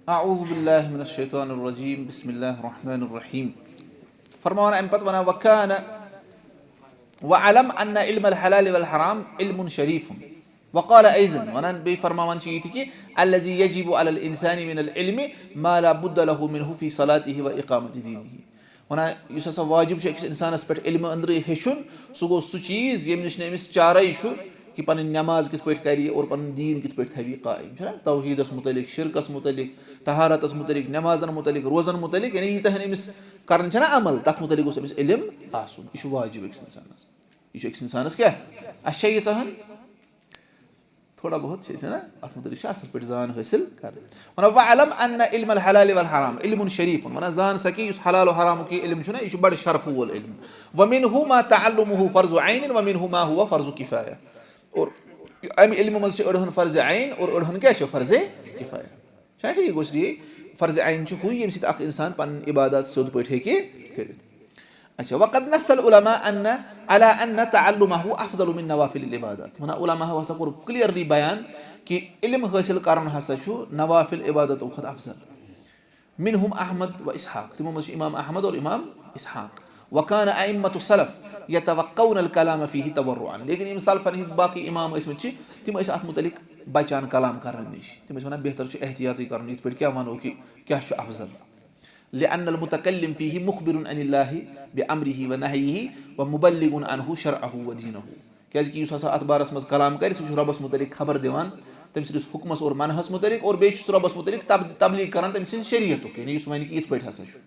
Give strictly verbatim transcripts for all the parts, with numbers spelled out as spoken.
اعوذ باللہ من الشیطان الرجیم، بسم اللہ الرحمن الرحیم۔ فرماوان امہِ پتہٕ ونان، وکان وعلم ان علم الحلال والحرام علم شریف۔ وقال ایضا، ونان بیٚیہِ فرماوان چھِ یہِ تہِ کہِ الذي يجب على الانسان من العلم ما لا بد له منه في صلاته واقامة دينه۔ ونان یُس ہسا واجب چھُ أکِس انسانس پٮ۪ٹھ علمہٕ أنٛدرٕے ہیٚچھُن، سُہ گوٚو سُہ چیٖز ییٚمہِ نِش نہٕ أمِس چارے چھُ کہِ پنٕنۍ نٮ۪ماز کِتھ پٲٹھۍ کرِ اور پنُن دیٖن کِتھ پٲٹھۍ تھاوِ قٲیِم، چھُنہ؟ توحیٖدس مُتعلق، شرکس مُتعلق، طہارتس مُتعلق، نٮ۪مازن مُتعلق، روزن مُتعلق، یعنی ییٖتیٛاہ ہن أمِس کران چھِنہ عمل، تتھ مُتعلق گوٚژھ أمِس علم آسُن۔ یہِ چھُ واجب أکِس انسانس۔ یہِ چھُ أکِس انسانس کیٛاہ؟ اَسہِ چھا ییٖژاہ ہن؟ تھوڑا بہت چھِ أسۍ، ہے نا، اَتھ مُتعلِق چھِ اَصٕل پٲٹھۍ زان حٲصِل کَرٕنۍ۔ وَنان، وَاعْلَمْ أَنَّ عِلْمَ الْحَلَالِ وَالْحَرَامِ عِلْمٌ شَرِیفٌ۔ وَنان، زان سا کہِ یُس حلال و حرامُک یہِ علم چھُنہ، یہِ چھُ بَڑٕ شرفہٕ وول علم۔ وَمِنْهُ مَا تَعَلُّمُهُ فَرْضُ عَيْنٍ وَمِنْهُ مَا هُوَ فَرْضُ کِفَایَہ۔ اور اَمہِ علمہٕ منٛز چھِ أڑہَن فرض عین اور أڑہَن کیٛاہ چھِ؟ فرض کِفایہ۔ چھا ٹھیٖک؟ گوٚو اس لیے فرض عین چھُ ہُے، ییٚمہِ سۭتۍ اَکھ اِنسان پَنٕنۍ عبادات سیوٚد پٲٹھۍ ہیٚکہِ کٔرِتھ۔ اچھا، وقد نص العلماء ان على ان تعلمه افضل من نوافل العبادات۔ ونان علماء ہسا کوٚر clearly بیان کہ علم حٲصِل کرُن ہسا چھُ نوافل عبادتو کھۄتہٕ افضل۔ منهم احمد و اسحاق، تِمو منٛز چھُ امام احمد اور امام اسحاق۔ وكان ائمة السلف يتوقون الكلام فيه تورعا۔ لیکن یِم سلفن ہٕنٛدۍ باقٕے امام ٲسۍ مٕتۍ چھِ، تِم ٲسۍ اتھ مُتعلق بچان کلام کرنہٕ نِش۔ تِم ٲسۍ ونان بہتر چھُ احتیاطٕے کرُن، یِتھ پٲٹھۍ کیٛاہ ونو کہِ کیٛاہ چھُ افضل۔ لأن المتكلم فيه مخبر عن الله بأمره ونهيه ومبلغ عنه شرعه ودينه۔ کیازِ کہِ یُس ہسا اتھ بارس منٛز کلام کرِ، سُہ چھُ رۄبس مُتعلق خبر دِوان، تٔمۍ سٕنٛدِس حُکمس اور منحس مُتعلق، اور بیٚیہِ چھُ سُہ رۄبس مُتعلق تب-، تبلیغ کران تٔمۍ سٕنٛدِ شریعتُک، یعنی یُس ونہِ کہِ یِتھ پٲٹھۍ ہسا چھُ۔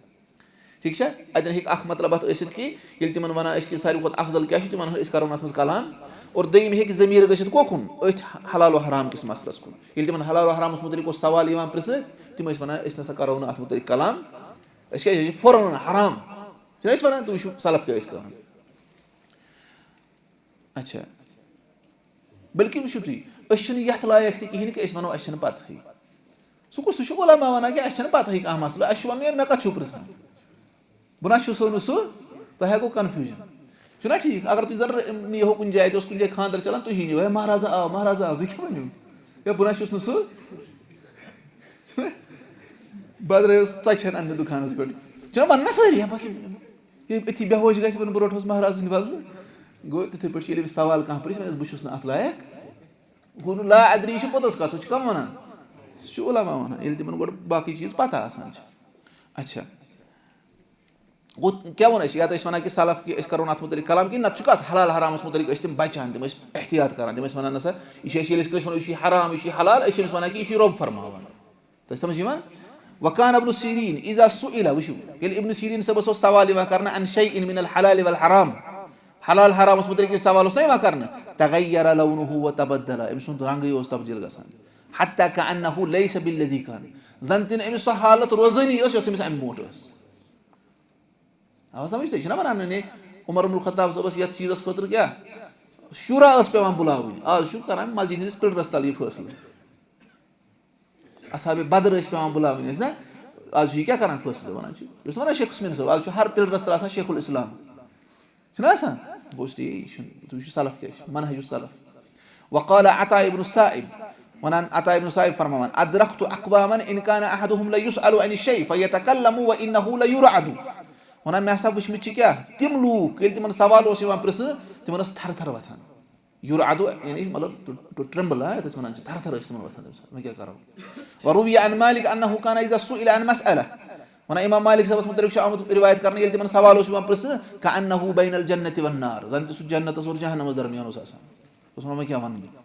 ٹھیٖک چھا؟ اتٮ۪ن ہیٚکہِ اکھ مطلب اتھ ٲسِتھ کہِ ییٚلہِ تِمن ونان أسۍ کہِ ساروی کھۄتہٕ افضل کیٛاہ چھُ، تِمن ونان أسۍ کرو اتھ منٛز کلام، اور دوٚیِم ہیٚکہِ ضمیٖر گٔژھِتھ کوکُن؟ أتھۍ حلال و حرام کِس مسلس کُن۔ ییٚلہِ تِمن حلال و حرامس مُتعلق اوس سوال یِوان پرژھنہٕ، تِم ٲسۍ ونان، أسۍ نسا کرو نہٕ اتھ مُتعلق کلام، أسۍ کیٛازِ، یہِ چھُ فوراً ونان حرام۔ چھِنہ أسۍ ونان، تُہۍ وٕچھِو سلف کیٛاہ ٲسۍ کران۔ اچھا، بلکہِ وٕچھِو تُہۍ، أسۍ چھِنہٕ یتھ لایق تہِ کِہیٖنۍ کہِ أسۍ ونو، اَسہِ چھَنہٕ پتہٕے۔ سُہ کُس، سُہ چھُ علماء ونان کہِ اَسہِ چھَنہٕ پتہٕے کانٛہہ مسلہٕ، اَسہِ چھُ ونُن، یے مےٚ کتھ چھُو پرژھان؟ بہٕ نہ چھُسو نہٕ سُہ، تۄہہِ ہا گوٚو confusion۔ چھُنہ ٹھیٖک؟ اگر تُہۍ زن ر-، یہِ ہو کُنہِ جایہِ، تہِ اوس کُنہِ جایہِ خانٛدر چلان، تُہۍ یِیِو، ہے مہرازا آو، مہرازا آو، تُہۍ کیٛاہ ؤنِو؟ ہے بہٕ نہ چھُس نہٕ سُہ۔ بدرٲیِو ژۄچہِ ہن اننہِ دُکانس پٮ۪ٹھ۔ چھُنہ ونان نہ سٲری، ہے باقٕے ییٚلہِ أتھی بے ہوش گژھِ، وَنہٕ بہٕ روٚٹہوس مہراز سٕنٛدِ بدلہٕ۔ گوٚو تِتھَے پٲٹھۍ چھِ ییٚلہِ أمِس سوال کانٛہہ پرٛژھِ، وَنٮ۪س، "بہٕ چھُس نہٕ اَتھ لایق۔" گوٚو نہٕ لا ادری، یہِ چھُ پوٚتُس کَتھ، سُہ چھُ کَم وَنان؟ سُہ چھُ علماء وَنان، ییٚلہِ تِمَن گۄڈٕ باقٕے چیٖز پَتہ آسان چھِ۔ اچھا۔ گوٚو کیٛاہ ووٚن اَسہِ؟ یا تہٕ ٲسۍ وَنان کہِ سلف کہِ أسۍ کَرو نہٕ اَتھ مُتعلِق کَلام کِہیٖنۍ، نَتہٕ چھُ کَتھ حلال حرامَس مُتعلِق ٲسۍ تِم بَچان، تِم ٲسۍ احتیاط کَران، تِم ٲسۍ وَنان، "نہ سا، یہِ چھِ اَسہِ، ییٚلہِ أسۍ کٲنٛسہِ وَنو، یہِ چھُ یہِ حرام، یہِ چھُ یہِ حلال"، أسۍ چھِ أمِس وَنان کہِ یہِ چھُ یہِ رۄب فرماوان۔ تۄہہِ سمجھ یِوان؟ وکان ابن سیرین اذا سئل، وٕچھِو، ییٚلہِ ابن سیرین صٲبس اوس سوال یِوان کرنہٕ، عن شیء من الحلال والحرام، حلال حرامس مُتعلق ییٚلہِ سوال اوس نہ یِوان کرنہٕ، تغیر لونه وتبدل، أمۍ سُنٛد رنگٕے اوس تبدیل گژھان، حتی کأنه لیس بالذی کان، زن تہِ نہٕ أمِس سۄ حالت روزٲنی ٲس، یۄس أمِس امہِ برونٛٹھ ٲس۔ آو سمجھ؟ تُہۍ چھِو نہ ونان، نے، عمر بن الخطاب صٲبس یتھ چیٖزس خٲطرٕ کیٛاہ شورا ٲس پٮ۪وان بُلاوٕنۍ، آز چھُ کران مسجد ہٕنٛدِس پِلرس تل یہِ فٲصلہٕ۔ اصحاب بدر ٲسۍ پٮ۪وان بُلاوٕنۍ ٲسۍ نہ؟ آز چھُ یہِ کیٛاہ کران فٲصلہٕ؟ ونان چھُ، یُس ونان شیخ حسین صٲب، آز چھُ ہر پِلرس تل آسان شیخ الاسلام۔ چھُنہ آسان؟ بہٕ اوسُس تی، یہِ چھُنہٕ، تُہۍ وٕچھِو سلف کیٛاہ چھُ، منہج سلف۔ وقال عطاء ابن السائب، ونان عطاء ابن السائب فرماوان، ادرکت اقواما ان کان احدهم لیسأل عن الشیء فیتکلم وانه لیرعد۔ ونان مےٚ ہسا وٕچھمٕتۍ چھِ کیٛاہ تِم لوٗکھ، ییٚلہِ تِمن سوال اوس یِوان پرژھنہٕ، تِمن ٲس تھرٕ تھرٕ وۄتھان۔ یرعد، یعنی مطلب to, to tremble، ہاں، یَتھ أسۍ وَنان چھِ، تھرٕ تھرٕ ٲسۍ تِمن وۄتھان تَمہِ ساتہٕ، وۄنۍ کیٛاہ کَرو؟ وروی عن مالک انه کان اذا سئل عن مسألہ، وَنان اِمام مالک صٲبَس مُتعلِق چھُ آمُت رِوایت کَرنہٕ، ییٚلہِ تِمن سوال اوس یِوان پرٛژھنہٕ، کأنه بین الجنة والنار، زَن تہِ سُہ جنتَس اور جہنمَس درمیان اوس آسان۔ اوس وَنان، وۄنۍ کیٛاہ وَنہٕ بہٕ؟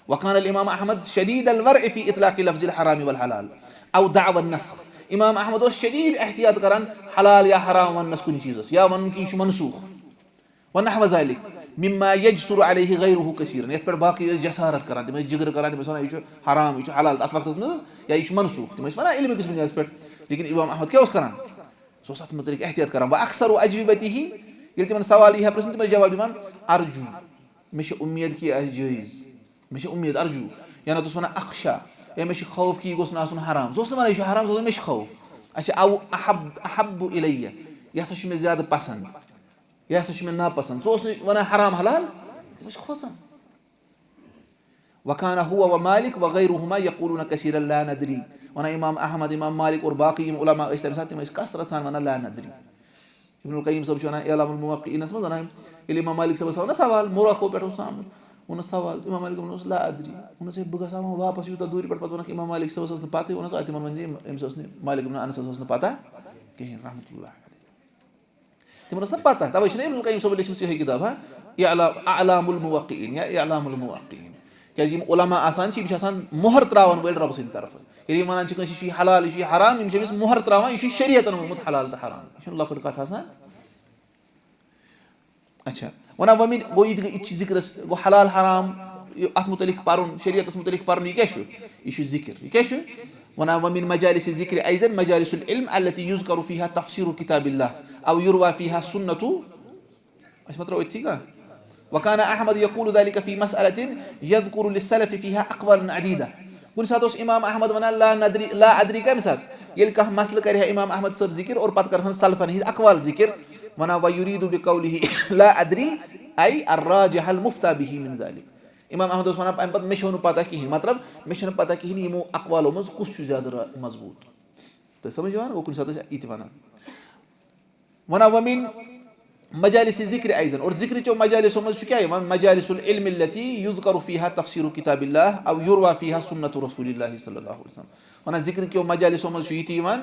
وکان الامام احمد شدید الورع فی اطلاق لفظ الحرام والحلال او دعوی النسخ۔ امام احمد اوس شدید احتیاط کران حلال یا حرام وننس کُنہِ چیٖزس، یا ونُن کہِ یہِ چھُ منسوخ۔ ونحو ذلک مما یجسر علیہ غیرہ کثیرا، یتھ پٮ۪ٹھ باقٕے ٲسۍ جسارت کران، تِم ٲسۍ جِگر کران، تِم ٲسۍ ونان، یہِ چھُ حرام، یہِ چھُ حلال، تتھ وقتس منٛز، یا یہِ چھُ منسوخ، تِم ٲسۍ ونان علمہٕ کِس بُنیادس پٮ۪ٹھ۔ لیکن امام احمد کیٛاہ اوس کران؟ سُہ اوس اتھ مُتعلق احتیاط کران۔ واکثر اجوبتہ، ییٚلہِ تِمن سوال یی ہا پرژھنہٕ، تِم ٲسۍ جواب دِوان، ارجو، مےٚ چھِ اُمید کہِ یہِ آسہِ جٲیز، مےٚ چھِ اُمید، ارجو، یا نتہٕ اوس ونان اخشا، یا مےٚ چھُ خوف کہِ یہِ گوٚژھ نہٕ آسُن حرام۔ سُہ اوس نہٕ ونان یہِ چھُ حرام، سُہ اوس ونان مےٚ چھُ خوف۔ اچھا، او احب، احب الیہ، یہِ ہسا چھُ مےٚ زیادٕ پسند۔ یہِ ہسا چھُ مےٚ ناپسند۔ سُہ اوس نہٕ وَنان حرام حلال، تِم ٲسۍ کھوژان۔ وکان هو ومالک وغیرهما یقولون کثیرا لا ندری۔ وَنان امام احمد، امام مالک اور باقی یِم علماء ٲسۍ تَمہِ ساتہٕ، تِم ٲسۍ کثرت سان وَنان لا ندری۔ ابن القیم صٲب چھُ وَنان اعلام الموقعینس منٛز، وَنان ییٚلہِ امام مالک صٲبس آو نہ سوال، مُرَخو پٮ۪ٹھ اوس آمُت، ووٚنُس سوال، امام مالک صٲبن اوس لا ادری، ووٚنُس ہے بہٕ گژھٕ ہا وۄنۍ واپس یوٗتاہ دوٗرِ پٮ۪ٹھ، پَتہٕ ووٚنکھ امام مالک صٲبس ٲس نہٕ پَتہٕے، ووٚنُس آ تِمن ؤنۍ زِ أمِس ٲس نہٕ، مالک ابن انس ٲس نہٕ پَتہ کِہیٖنۍ رحمتہ اللہ علیہ۔ تِمن ٲس نہٕ پَتہ، تَوَے چھِنہٕ ابن القیم صٲبن لیٚچھمٕژ یِہوٚے کِتاب، ہا، اعلام، اعلام الموقعین یا اعلام الموقعین۔ کیٛازِ یِم علماء آسان چھِ، یِم چھِ آسان مۄہر ترٛاوَن وٲلۍ رۄبہٕ سٕنٛدِ طرفہٕ۔ ییٚلہِ یِم وَنان چھِ کٲنٛسہِ، یہِ چھُ یہِ حلال، یہِ چھُ یہِ حرام، یِم چھِ أمِس مۄہر ترٛاوان، یہِ چھُ شریعتن ووٚنمُت حلال تہٕ حرام۔ یہِ چھُنہٕ لۄکٕٹ کَتھ آسان۔ اچھا، وَنان وَمِن گوٚو، یہِ تہِ گٔے، یہِ تہِ چھِ ذِکرَس، گوٚو حلال حرام، یہِ اَتھ مُتعلِق پَرُن، شریعتَس مُتعلِق پَرُن، یہِ کیٛاہ چھُ؟ یہِ چھُ ذِکر۔ یہِ کیٛاہ چھُ؟ وَنان وَمِن مجالس ذِکر أيضا مجالس العلم التي يذكر فيها تفسير كتاب الله أو يروى فيها سنة۔ أسۍ ما ترٛاوو أتھی کانٛہہ؟ وكان أحمد يقول ذلك في مسألة يذكر للسلف فيها أقوالا عديدة۔ کُنہِ ساتہٕ اوس امام احمد وَنان لا ندری، لا ادری کَمہِ ساتہٕ؟ ییٚلہِ کانٛہہ مسلہٕ کَرِ ہا امام احمد صٲب ذِکر اور پَتہٕ کَرٕہَن سلفن ہٕنٛدۍ اقوال ذِکر، وَنان ويريد بقوله لا ادري أي الراجح المفتى به من ذلك۔ امام احمد اوس وَنان اَمہِ پَتہٕ مےٚ چھو نہٕ پَتہ کِہیٖنۍ، مطلب مےٚ چھَنہٕ پَتہ کِہیٖنۍ یِمو اقوالو منٛز کُس چھُ زیادٕ را-، مضبوٗط۔ تُہۍ سَمٕجھ یِوان؟ گوٚو کُنہِ ساتہٕ ٲسۍ یہِ تہِ وَنان۔ وَنان وَمِن مجالس ذِکر أيضا، اور ذِکرٕچو مجالسو منٛز چھُ کیٛاہ یِوان؟ مجالس العلم التي يذكر فيها تفسير كتاب الله أو يروى فيها سنة رسول الله صلى الله عليه وسلم۔ وَنان ذِکرٕکیو مجالسو منٛز چھُ یہِ تہِ یِوان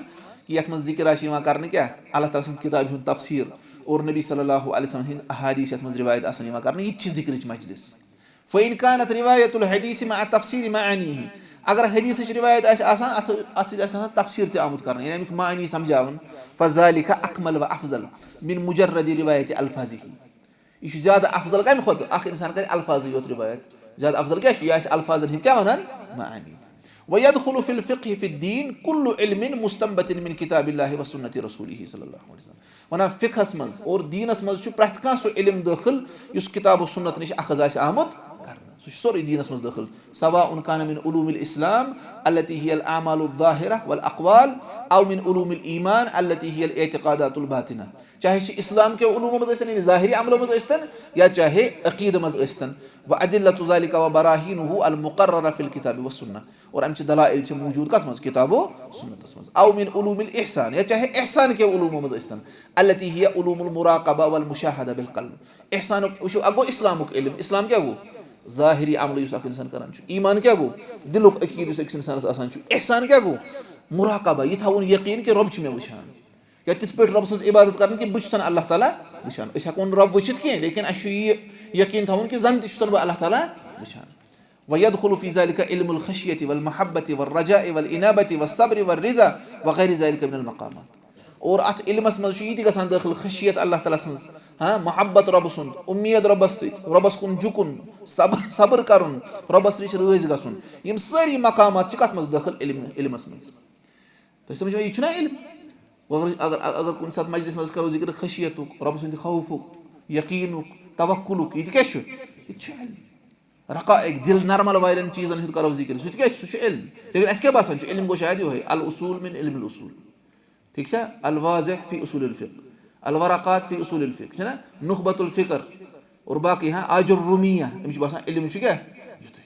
کہِ یَتھ منٛز ذِکر آسہِ یِوان کَرنہٕ کیٛاہ؟ اللہ تعالیٰ سٕنٛز کِتابہِ ہُنٛد تفسیٖر اور نبی صلی اللہ علیہ وسلم ہٕنٛدۍ احادیث یَتھ منٛز رِوایت آسَن یِوان کَرنہٕ، یہِ تہِ چھِ ذِکرٕچ مجلس۔ فإن كانت رواية الحديث مع تفسير معانيه، اگر حدیثٕچ رِوایت آسہِ آسان، اَتھ، اَتھ سۭتۍ آسہِ آسان تفسیٖر تہِ آمُت کَرنہٕ، یعنی اَمِکۍ معنی سَمجھاوُن، فذلك أكمل وأفضل من مجرد رواية ألفاظه۔ یہِ چھُ زیادٕ افضل کَمہِ کھۄتہٕ؟ اَکھ اِنسان کَرِ الفاظٕے یوت رِوایت۔ زیادٕ افضل کیٛاہ چھُ؟ یہِ آسہِ الفاظن ہٕنٛدۍ کیٛاہ وَنان؟ معانی تہِ۔ ويدخل في الفقه في الدين كل علم مستنبط من كتاب الله وسنة رسوله صلى الله عليه وسلم۔ وَنان فقہس منٛز اور دیٖنس منٛز چھُ پرٛٮ۪تھ کانٛہہ سُہ علم دٲخل یُس کتاب و سنت نِش اخذ آسہِ آمُت کرنہٕ۔ سُہ چھُ سورُے دیٖنس منٛز دٲخل۔ سواء كان من علوم الإسلام التي هي الأعمال الظاهرة والأقوال أو من علوم الإيمان التي هي الاعتقادات الباطنة۔ چاہے چھِ اسلام کیو علومو منٛز ٲسۍتن، یعنی ظاہری عملو منٛز ٲسۍتن، یا چاہے عقیدٕ منٛز ٲسۍتن۔ وأدلة ذلك وبراهينه المقررة في الكتاب والسنة۔ اور اَمہِ چہِ دلائل چھِ موجود کَتھ منٛز؟ کتاب و سنتس منٛز۔ أو من علوم الإحسان، یا چاہے احسان کیو علومو منٛز ٲسۍتن، التي هي علوم المراقبة والمشاهدة بالقلب۔ احسانُک، وٕچھِو، اَکھ گوٚو اسلامُک علم۔ اسلام کیٛاہ گوٚو؟ ظٲہری عمل یُس اَکھ اِنسان کران چھُ۔ ایمان کیٛاہ گوٚو؟ دِلُک عقیٖدٕ یُس أکِس اِنسانس آسان چھُ۔ احسان کیٛاہ گوٚو؟ مراقبہ، یہِ تھاوُن یقیٖن کہِ رۄب چھُ مےٚ وٕچھان۔ یا تِتھ پٲٹھۍ رۄبہٕ سٕنٛز عبادت کرٕنۍ کہِ بہٕ چھُسن اللہ تعالیٰ وٕچھان۔ أسۍ ہٮ۪کو نہٕ رۄب وٕچھِتھ کینٛہہ، لیکن اَسہِ چھُ یہِ یقیٖن تھاوُن کہِ زن تہِ چھُسن بہٕ اللہ تعالیٰ وٕچھان۔ ويدخل في ذلك علم الخشية والمحبة والرجاء والإنابة والصبر والرضا وغير ذلك من المقامات۔ اور اتھ علمس منٛز چھُ یہِ تہِ گژھان دٲخل، خشیت اللہ تعالیٰ سٕنٛز، ہاں، محبت رۄبہٕ سُنٛد، اُمید رۄبس سۭتۍ، رۄبس کُن جُکُن، صبر، صبر کرُن، رۄبس نِش رٲضۍ گژھُن۔ یِم سٲری مقامات چھِ کتھ منٛز دٲخل؟ علم، علمس منٛز۔ تۄہہِ سمجھ یِوان؟ یہِ چھُنہ علم؟ وۄنۍ اگر، اگر، اگر کُنہِ ساتہٕ مجلس منٛز کرو ذکر خشیتُک، رۄبہٕ سٕنٛدِ خوفُک، یقیٖنُک، توکلُک، یہِ تہِ کیٛاہ چھُ؟ یہِ تہِ چھُ علم۔ رقائق، دل نرمل والٮ۪ن چیٖزن ہُنٛد کرو ذکر، سُہ تہِ کیٛاہ چھُ؟ سُہ چھُ علم۔ لیکن اَسہِ کیٛاہ باسان چھُ؟ علم گوٚو شاید یِہوٚے، الاصول من علم الاصول۔ ٹھیٖک چھا؟ الواضح فی اصول الفقہ، الورقات فی اصول الفقہ، چھُنہ؟ نخبۃ الفکر اور باقی، ہاں، آج الرومیہ، أمِس چھُ باسان علم چھُ کیٛاہ؟ یُتُے۔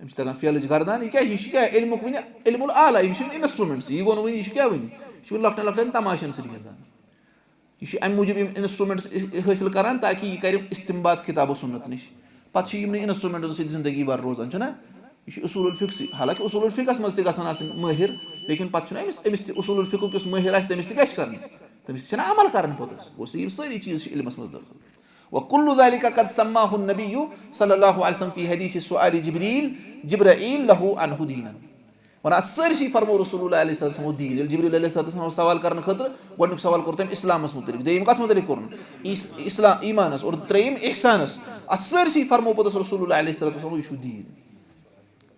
أمِس چھِ تَگان فعلٕچ گردان، یہِ کیٛاہ؟ یہِ چھُ کیٛاہ؟ علمُک وٕنہِ علم الاعلیٰ، یہِ چھُنہٕ instruments، یہِ گوٚو نہٕ وٕنہِ، یہِ چھُ کیٛاہ وٕنہِ؟ یہِ چھُ وٕنہِ لۄکٹٮ۪ن لۄکٹٮ۪ن تماشن سۭتۍ گِنٛدان۔ یہِ چھُ اَمہِ موٗجوٗب یِم instruments حٲصِل کران تاکہِ یہِ کرِ استنباط کتاب و سنت نِش۔ پتہٕ چھِ یِمنٕے instrumentن سۭتۍ زندگی بھر روزان، چھُنہ؟ یہِ چھُ اصول الفقہ سٕے، حالانکہِ اصول الفقہس منٛز تہِ گژھن آسٕنۍ مٲہِر، لیکن پتہٕ چھُنہ أمِس، أمِس تہِ اصول الفقہُک یُس مٲہِر آسہِ، تٔمِس تہِ کیٛاہ چھِ کرٕنۍ؟ تٔمِس تہِ چھِنہ عمل کرٕنۍ پوٚتُس۔ گوٚو یِم سٲری چیٖز چھِ علمس منٛز دٲخل۔ وكل ذلك قد سماه النبي صلى الله عليه وسلم في حديث سؤال جبريل، جبرائيل له عنه دينا۔ وَنان اَتھ سٲرسٕے فرموو رسول اللہ علیہ الصلوۃ والسلام دیٖن۔ ییٚلہِ جبریل علیہ الصلوۃ والسلام سوال کرنہٕ خٲطرٕ گۄڈٕنیُک سوال کوٚر تٔمۍ اسلامس مُتعلق، دوٚیِم کَتھ مُتعلق کوٚرُن؟ اِس-، اسلام، ایٖمانس، اور ترٛیٚیِم احسانس۔ اَتھ سٲرسٕے فرموو پوٚتُس رسول اللہ علیہ الصلوۃ والسلام، یہِ چھُ دیٖن۔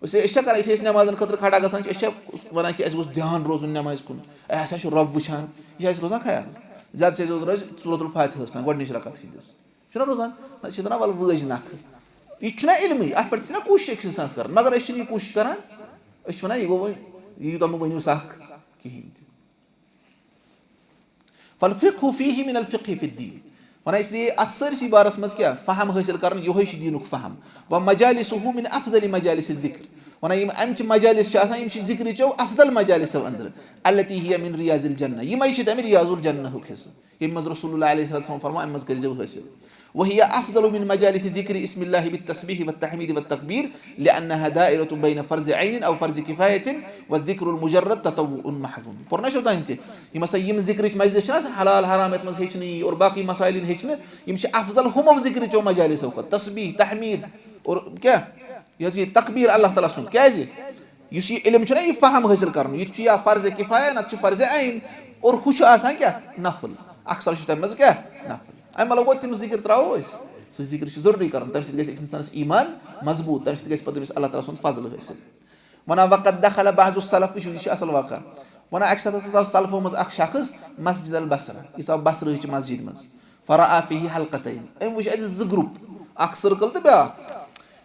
أسۍ، أسۍ چھا کران، یُتھُے أسۍ نٮ۪مازن خٲطرٕ کھڑا گژھان چھِ، أسۍ چھا وَنان کہِ اَسہِ گوٚژھ دھیان روزُن نٮ۪مازِ کُن، اَسہِ ہا چھُ رۄب وٕچھان، یہِ چھا اَسہِ روزان خیال؟ زیادٕ چھِ اَسہِ روزان سورۃ الفاتحہ ٲسۍ تَن گۄڈٕنِچ رکعت ہٕنٛدِس۔ چھُنہ روزان؟ نہ، چھِ دَپان وَلہٕ وٲج نَکھٕ۔ یہِ تہِ چھُنہ علمٕے، اَتھ پٮ۪ٹھ تہِ چھِنہ کوٗشِش أکِس اِنسانَس کَران، مگر أسۍ چھِنہٕ یہِ کوٗشِش کَران۔ أسۍ چھِ وَنان، یہِ گوٚو وۄنۍ، یہِ یوٗتاہ مہٕ ؤنِو سَکھ کِہیٖنۍ تہِ۔ فالفقه فيه من الفقه في الدين۔ وَنان، اس لیے اَتھ سٲرسٕے بارَس منٛز کیٛاہ؟ فہم حٲصِل کَرُن، یِہوٚے چھُ دیٖنُک فہم۔ ومجالسه من أفضل مجالس الذكر۔ وَنان یِم اَمہِ چہِ مجالس چھِ آسان، یِم چھِ ذِکرٕچو افضل مجالسو اندر، التي هي من رياض الجنة، یِمے چھِ تَمہِ رِیاض الجنہُک حصہٕ، ییٚمہِ منٛز رسول اللہ علیہ الصلوۃ والسلام فرماوان، اَمہِ منٛز کٔرۍزیو حٲصِل۔ وهي أفضل من مجالس ذكر اسم الله بالتسبيح والتحميد والتكبير، لأنها دائرة بين فرض عين أو فرض كفاية، والذكر المجرد تطوع محض۔ پوٚر نہ چھو تام تہِ؟ یِم ہسا یِم ذِکرٕچ مجلس چھِ نہ آسان، حلال حرام یَتھ منٛز ہیٚچھنہٕ یی اور باقٕے مسائل یِن ہیٚچھنہٕ، یِم چھِ افضل ہُمو ذِکرٕچو مجالسو کھۄتہٕ۔ تسبیح، تحمید اور کیٛاہ؟ یہِ حظ یہِ تکبیر اللہ تعالیٰ سُنٛد۔ کیٛازِ؟ یُس یہِ علم چھُنہ، یہِ فہم حٲصِل کرُن، یہِ تہِ چھُ یا فرض کفایہ، نتہٕ چھُ فرض عین، اور ہُہ چھُ آسان کیٛاہ؟ نفل۔ اکثر چھُ تَمہِ منٛز کیٛاہ؟ نفل۔ اَمہِ علاوٕ گوٚو تِم ذِکر ترٛاوو أسۍ، سُہ ذِکر چھُ ضروٗری کرُن، تَمہِ سۭتۍ گژھِ أکِس اِنسانَس ایٖمان مضبوٗط، تَمہِ سۭتۍ گژھِ پَتہٕ أمِس اللہ تعالیٰ سُنٛد فضل حٲصِل۔ وَنان، وَقَدْ دَخَلَ بَعْضُ السَّلَفِ، وٕچھِو، یہِ چھُ اَصٕل واقعہ۔ وَنان، اَکہِ ساتہٕ ہسا آو سَلفو منٛز اَکھ شخص مسجد البصرہ، یُس آو بصرٕچہِ مسجد منٛز، فَرَأَى فِيهِ حَلْقَتَيْنِ، أمۍ وٕچھ اَتہِ زٕ گروپ، اَکھ سٔرکٕل تہٕ بیٛاکھ۔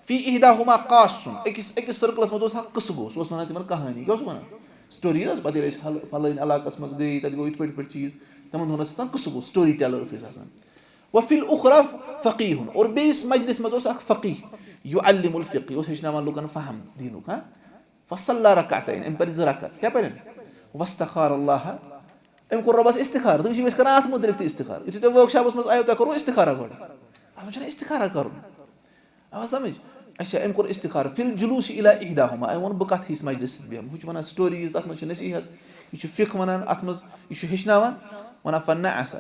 فِي إِحْدَاهُمَا قَاسٌ، أکِس، أکِس سٔرکٕلَس منٛز اوس اَکھ قٕصہٕ گوٚو، سُہ اوس وَنان تِمَن کہانی، کیٛاہ اوس وَنان؟ سٹوری حظ، پَتہٕ ییٚلہِ أسۍ حل-، فَلٲنۍ علاقَس منٛز گٔے، تَتہِ گوٚو یِتھ پٲٹھۍ، یِتھ پٲٹھۍ چیٖز، تِمَن دۄہَن ٲس آسان قٕصہٕ گوٚو، سٹوری ٹیلَر ٲسۍ أسۍ آسان۔ وَفِي الْأُخْرَى فَقِيهٌ، اور بیٚیِس مجلِس منٛز اوس اَکھ فقیٖح، يُعَلِّمُ الْفِقْهَ، یہِ اوس ہیٚچھناوان لُکَن فہم دیٖنُک، ہاں؟ فَصَلَّى رَكْعَتَيْنِ، أمۍ پَرِ زٕ رکعت، کیٛاہ پَرن؟ وَاسْتَخَارَ اللَّهَ، أمۍ کوٚر رۄبَس استخارٕ۔ تُہۍ وٕچھِو، أسۍ کران اَتھ مُتعلِق تہِ استخارٕ۔ یُتھُے تۄہہِ ورکشاپَس منٛز آیو، تۄہہِ کوٚروٕ استخارہ گۄڈٕ؟ اَتھ منٛز چھُنہ استخارہ کَرُن؟ آو سمجھ؟ اچھا، أمۍ کوٚر استخارٕ۔ فِي الْجُلُوسِ إِلَى إِحْدَاهُمَا، أمۍ ووٚن، بہٕ کَتھ ہِش مجلِس سۭتۍ بیٚہمہٕ؟ ہُہ چھُ وَنان سٹوریٖز، تَتھ منٛز چھِ نصیٖحت، یہِ چھُ فِقہ وَنان، اَتھ منٛز یہِ چھُ ہیٚچھناوان، وَنان، فَنَعَسَ،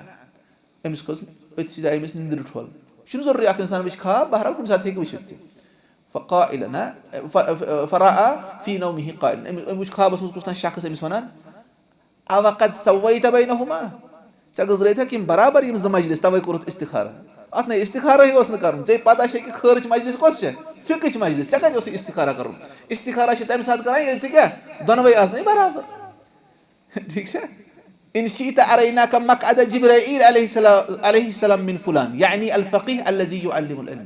أمِس کھٔژ أتھۍ سۭتۍ آیہِ أمِس نِندرِ ٹھۄل۔ یہِ چھُنہٕ ضروٗری اَکھ اِنسان وٕچھِ خواب، بہرحال کُنہِ ساتہٕ ہیٚکہِ وٕچھِتھ تہِ۔ فَقَالًا، ف-، ف-، فَرَأَى فِي نَوْمِهِ قَائِلًا، أمۍ، أمۍ وٕچھ خوابَس منٛز کُس تام شخص أمِس وَنان، أَوَقَدْ سَوَّيْتَ بَيْنَهُمَا؟ ژےٚ گٔنٛزرٲیتھا یِم برابر یِم زٕ مجلس، تَوَے کوٚرُتھ استخارہ؟ اَتھ نَے استخارہ ہٕے اوس نہٕ کَرُن، ژےٚ پَتہ چھے کہِ خٲرٕچ مجلس کۄس چھےٚ؟ فِقٕچ مجلس، ژےٚ کَتہِ اوسُے استخارہ کَرُن؟ استخارہ چھِ تَمہِ ساتہٕ کَران، ییٚلہِ ژےٚ کیٛاہ، دۄنوَے آسنَے برابر۔ ٹھیٖک چھا؟ إِنْ شِئْتَ أَرَيْنَاكَ مَقْعَدَ جِبْرَائِيلَ عَلَيْهِ السَّلَامُ، عَلَيْهِ السَّلَامُ مِنْ فُلَانٍ، یعنی الفقیح الذی یعلم العلم۔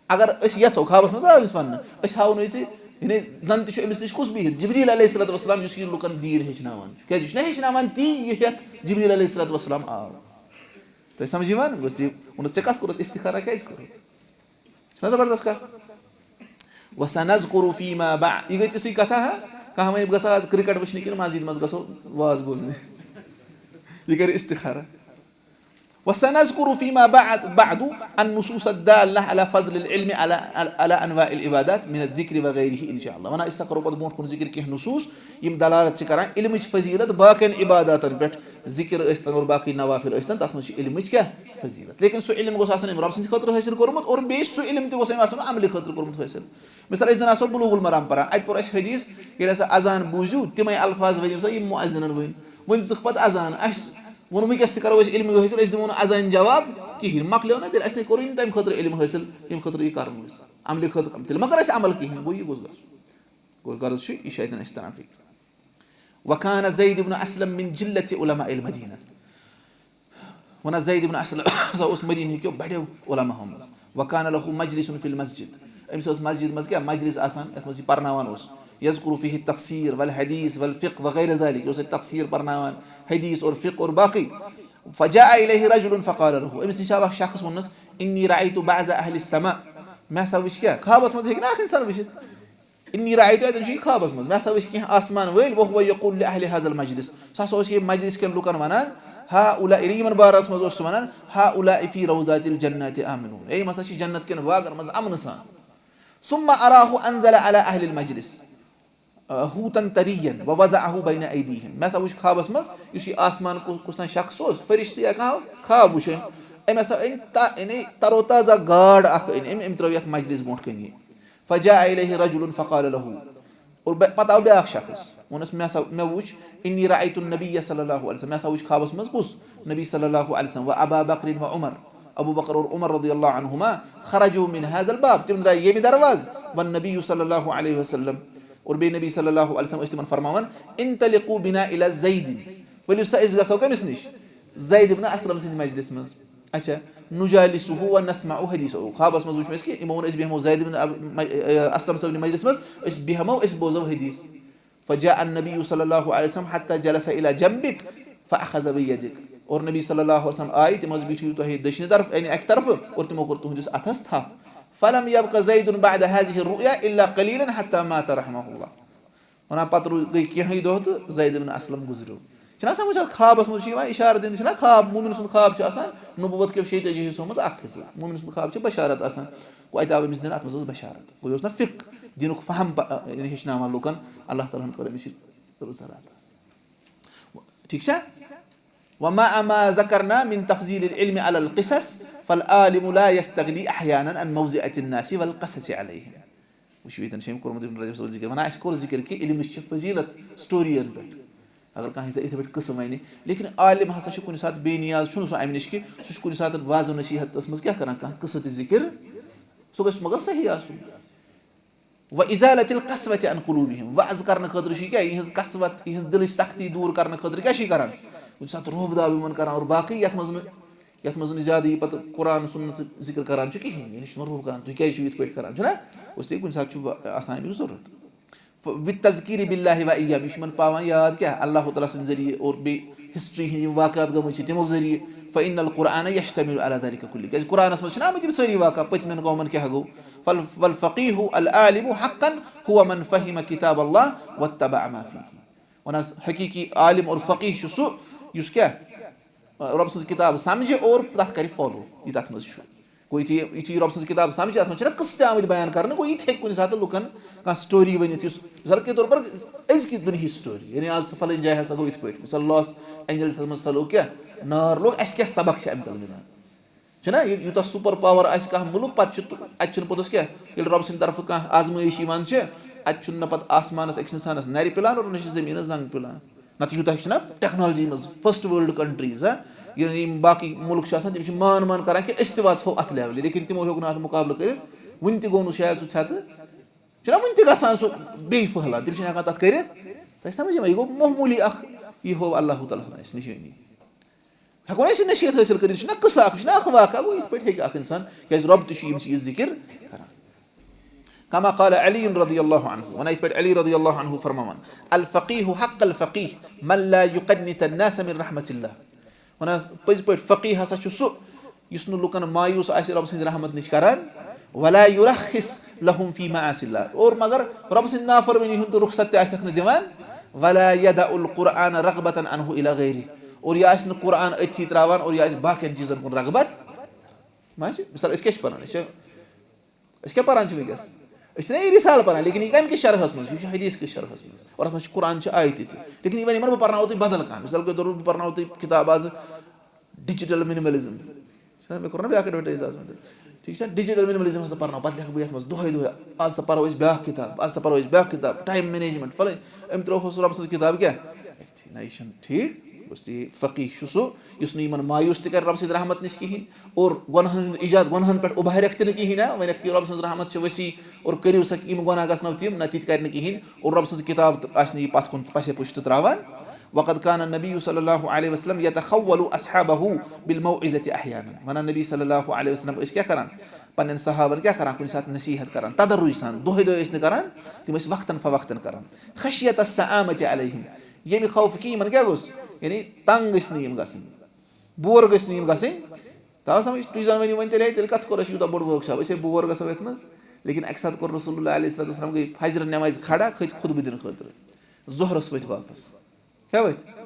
اگر أسۍ یژھو، خوابس منٛز آو أمِس وننہٕ، أسۍ ہاوو نہٕ ژےٚ، یعنی زن تہِ چھُ أمِس نِش کُس بِہِتھ؟ جبریل علیہ الصلوۃ والسلام، یُس یہِ لُکن دیٖن ہیٚچھناوان چھُ۔ کیازِ؟ یہِ چھُنہ ہیٚچھناوان تی، یہِ ہیٚتھ جبریل علیہ الصلوۃ والسلام آو۔ تۄہہِ سمجھ یِوان؟ بس تہِ ووٚنُس، ژےٚ کتھ کوٚرُتھ استخارہ، کیازِ کوٚرُتھ؟ چھُنہ زبردست کتھ؟ وَسَنَذْكُرُ فِيمَا بَعْدُ۔ یہِ گٔے تِژھٕے کتھا، ہا؟ کانٛہہ وَنہِ، بہٕ گژھٕ آز کرکٹ وٕچھنہِ کِنہٕ مسجد منٛز گژھو واز بوزنہِ؟ یہِ کرِ استخارہ۔ وَسَنَذْكُرُ فِيمَا بَعْدُ، بَعْدُ النُّصُوصَ الدَّالَّةَ عَلَى فَضْلِ الْعِلْمِ عَلَى، عَلَى أَنْوَاعِ الْعِبَادَاتِ مِنَ الذِّكْرِ وَغَيْرِهِ إِنْ شَاءَ اللَّهُ۔ وَنان، أسۍ ہسا کرو پتہٕ برونٛٹھ کُن ذِکِر کینٛہہ نصوٗص، یِم دلالت چھِ کران علمٕچ فضیلت باقین عباداتن پٮ۪ٹھ، ذِکِر ٲسۍتن اور باقٕے نوافل ٲسۍتن، تَتھ منٛز چھِ علمٕچ کیٛاہ فضیلت۔ لیکن سُہ علم گوٚژھ آسُن أمۍ رۄب سٕنٛدِ خٲطرٕ حٲصِل کوٚرمُت اور بیٚیہِ سُہ علم تہِ گوٚژھ أمۍ آسُن عملہِ خٲطرٕ کوٚرمُت حٲصِل۔ مثال، أسۍ زَن آسو بلوغ المرام پران، اَتہِ پوٚر اَسہِ حدیث، ییٚلہِ ہسا اذان بوٗزِو، تِمَے الفاظ ؤنِو سا یِم مُعزِنَن ؤنۍ۔ وۄنۍ دِژٕکھ پَتہٕ اذان، اَسہِ ووٚن، وٕنکیٚس تہِ کَرو أسۍ علمہِ حٲصِل، أسۍ دِمو نہٕ اذانہِ جواب کِہیٖنۍ، مۄکلیو نہ تیٚلہِ، اَسہِ نے کوٚرُے نہٕ تَمہِ خٲطرٕ علم حٲصِل، ییٚمہِ خٲطرٕ یہِ کَرُن اوس۔ عملہِ خٲطرٕ، تیٚلہِ ما کَرو اَسہِ عمل کِہیٖنۍ، گوٚو یہِ گوٚژھ گژھُن۔ گوٚو غرض چھُ، یہِ چھُ اَتٮ۪ن اَسہِ تَران فِکرِ۔ وَكَانَ زَيْدُ بْنُ أَسْلَمَ مِنْ جِلَّةِ عُلَمَاءِ الْمَدِينَةِ۔ وَنان، زید ابن اسلم ہسا اوس مدیٖنہٕکیو بڑیو علماہو منٛز۔ وَكَانَ لَهُ مَجْلِسٌ فِي الْمَسْجِدِ۔ أمِس ٲس مسجد منٛز کیٛاہ مجلس آسان، یَتھ منٛز یہِ پرناوان اوس۔ يَذْكُرُ فِيهِ التَّفْسِيرَ وَالْحَدِيثَ وَالْفِقْهَ وَغَيْرَ ذَلِكَ۔ یہِ اوس اَتہِ تفسیٖر پرناوان، حدیث اور فقہ اور باقٕے۔ فَجَاءَ إِلَيْهِ رَجُلٌ فَقَالَ لَهُ۔ أمِس نِش آو اَکھ شخص، ووٚننَس، إِنِّي رَأَيْتُ بَعْضَ أَهْلِ السَّمَاءِ۔ مےٚ ہسا وٕچھ کیٛاہ، خوابَس منٛز ہیٚکہِ نہ اَکھ اِنسان وٕچھِتھ۔ إِنِّي رَأَيْتُ، اَتٮ۪ن چھُ یہِ خوابَس منٛز، مےٚ ہسا وٕچھ کینٛہہ آسمان وٲلۍ، وَهُوَ يَقُولُ لِأَهْلِ هَذَا الْمَجْلِسِ، سُہ ہسا اوس یہِ مجلس کٮ۪ن لُکن وَنان، هَؤُلَاءِ، یِمن بارس منٛز اوس سُہ وَنان، هَؤُلَاءِ فِي رَوْضَاتِ الْجَنَّةِ آمِنُونَ، اے، یِم ہسا چھِ جنت کٮ۪ن باغن منٛز امنہٕ سان۔ ثُمَّ أَرَاهُ أَنْزَلَ عَلَى أَهْلِ الْمَجْلِسِ، آ، حُوتًا طَرِيًّا وَوَضَعَهُ بَيْنَ أَيْدِيهِمْ۔ مےٚ ہسا وٕچھ خوابس منٛز، یُس یہِ آسمان کُ-، کُس تام شخص اوس، فرشتہٕ یا کانٛہہ آو خواب وٕچھُن، أمۍ ہسا أنۍ تا-، یعنی تروتازہ گاڈ اکھ أنۍ أمۍ، أمۍ ترٲو یتھ مجلس برونٛٹھ کنہِ۔ فجاء إليه رجل فقال له، اور بہ-، پتہٕ آو بیٛاکھ شخص، ووٚنُس، مےٚ ہسا، مےٚ وُچھ، إني رأيت النبي صلى الله عليه وسلم، مےٚ ہسا وُچھ خوابس منٛز کُس؟ نبی صلی اللہ علیہ وسلم، وأبا بکر وعمر، ابو بکر اور عمر رضی اللہ عنہما، خرجوا من هذا الباب، تِم درٛاے ییٚمہِ دروازٕ، والنبي صلى الله عليه وسلم، اور بیٚیہِ نبی صلی اللہ علیہ وسلم ٲسۍ تِمن فرماوان، انطلقوا بنا إلى زيد، ؤلِو سا أسۍ گژھو کٔمِس نِش؟ زید ابن اسلم سٕنٛدِ مجلس منٛز۔ اچھا، نجالسه ونسمع حديثه۔ خوابس منٛز وُچھ مےٚ کہِ یِمو ووٚن، أسۍ بیٚہمو زید ابن اب-، مج-، ٲ، اسلم صٲبنہِ مجلس منٛز، أسۍ بیٚہمو، أسۍ بوزو حدیث۔ فجاء النبي صلى الله عليه وسلم حتى جلس إلى جنبك فأخذ بيدك۔ اور نبی صلی اللہ علیہ وسلم آیہِ، تِم حظ بیٖٹھۍ تۄہہِ دٔچھنہِ طرف، یعنی اَکہِ طرفہٕ، اور تِمو کوٚر تُہنٛدِس اَتھس تھپھ۔ فلم يبق زيد بعد هذه الرؤيا إلا قليلا حتى مات رحمه الله۔ وَنَا پَتہٕ روٗ-، گٔے کینٛہٕے دۄہ تہٕ زید بن اسلم گُزریو۔ چھِنہ آسان وٕچھان خوابَس منٛز چھُ یِوان اِشارٕ دِنہٕ، چھِنہ خواب، مومِن سُنٛد خواب چھُ آسان نبوت کیو شیٚیہِ تٲجی حصو منٛز اَکھ حصہٕ۔ مومِن سُنٛد خواب چھِ بشارت آسان۔ گوٚو اَتہِ آو أمِس دِنہٕ، اَتھ منٛز ٲس بشارت۔ گوٚو یہِ اوس نہ فقہ، یعنی ہیٚچھناوان لُکَن اللہ تعالیٰ ہَن کٔر أمِس یہِ رٕژَر عطا۔ ٹھیٖک چھا؟ ومع ما ذكرنا من تفضيل العلم على القصص، فالعالم لا يستغني أحيانا عن موعظة الناس والقصص عليهم۔ وٕچھِو، ییٚتٮ۪ن چھُ أمۍ کوٚرمُت ابن رجب صٲبَن ذِکِر، وَنان، اَسہِ کوٚر ذِکِر کہِ علمٕچ چھِ فضیٖلت story یَن پٮ۪ٹھ۔ اگر کانٛہہ یِتھَے، یِتھَے پٲٹھۍ قٕصہٕ وَنہِ، لیکن عالم ہسا چھُ کُنہِ ساتہٕ بے نیاز، چھُنہٕ سُہ اَمہِ نِش کہِ سُہ چھُ کُنہِ ساتہٕ وعظ و نصیحتَس منٛز کیٛاہ کَران، کانٛہہ قٕصہٕ تہِ ذِکِر، سُہ گژھِ مگر صحیح آسُن۔ وَإِزَالَةِ الْقَسْوَةِ عَنْ قُلُوبِهِمْ، وعظ کرنہٕ خٲطرٕ چھُ یہِ کیٛاہ، یِہٕنٛز قسوت، یِہٕنٛز دِلٕچ سختی دوٗر کرنہٕ خٲطرٕ کیٛاہ چھُ یہِ کران؟ کُنہِ ساتہٕ روب داب یِمن کران، اور باقٕے یَتھ منٛز نہٕ، یَتھ منٛز نہٕ زیادٕ یہِ پتہٕ قرآن سُنت ذِکر کران چھُ کِہیٖنۍ، یعنی چھُ تِمن روب کران، تُہۍ کیٛازِ چھِو یِتھ پٲٹھۍ کران، چھُنہ؟ اس لیے کُنہِ ساتہٕ چھُ آسان اَمیُک ضروٗرت۔ ف-، بالتذکیر باللہ و ایام، یہِ چھُ یِمن پاوان یاد کیٛاہ؟ اللہ تعالیٰ سٕنٛدِ ذٔریعہٕ اور بیٚیہِ history ہِنٛدۍ یِم واقعات گٔمٕتۍ چھِ تِمو ذٔریعہٕ۔ فإن القرآن یشتمل علی ذلک کُلہ، کیٛازِ قرآنس منٛز چھِنہ آمٕتۍ یِم سٲری واقعہ، پٔتمٮ۪ن قومن کیٛاہ گوٚو؟ فال-، فالفقیہ العالم حقا هو من فهم کتاب اللہ واتبع ما فیہ۔ وَنان حقیٖقی عالم اور فقیہ چھُ سُہ یُس کیٛاہ؟ رۄب سٕنٛز کِتاب سمجھِ اور تَتھ کَرِ follow، یہِ تَتھ منٛز چھُ۔ گوٚو یُتھُے، یُتھُے رۄب سٕنٛز کِتاب سمجھِ، اَتھ منٛز چھِنہ قٕصہٕ تہِ آمٕتۍ بیان کرنہٕ، گوٚو یہِ تہِ ہیٚکہِ کُنہِ ساتہٕ لُکَن کانٛہہ story ؤنِتھ، یُس مثال کے طور پر أزکہِ دُنہِچ story، یعنی آز فلٲنۍ جایہِ ہسا گوٚو یِتھ پٲٹھۍ، مثال لاس اینجلسَس منٛز ہسا لوٚگ کیٛاہ؟ نار لوٚگ، اَسہِ کیٛاہ سبق چھِ اَمہِ تَل مِلان؟ چھُنہ، یہِ یوٗتاہ super power آسہِ کانٛہہ مُلُک، پَتہٕ چھُ تہٕ اَتہِ چھُنہٕ پوٚتُس کیٛاہ، ییٚلہِ رۄب سٕنٛدِ طرفہٕ کانٛہہ آزمٲیِش یِوان چھِ، اَتہِ چھُنہٕ نہ پَتہٕ آسمانَس أکِس اِنسانَس نَرِ پِلان اور نہ چھِ زٔمیٖنَس زنٛگ پِلان۔ نتہٕ یوٗتاہ چھُنہ technology منٛز first world countries، ہا، یِم، یِم باقٕے مُلک چھِ آسان، تِم چھِ مان مان کران کہِ أسۍ تہِ واتہٕ ہو اَتھ levelہِ، لیکن تِمو ہیوٚک نہٕ اَتھ مُقابلہٕ کٔرِتھ۔ وُنہِ تہِ گوٚو نہٕ شاید سُہ ژھٮ۪تہٕ، چھُنہ وُنہِ تہِ گژھان سُہ بیٚیہِ پھٔہلان، تِم چھِنہٕ ہٮ۪کان تَتھ کٔرِتھ۔ تۄہہِ سَمجھ یِوان؟ یہِ گوٚو معموٗلی اَکھ، یہِ ہوو اللہ تعالیٰ ہَن اَسہِ نِشٲنی۔ ہٮ۪کو أسۍ نصیحت حٲصِل کٔرِتھ، یہِ چھُنہ قٕصہٕ اَکھ، یہِ چھُنہ اَکھ واقعہ، گوٚو یِتھ پٲٹھۍ ہیٚکہِ اَکھ اِنسان، کیٛازِ رۄب تہِ چھُ یِم چیٖز ذِکِر کران۔ کما قال علی رضی اللہ عنہ، وَنان یِتھ پٲٹھۍ علی رضی اللہ عنہ فرماوان، الفقیہ حق الفقیہ من لا یقنط الناس من رحمت اللہ۔ وَنان پٔزۍ پٲٹھۍ فقیہ ہسا چھُ سُہ یُس نہٕ لُکن مایوٗس آسہِ رۄب سٕنٛزِ رحمت نِش کران، ولا یرخص لهم فی معاصی اللہ، اور مگر رۄب سٕنٛدِ نافرمٲنی ہُنٛد تہٕ رُخصت تہِ آسٮ۪کھ نہٕ دِوان، ولا یدع القرآن رغبة عنہ الی غیرہ، اور یہِ آسہِ نہٕ قرآن أتھی ترٛاوان اور یہِ آسہِ باقین چیٖزن کُن رغبت۔ ما چھِ؟ مثال، أسۍ کیٛاہ چھِ پران؟ أسۍ چھِ، أسۍ کیٛاہ پران چھِ وٕنکیٚس؟ أسۍ چھِنہ یہِ رسالہٕ پران، لیکن یہِ کَمہِ کِس شرحس منٛز؟ یہِ چھُ حدیث کِس شرحس منٛز، اور اَتھ منٛز چھِ قرآن چہِ آیتہِ تہِ، لیکن یہِ وَنہِ یِمن بہٕ پرناوو تُہۍ بدل کانٛہہ۔ مثال کے طور پر بہٕ پرناوو تُہۍ کِتاب آز، digital minimalism۔ چھِنہ مےٚ کوٚر نہ بیٛاکھ advertise آز وۄنۍ؟ ٹھیٖک چھا؟ Digital minimalism ہسا پرناو، پتہٕ لیکھٕ بہٕ یَتھ منٛز دۄہَے دۄہَے، آز ہسا پرو أسۍ بیٛاکھ کِتاب، آز ہسا پرو أسۍ بیٛاکھ کِتاب، time management، فلٲنۍ۔ أمۍ ترٛوو سُہ رۄب سٕنٛز کِتاب کیٛاہ؟ أتھی۔ نہ، یہِ چھُنہٕ ٹھیٖک۔ گوٚژھ تہِ فقیٖہ چھُ سُہ، یُس نہٕ یِمن مایوٗس تہِ کرِ رۄب سٕنٛدِ رحمت نِش کِہیٖنۍ، اور گۄناہن ہُنٛد ایجاد، گۄناہن پٮ۪ٹھ اُبھارٮ۪کھ تہِ نہٕ کِہیٖنۍ۔ ہا، وۄنۍ کہِ رۄب سٕنٛز رحمت چھِ وسیع، اور کٔرِو سا یِم گۄناہ گژھنو تِم، نہ، تِتہِ کرِ نہٕ کِہیٖنۍ، اور رۄب سٕنٛز کِتاب تہٕ آسہِ نہٕ یہِ پتھ کُن پسے پُشتہٕ ترٛاوان۔ وقد كان النبي صلى الله عليه وسلم يتخول أصحابه بالموعظة أحيانا۔ وَنان نبی صلی اللہ علیہ وسلم ٲسۍ کیٛاہ کران؟ پننٮ۪ن صحابن کیٛاہ کران؟ کُنہِ ساتہٕ نصیحت کران، تدرج سان، دۄہے دۄہے ٲسۍ نہٕ کران، تِم ٲسۍ وقتاً فوقتاً کران۔ خشیت السآمة عليهم، ییٚمہِ خوفہٕ کہِ یِمن کیٛاہ گوٚژھ؟ یعنی تنگ گٔژھۍ نہٕ یِم گژھٕنۍ، بور گٔژھۍ نہٕ یِم گژھٕنۍ۔ تاو سمجھ؟ تُہۍ زن ؤنِو وۄنۍ تیٚلہِ، ہے، تیٚلہِ کتھ کوٚر اَسہِ یوٗتاہ بوٚڑ workshop؟ أسۍ ہے بور گژھو یتھ منٛز۔ لیکن اکہِ ساتہٕ کوٚر رسول اللہ علیہ الصلوۃ والسلام گٔے فجر نمازِ کھڑا، کھٔتۍ خطبہٕ دِنہٕ خٲطرٕ۔ ظہرس ؤتھۍ واپس۔ کیٛاہ ؤتھۍ؟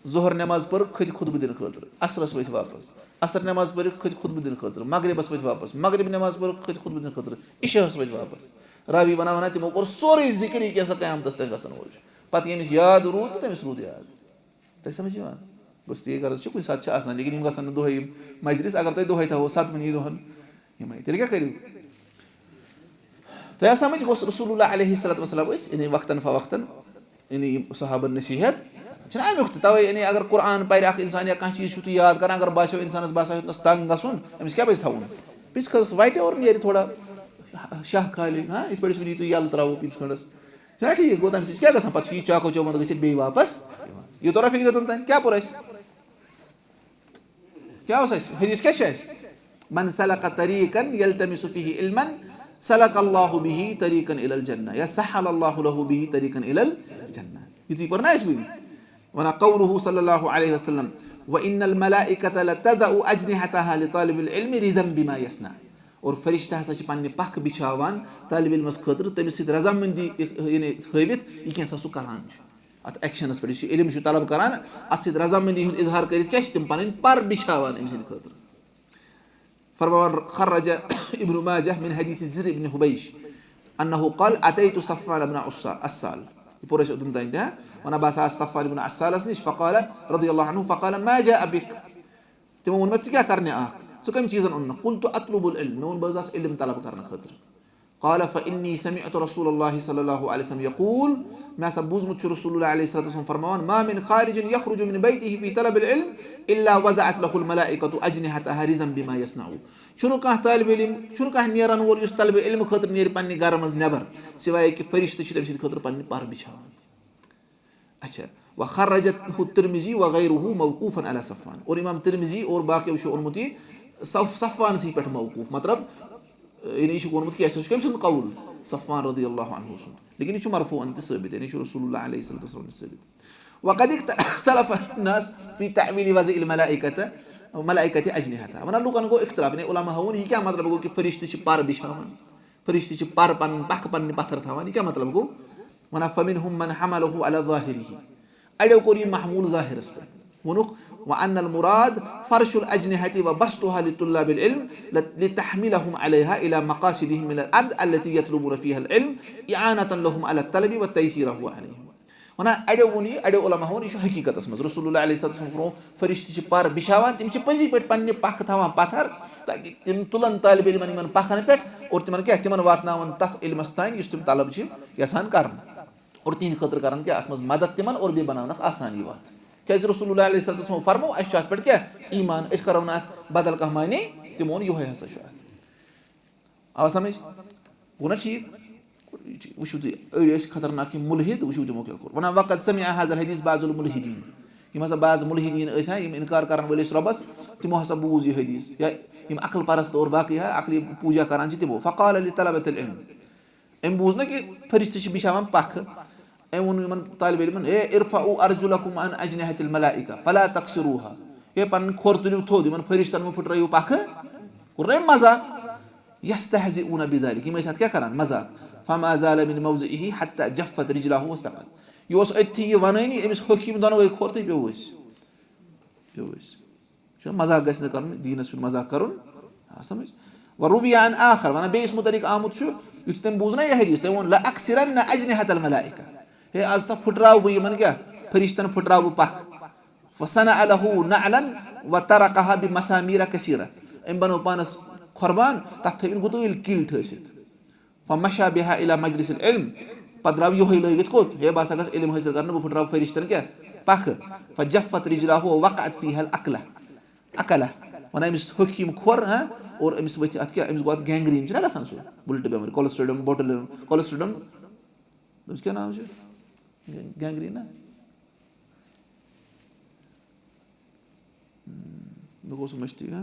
ظہر نماز پٔرٕکھ، کھٔتۍ خطبہٕ دِنہٕ خٲطرٕ۔ عصرس ؤتھۍ واپس۔ عصر نماز پٔرٕکھ، کھٔتۍ خطبہٕ دِنہٕ خٲطرٕ۔ مغربس ؤتھۍ واپس۔ مغرب نماز پٔرٕکھ، کھٔتۍ خطبہٕ دِنہٕ خٲطرٕ۔ عشاء ہس ؤتھۍ واپس۔ راوی ونان ونان تِمو کوٚر سورُے ذکر، یہِ کیٛاہ سا قیامتس تام گژھن وول چھُ۔ پتہٕ ییٚمِس یاد روٗد تہٕ تٔمِس روٗد یاد۔ تۄہہِ سمجھ یِوان؟ بس تی غرض چھُ، کُنہِ ساتہٕ چھِ آسان، لیکن یِم گژھن نہٕ دۄہے یِم مجلس، اگر تۄہہِ دۄہے تھاوو ستوٕنی دۄہن یِمے، تیٚلہِ کیٛاہ کٔرِو؟ تۄہہِ آسان وۄنۍ گوٚژھ رسول اللہ علیہ الصلوۃ والسلام ٲسۍ، یعنی وقتاً فوقتاً، یعنی یِم صحابن نصیحت۔ چھُنہ اَمیُک تہِ؟ توے یعنی اگر قرآن پرِ اکھ انسان یا کانٛہہ چیٖز چھُو تُہۍ یاد کران، اگر باسیو انسانس باسیو یوتنس تنگ گژھُن، أمِس کیٛاہ پزِ تھاوُن؟ أمِس کھٔژ وَٹہِ اور نیرِ تھوڑا شاہ خالی، ہاں، یِتھ پٲٹھۍ أسۍ وٕنی تُہۍ یَلہٕ ترٛاوو پیٖنٛتِس کھنٛڈس۔ چھُنہ ٹھیٖک؟ گوٚو تَمہِ سۭتۍ کیٛاہ گژھان؟ پتہٕ چھُ یہِ چاکو چوبند گٔژھِتھ بیٚیہِ واپس یِوان۔ یہِ توٚرا فِکرِ توٚتام؟ کیٛاہ پوٚر اَسہِ؟ کیٛاہ اوس اَسہِ؟ حدیث کیٛاہ چھُ اَسہِ؟ من سلک طریقا یلتمس فیہ علما سلک اللہ بہ طریقا الی الجنہ یا سہل اللہ لہ بہ طریقا الی الجنہ۔ یُتھُے پوٚر نا اَسہِ وٕنی؟ وَنان قوله صلی اللہ علیہ وسلم، وَإِنَّ الْمَلَائِكَةَ لَتَضَعُ أَجْنِحَتَهَا لِطَالِبِ الْعِلْمِ رِضًا بِمَا يَصْنَعُ۔ اور فرشتہٕ ہسا چھِ پننہِ پکھ بچھاوان طالب علمس خٲطرٕ، تٔمِس سۭتۍ رضامندی، یعنی، ہٲوِتھ، یہِ کینٛہہ سا سُہ کران چھُ۔ اتھ ایکشنس پٮ۪ٹھ، یُس یہِ علم چھُ طلب کران، اتھ سۭتۍ رضامندی ہُنٛد اظہار کٔرِتھ کیٛاہ چھِ تِم پنٕنۍ پر بچھاوان أمۍ سٕنٛدِ خٲطرٕ۔ فرماوان، خرج ابن ماجہ من حدیث زر ابن حبیش انه قال، اتیت صفوان ابن عسا-، عسال۔ یہِ پوٚر اَسہِ اوٚتَن تام تہِ، ہا؟ وَنان، بہٕ ہسا آس صفوان ابن عسالس نِش، فقال، رضی اللہ عنہ، فقال، ما جاء بک؟ تِمو ووٚن مےٚ، ژٕ کیٛاہ کرنہِ آکھ؟ ژٕ کَمہِ چیٖزن اوٚنُکھ؟ قلت اطلب العلم، مےٚ ووٚن، بہٕ حظ آس علم طلب کرنہٕ خٲطرٕ۔ قال، فإني سمعت رسول الله صلى الله عليه وسلم يقول، مےٚ ہسا بوٗزمُت چھُ رسول اللہ علیہ الصلوۃ والسلام فرماوان، ما من خارج يخرج من بيته في طلب العلم إلا وضعت له الملائكة أجنحتها رضا بما يصنع۔ چھُنہٕ کانٛہہ طالب علم، چھُنہٕ کانٛہہ نیرن وول یُس طلب علم خٲطرٕ نیرِ پننہِ گرٕ منٛز نٮ۪بر، سوائے کہِ فرشتہٕ چھِ تٔمۍ سٕنٛدِ خٲطرٕ پننہِ پر بچھاوان۔ اچھا، وخرجه الترمذي وغيره موقوفا على صفوان۔ اور امام ترمذی اور باقیو چھُ اوٚنمُت یہِ صف-، صفوانسٕے پٮ۪ٹھ موقوف، مطلب، یعنی یہِ چھُکھ ووٚنمُت کہِ اَسہِ اوس کٔمۍ سُنٛد قول؟ صفوان رضی اللہ عنہ سُنٛد۔ لیکن یہِ چھُ مرفوعاً تہِ ثٲبت، یعنی یہِ چھُ رسول اللہ علیہ الصلوۃ والسلام نِش ثٲبت۔ وقد اختلف الناس في تأويل وضع الملائكة، ملائكة أجنحتها۔ وَنان لُکَن گوٚو اختلاف، یعنی علماء ووٚن، یہِ کیٛاہ مطلب گوٚو کہِ فرشتہٕ چھِ پر بِچھاوان؟ فرشتہٕ چھِ پر پنٕنۍ پکھ پننہِ پتھر تھاوان، یہِ کیٛاہ مطلب گوٚو؟ وَنان، فمنهم من حمله على ظاهره۔ اَڑیو کوٚر یہِ محمول ظاہرس پٮ۪ٹھ۔ ووٚنُکھ، وأن المراد فرش الأجنحة وبسطها لطلاب العلم لتحملهم عليها إلى مقاصدهم من الأرض التي يطلبون فيها العلم إعانة لهم على الطلب وتيسيره عليهم۔ وَنان، اَڑیو ووٚن یہِ، اَڑیو علماء ووٚن، یہِ چھُ حقیٖقتس منٛز۔ رسول اللہ علیہ الصلوۃ والسلام فرموو، فرشتہٕ چھِ پر بِچھاوان، تِم چھِ پٔزی پٲٹھۍ پننہِ پکھٕ تھاوان پتھر، تاکہِ تِم تُلن طالب علمن یِمن پکھن پٮ۪ٹھ اور تِمن کیٛاہ، تِمن واتناون تتھ علمس تام، یُس تِم طلب چھِ یژھان کرُن۔ اور تِہنٛدِ خٲطرٕ کرن کیٛاہ، اتھ منٛز مدد تِمن اور بیٚیہِ بناونکھ آسانی وتھ۔ کیٛازِ رسول اللہ علیہ الصلوۃ والسلام فرموو، اسہِ چھُ اتھ پٮ۪ٹھ کیٛاہ، ایمان، أسۍ کرو نہٕ اتھ بدل کانٛہہ معنی، تِمو ووٚن، یِہوٚے ہسا چھُ اتھ۔ آو سمجھ؟ گوٚو نا ٹھیٖک؟ وٕچھِو تُہۍ، أڑۍ ٲسۍ خطرناک یِم مُلحِد، وٕچھِو تِمو کیٛاہ کوٚر۔ وَنان، وَقَدْ سَمِعَ هَذَا الْحَدِيثَ بَعْضُ الْمُلْحِدِينَ۔ یِم ہسا بعض مُلحِدیٖن ٲسۍ ہا، یِم اِنکار کَرَن وٲلۍ ٲسۍ رۄبَس، تِمو ہسا بوٗز یہِ حدیث۔ یا یِم عقل پرست اور باقٕے ہا، عقلہِ پوٗجا کَران چھِ تِمو۔ فَقَالَ لِطَلَبَةِ الْعِلْمِ۔ أمۍ بوٗز نہ کہِ فرشتہٕ چھِ بِچھاوان پَکھٕ۔ أمۍ ووٚن یِمَن طالب علمَن، اے، ارفعوا ارجلکم عن اجنحة الملائکہ فلا تکسروها۔ اے، پَنٕنۍ کھۄر تُلِو تھوٚد، یِمَن فرشتَن مہٕ پھٕٹرٲیِو پَکھٕ۔ کوٚر نہ أمۍ مذاق؟ یستہزئون بذلک، یِم ٲسۍ اَتھ کیٛاہ کَران؟ مذاق۔ فما زال من موضعه حتى جفت رجلاه وسقط۔ یہِ اوس أتھی یہِ وَنٲنی، أمِس ہوٚکھۍ یِم دۄنوَے کھۄر تہٕ پیوٚو أسۍ۔ پیوٚو أسۍ۔ چھُنہ مذاق گژھِ نہٕ کَرُن، دیٖنَس چھُنہٕ مذاق کَرُن۔ آ، سمجھ؟ وروی عن آخر، وَنان بیٚیِس مُتعلِق آمُت چھُ، یُتھُے تٔمۍ بوٗز نہ یہِ حدیث، تٔمۍ ووٚن، لأکسرن اجنحة الملائکہ۔ ہے، آز سا پھٕٹراو بہٕ یِمَن کیٛاہ؟ فرشتَن پھٕٹراو بہٕ پَکھ۔ فصنع له نعلا وطرقها بمسامير كثيرة۔ أمۍ بنوو پانَس قۄربان، تَتھ تھٲوِن گُتٲلۍ کِلۍ ٹھٲسِتھ۔ فمشى بها إلى مجلس العلم۔ پتہٕ درٛاو یِہوٚے لٲگِتھ کوٚت؟ ہے، بہٕ ہسا گژھٕ علم حٲصِل کرنہٕ، بہٕ پھٕٹراو فرشتن کیٛاہ؟ پکھٕ۔ فجفت رجلاه ووقعت فيها الأكلة۔ اکلہ۔ وَنان أمِس ہوٚکھۍ یِم کھۄر، ہاں، اور أمِس ؤتھۍ اَتھ کیٛاہ؟ أمِس گوٚو اَتھ گینگریٖن، چھُنہ گژھان سُہ؟ بُلٹہٕ بٮ۪مٲرۍ، کولسٹریڈم، بوٹلِن، کولسٹریڈم، أمِس کیٛاہ ناو چھُ؟ گینگریٖن نا؟ مےٚ گوٚو سُہ مٔشتٕے، ہا؟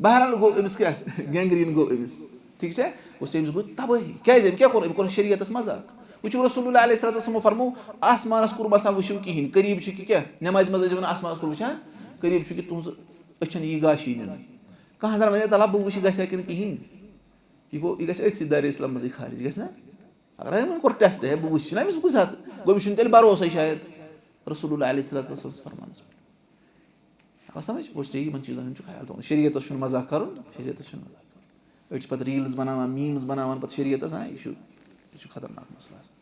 بہرحال گوٚو أمِس کیٛاہ؟ گینگریٖن گوٚو أمِس۔ ٹھیٖک چھا؟ گوٚو سُہ أمِس گوٚو تبٲہی۔ کیٛازِ؟ أمۍ کیٛاہ کوٚر؟ أمۍ کوٚر شریعتس مذاق۔ وٕچھِو، رسول اللہ علیہ الصلوۃ والسلام فرموو، آسمانس کُن مہ سا وٕچھِو کِہیٖنۍ، قریٖب چھُ کہِ کیٛاہ؟ نمازِ منٛز ٲسۍ زِ وَنان آسمانس کُن وٕچھان، قریٖب چھُ کہِ تُہٕنٛز أچھن یی گاشی نِنہٕ۔ کانٛہہ زن وَنہِ، تَلہ بہٕ وٕچھِ، گژھِ ہا کِنہٕ کِہیٖنۍ۔ یہِ گوٚو، یہِ گژھِ أتھۍ سۭتۍ دایرِ اسلام منٛزٕے خارج، گژھِ نہ؟ اگر أمۍ کوٚر ٹیسٹ، ہے، بہٕ وٕچھِ نہ أمِس کُس ہتھ، گوٚو أمِس چھُنہٕ تیٚلہِ بھروسَے شاید رسول اللہ علیہ الصلوۃ والسلام فرمانَس پٮ۪ٹھ۔ آو سمجھ؟ گوٚو، یہِ چھِ یِمَن چیٖزَن ہُنٛد چھُ خیال تھاوُن۔ شریعتَس چھُنہٕ مذاق کَرُن، شریعتَس چھُنہٕ مذاق کَرُن۔ أڑۍ چھِ پَتہٕ ریٖلٕز بَناوان، میٖمٕز بَناوان، پَتہٕ شریعتَس، ہاں، یہِ چھُ، یہِ چھُ خطرناک مسلہٕ آسان۔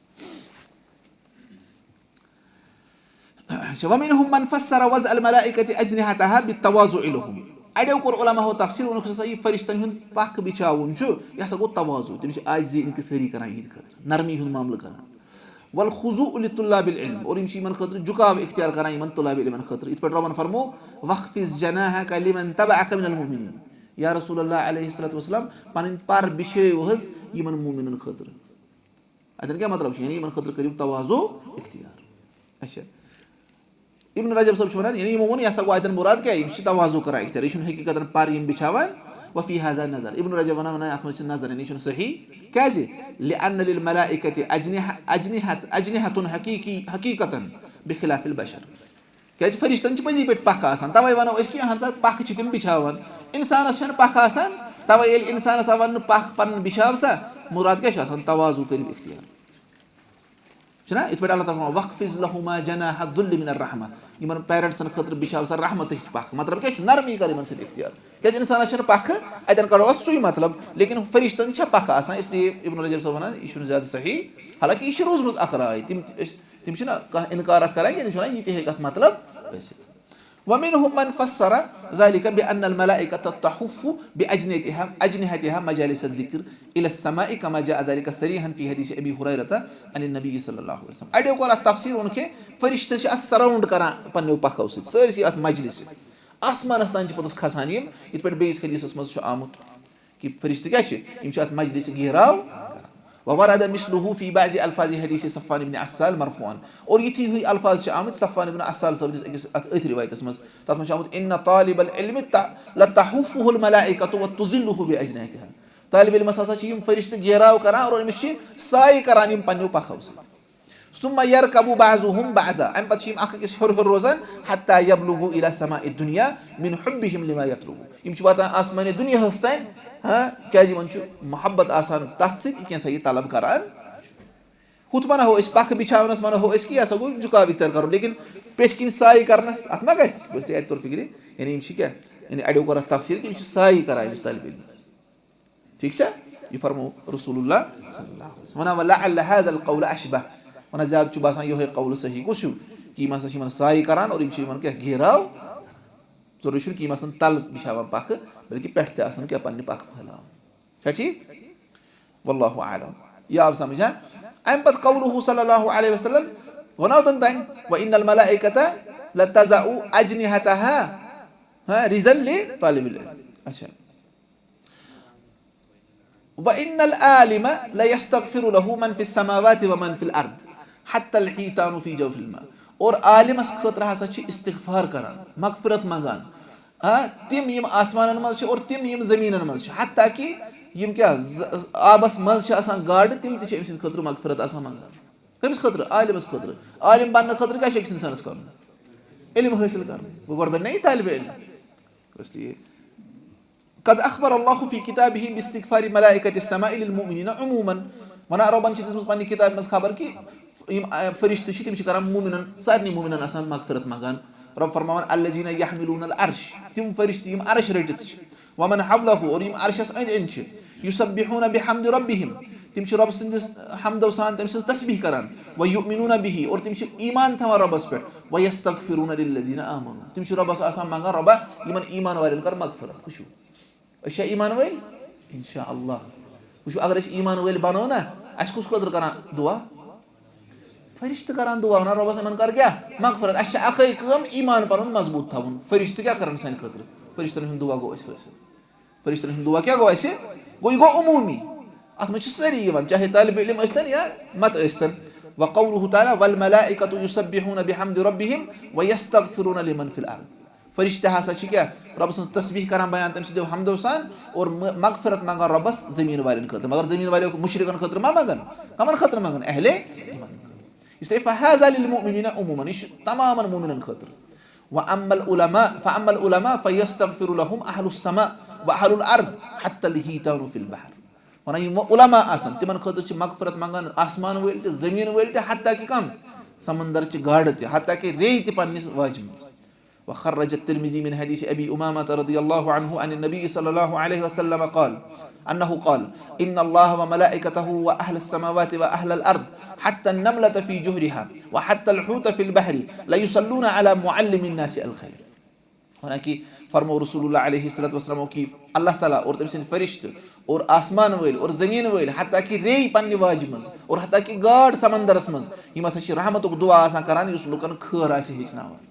اچھا، ومنهم من فسر وضع الملائکة اجنحتها بالتواضع لهم۔ اَڑیو کوٚر علماہو تفسیر، ووٚنُکھ ہسا یہِ فرشتن ہُنٛد پکھ بِچھاوُن چھُ، یہِ ہسا گوٚو تواضع، تِم چھِ عاجزی انکسٲری کران یِہنٛدِ خٲطرٕ، نرمی ہُنٛد معاملہٕ کران۔ والخضوع لطلاب العلم، اور یِم چھِ یِمن خٲطرٕ جُکاو اختیار کران، یِمن طلاب علمن خٲطرٕ، یِتھ پٲٹھۍ رۄبن فرموو، واخفض جناحك لمن اتبعك من المؤمنين۔ یا رسول اللہ علیہ الصلوۃ والسلام، پنٕنۍ پر بِچھٲیِو حظ یِمن مومنن خٲطرٕ۔ اتٮ۪ن کیٛاہ مطلب چھُ؟ یعنی یِمن خٲطرٕ کٔرِو تواضع اختیار۔ اچھا، ابن رجب صٲب چھُ وَنان، یعنی یِمو ووٚن، یہِ ہسا گوٚو اَتٮ۪ن مُراد کیٛاہ؟ یِم چھِ تواضع کران اختیار، یہِ چھُنہٕ حقیٖقتن پر یِم بِچھاوان۔ وفي هذا نظر، ابن رجب وَنان، وَنان اَتھ منٛز چھِ نظر، یعنی یہِ چھُنہٕ صحیح۔ کیٛازِ؟ لأن للملائكة أجنحة، أجنحة، أجنحة حقيقي، حقيقة بخلاف البشر۔ کیٛازِ فرشتن چھِ پٔزی پٲٹھۍ پکھ آسان، توے ونو أسۍ کہِ اہن سا پکھ چھِ تِم بِچھاوان، انسانس چھنہٕ پکھ آسان، توے ییٚلہِ اِنسانَس آو وَننہٕ، پَکھ پَنُن بِچھاو سا، مُراد کیٛاہ چھُ آسان؟ تواضع کٔرِو اختیار۔ چھُنہ؟ یِتھ پٲٹھۍ اللہ تعالیٰ فرماوان، "واخفض لہما جناح الذل من الرحمہ"۔ یِمَن پیرنٹسَن خٲطرٕ بِچھاو سا رحمتٕچ پَکھ۔ مطلب کیٛاہ چھُ؟ نرمی کَر یِمَن سۭتۍ اختیار۔ کیٛازِ اِنسانَس چھَنہٕ پَکھٕ، اَتٮ۪ن کَڑو اَتھ سُے مطلب۔ لیکن فرشتَن چھےٚ پَکھٕ آسان، اس لیے ابن رجب صٲب وَنان، یہِ چھُنہٕ زیادٕ صحیح۔ حالانکہ یہِ چھِ روٗزمٕژ اَکھ راے۔ تِم تہِ ٲسۍ، تِم چھِنہ کانٛہہ اِنکار اَتھ کَران کینٛہہ، تِم چھِ وَنان، یہِ تہِ ہیٚکہِ اَتھ مطلب ٲسِتھ۔ ومنهم من فسر ذلك بأن الملائكة تحف بأجنحتها، أجنحتها مجالس الذكر إلى السماء، كما جاء ذلك صريحا في حديث أبي هريرة عن النبي صلى الله عليه وسلم۔ اَڑیو کوٚر اَتھ تفسیر، ووٚنُکھ ہے فرشتہٕ چھِ اَتھ سراؤنڈ کران پننیو پکھو سۭتۍ، سٲرسٕے اَتھ مجلسہِ، آسمانَس تام چھِ پوٚتُس کھسان یِم، یِتھ پٲٹھۍ بیٚیِس حدیثَس منٛز چھُ آمُت۔ کہِ فرشتہٕ کیٛاہ چھِ؟ یِم چھِ اَتھ مجلسہِ گھیراو کران۔ وورد مثله في بعض الفاظ حدیث صفوان بن عسال مرفوعا۔ اور یِتھی ہِوۍ الفاظ چھِ آمٕتۍ صفوان بن عسال صٲبنِس أکِس اَتھ أتھۍ رِوایتَس منٛز۔ تَتھ منٛز چھُ آمُت، "إن طالب العلم ت-، لتحفه الملائكة وتظله بأجنحتها۔" طالب علمَس ہسا چھِ یِم فرشتہٕ گھیراو کران اور أمِس چھِ سایہِ کران یِم پننیو پکھو سۭتۍ۔ ثم يركب بعضهم بعضا، اَمہِ پتہٕ چھِ یِم اکھ أکِس ہیوٚر ہیوٚر روزان، حتى يبلغوا إلى سماء الدنيا من حبهم لما يطلبون۔ یِم چھِ واتان آسمانِ دُنیاہَس تام، ہاں، کیٛازِ یِمَن چھُ محبت آسان تَتھ سۭتۍ، یہِ کینٛہہ سا یہِ طلب کران۔ ہُتھ وَنہو أسۍ، پَکھٕ بِچھاونَس وَنہو أسۍ کہِ یہِ ہسا گوٚو جُکاو اِختیار کَرُن، لیکن پیٚٹھۍ کِنۍ سایہِ کرنَس، اَتھ ما گژھِ؟ بس تہِ اَتہِ توٚر فِکرِ، یعنی یِم چھِ کیٛاہ؟ یعنی اَڑیو کوٚر اَتھ تفسیٖر کہِ یِم چھِ سایہِ کران أمِس طالبہِ علمَس۔ ٹھیٖک چھا؟ یہِ فرموو رسول اللہ صلی اللہ علیہ وسلم۔ وَنان، "ولعل هذا القول أشبه۔" وَنان، زیادٕ چھُ باسان یِہوٚے قول صحیح۔ کُس ہیوٗ؟ کہِ یِم ہسا چھِ یِمن سایہِ کران اور یِم چھِ یِمن کیٛاہ گھیراو؟ ضروٗری چھُنہٕ کہِ یِم آسن تَلہٕ بِچھاوان پَکھٕ، بلکہِ پٮ۪ٹھٕ تہِ آسن کیٛاہ پننہِ پَکھٕ پھٔہلاوان۔ چھا ٹھیٖک؟ واللہ اعلم۔ یہِ آو سمجھ، ہا؟ اَمہِ پتہٕ قوله صلی اللہ علیہ وسلم، وَنو تَن تانۍ، "وَإِنَّ الْمَلَائِكَةَ لَتَضَعُ أَجْنِحَتَهَا، ہا، رِضًا لِطَالِبِ الْعِلْمِ۔" اچھا۔ "وَإِنَّ الْعَالِمَ لَيَسْتَغْفِرُ لَهُ مَنْ فِي السَّمَاوَاتِ وَمَنْ فِي الْأَرْضِ حَتَّى الْحِيتَانُ فِي جَوْفِ الْمَاءِ۔" اور عالمس خٲطرٕ ہسا چھِ استغفار کران، مغفرت منگان۔ آ، تِم یِم آسمانن منٛز چھِ اور تِم یِم زٔمیٖنن منٛز چھِ، حتیٰ کہِ یِم کیٛاہ ز-، آبس منٛز چھِ آسان گاڈٕ، تِم تہِ چھِ أمۍ سٕنٛدِ خٲطرٕ مغفرت آسان منگان۔ کٔمِس خٲطرٕ؟ عالمس خٲطرٕ۔ عالم بننہٕ خٲطرٕ کیٛاہ چھُ أکِس اِنسانس کرُن؟ علم حٲصِل کرُن۔ وۄنۍ گۄڈٕ بنہِ نا یہِ طالبِ علم۔ اس لیے قد اخبر اللہ فی کتابہ باستغفار ملائکۃ السماء للمؤمنین عموما۔ ونان رۄبن چھِ دِژمٕژ پننہِ کتابہِ منٛز خبر کہِ یِم، آ، فرشتہٕ چھِ، تِم چھِ کران مومنن، سارنٕے مومنن آسان مغفرت منگان۔ رۄب فرماوان، الذین یحملون العرش، تِم فرشتہٕ یِم عرش رٔٹِتھ چھِ، ومن حولہ، اور یِم عرشس أنٛدۍ أنٛدۍ چھِ، یسبحون بحمد ربہم، تِم چھِ رۄب سٕنٛدِس حمدو سان تٔمۍ سٕنٛز تسبیح کران، ویؤمنون بہ، اور تِم چھِ ایمان تھاوان رۄبس پٮ۪ٹھ، ویستغفرون للذین آمنوا، تِم چھِ رۄبس آسان منگان، رۄبا، یِمن ایمان والٮ۪ن کر مغفرت۔ وٕچھِو، أسۍ چھا ایمان وٲلۍ؟ انشاءاللہ۔ وٕچھِو، اگر أسۍ ایمان وٲلۍ بنو نا، اَسہِ کُس خٲطرٕ کران دُعا؟ فرشتہٕ کران دُعا، ونان، رۄبس یِمن کر کیٛاہ؟ مغفرت۔ اَسہِ چھِ اَکٕے کٲم، ایمان پنُن مضبوٗط تھاوُن۔ فرشتہٕ کیٛاہ کرن سانہِ خٲطرٕ؟ فرشتن ہُنٛد دُعا گوٚو اَسہِ حٲصِل۔ فرشتن ہُنٛد دُعا کیٛاہ گوٚو اَسہِ؟ گوٚو، یہِ گوٚو عموٗمی۔ اَتھ منٛز چھِ سٲری یِوان، چاہے طالبِ علم ٲسۍتن یا مت ٲسۍتن۔ وقوله تعالیٰ، والملائکۃ یسبحون بحمد ربہم ویستغفرون لمن فی الارض۔ فرشتہٕ ہسا چھِ کیٛاہ؟ رۄبہٕ سٕنٛز تسبیح کران بیان، تٔمۍ سٕنٛدیو حمدو سان، اور م-، مغفرت منگان رۄبس زٔمیٖن والٮ۪ن خٲطرٕ۔ مگر زٔمیٖن والٮ۪و مُشرکن خٲطرٕ ما منگان؟ کمن خٲطرٕ منگان؟ اہلِ ایمان خٲطرٕ۔ اس لیے فہذا للمؤمنین عموماً، یہِ چھُ تمامن مومنن خٲطرٕ۔ واما العلماء، فاما العلماء فیستغفر لهم اہل السماء واہل الارض حتی الحیتان فی البحر۔ ونان، یِم وۄنۍ علماء آسن، تِمن خٲطرٕ چھِ مغفرت منگان آسمان وٲلۍ تہِ، زٔمیٖن وٲلۍ تہِ، حتیٰ کہ کم؟ سمندر چہِ گاڈٕ تہِ، حتیٰ کہ ریٚیہِ تہِ پننِس واجہِ منٛز۔ وخرج الترمذي من حديث أبي أمامة رضي الله عنه عن النبي صلى الله عليه وسلم قال، أنه قال، إن الله وملائكته وأهل السماوات وأهل الأرض حتى النملة في جحرها وحتى الحوت في البحر ليصلون على معلم الناس الخير۔ ونان کہ فرمو رسول اللہ علیہ الصلوۃ والسلام کہ اللہ تعالیٰ اور تٔمۍ سٕنٛدۍ فرشتہٕ اور آسمان وٲلۍ اور زٔمیٖن وٲلۍ، حتیٰ کہ ریٚیہِ پننہِ واجہِ منٛز اور حتیٰ کہ گاڈ سمندرس منٛز، یِم ہسا چھِ رحمتُک دُعا آسان کران یُس لُکن خٲر آسہِ ہیٚچھناوان۔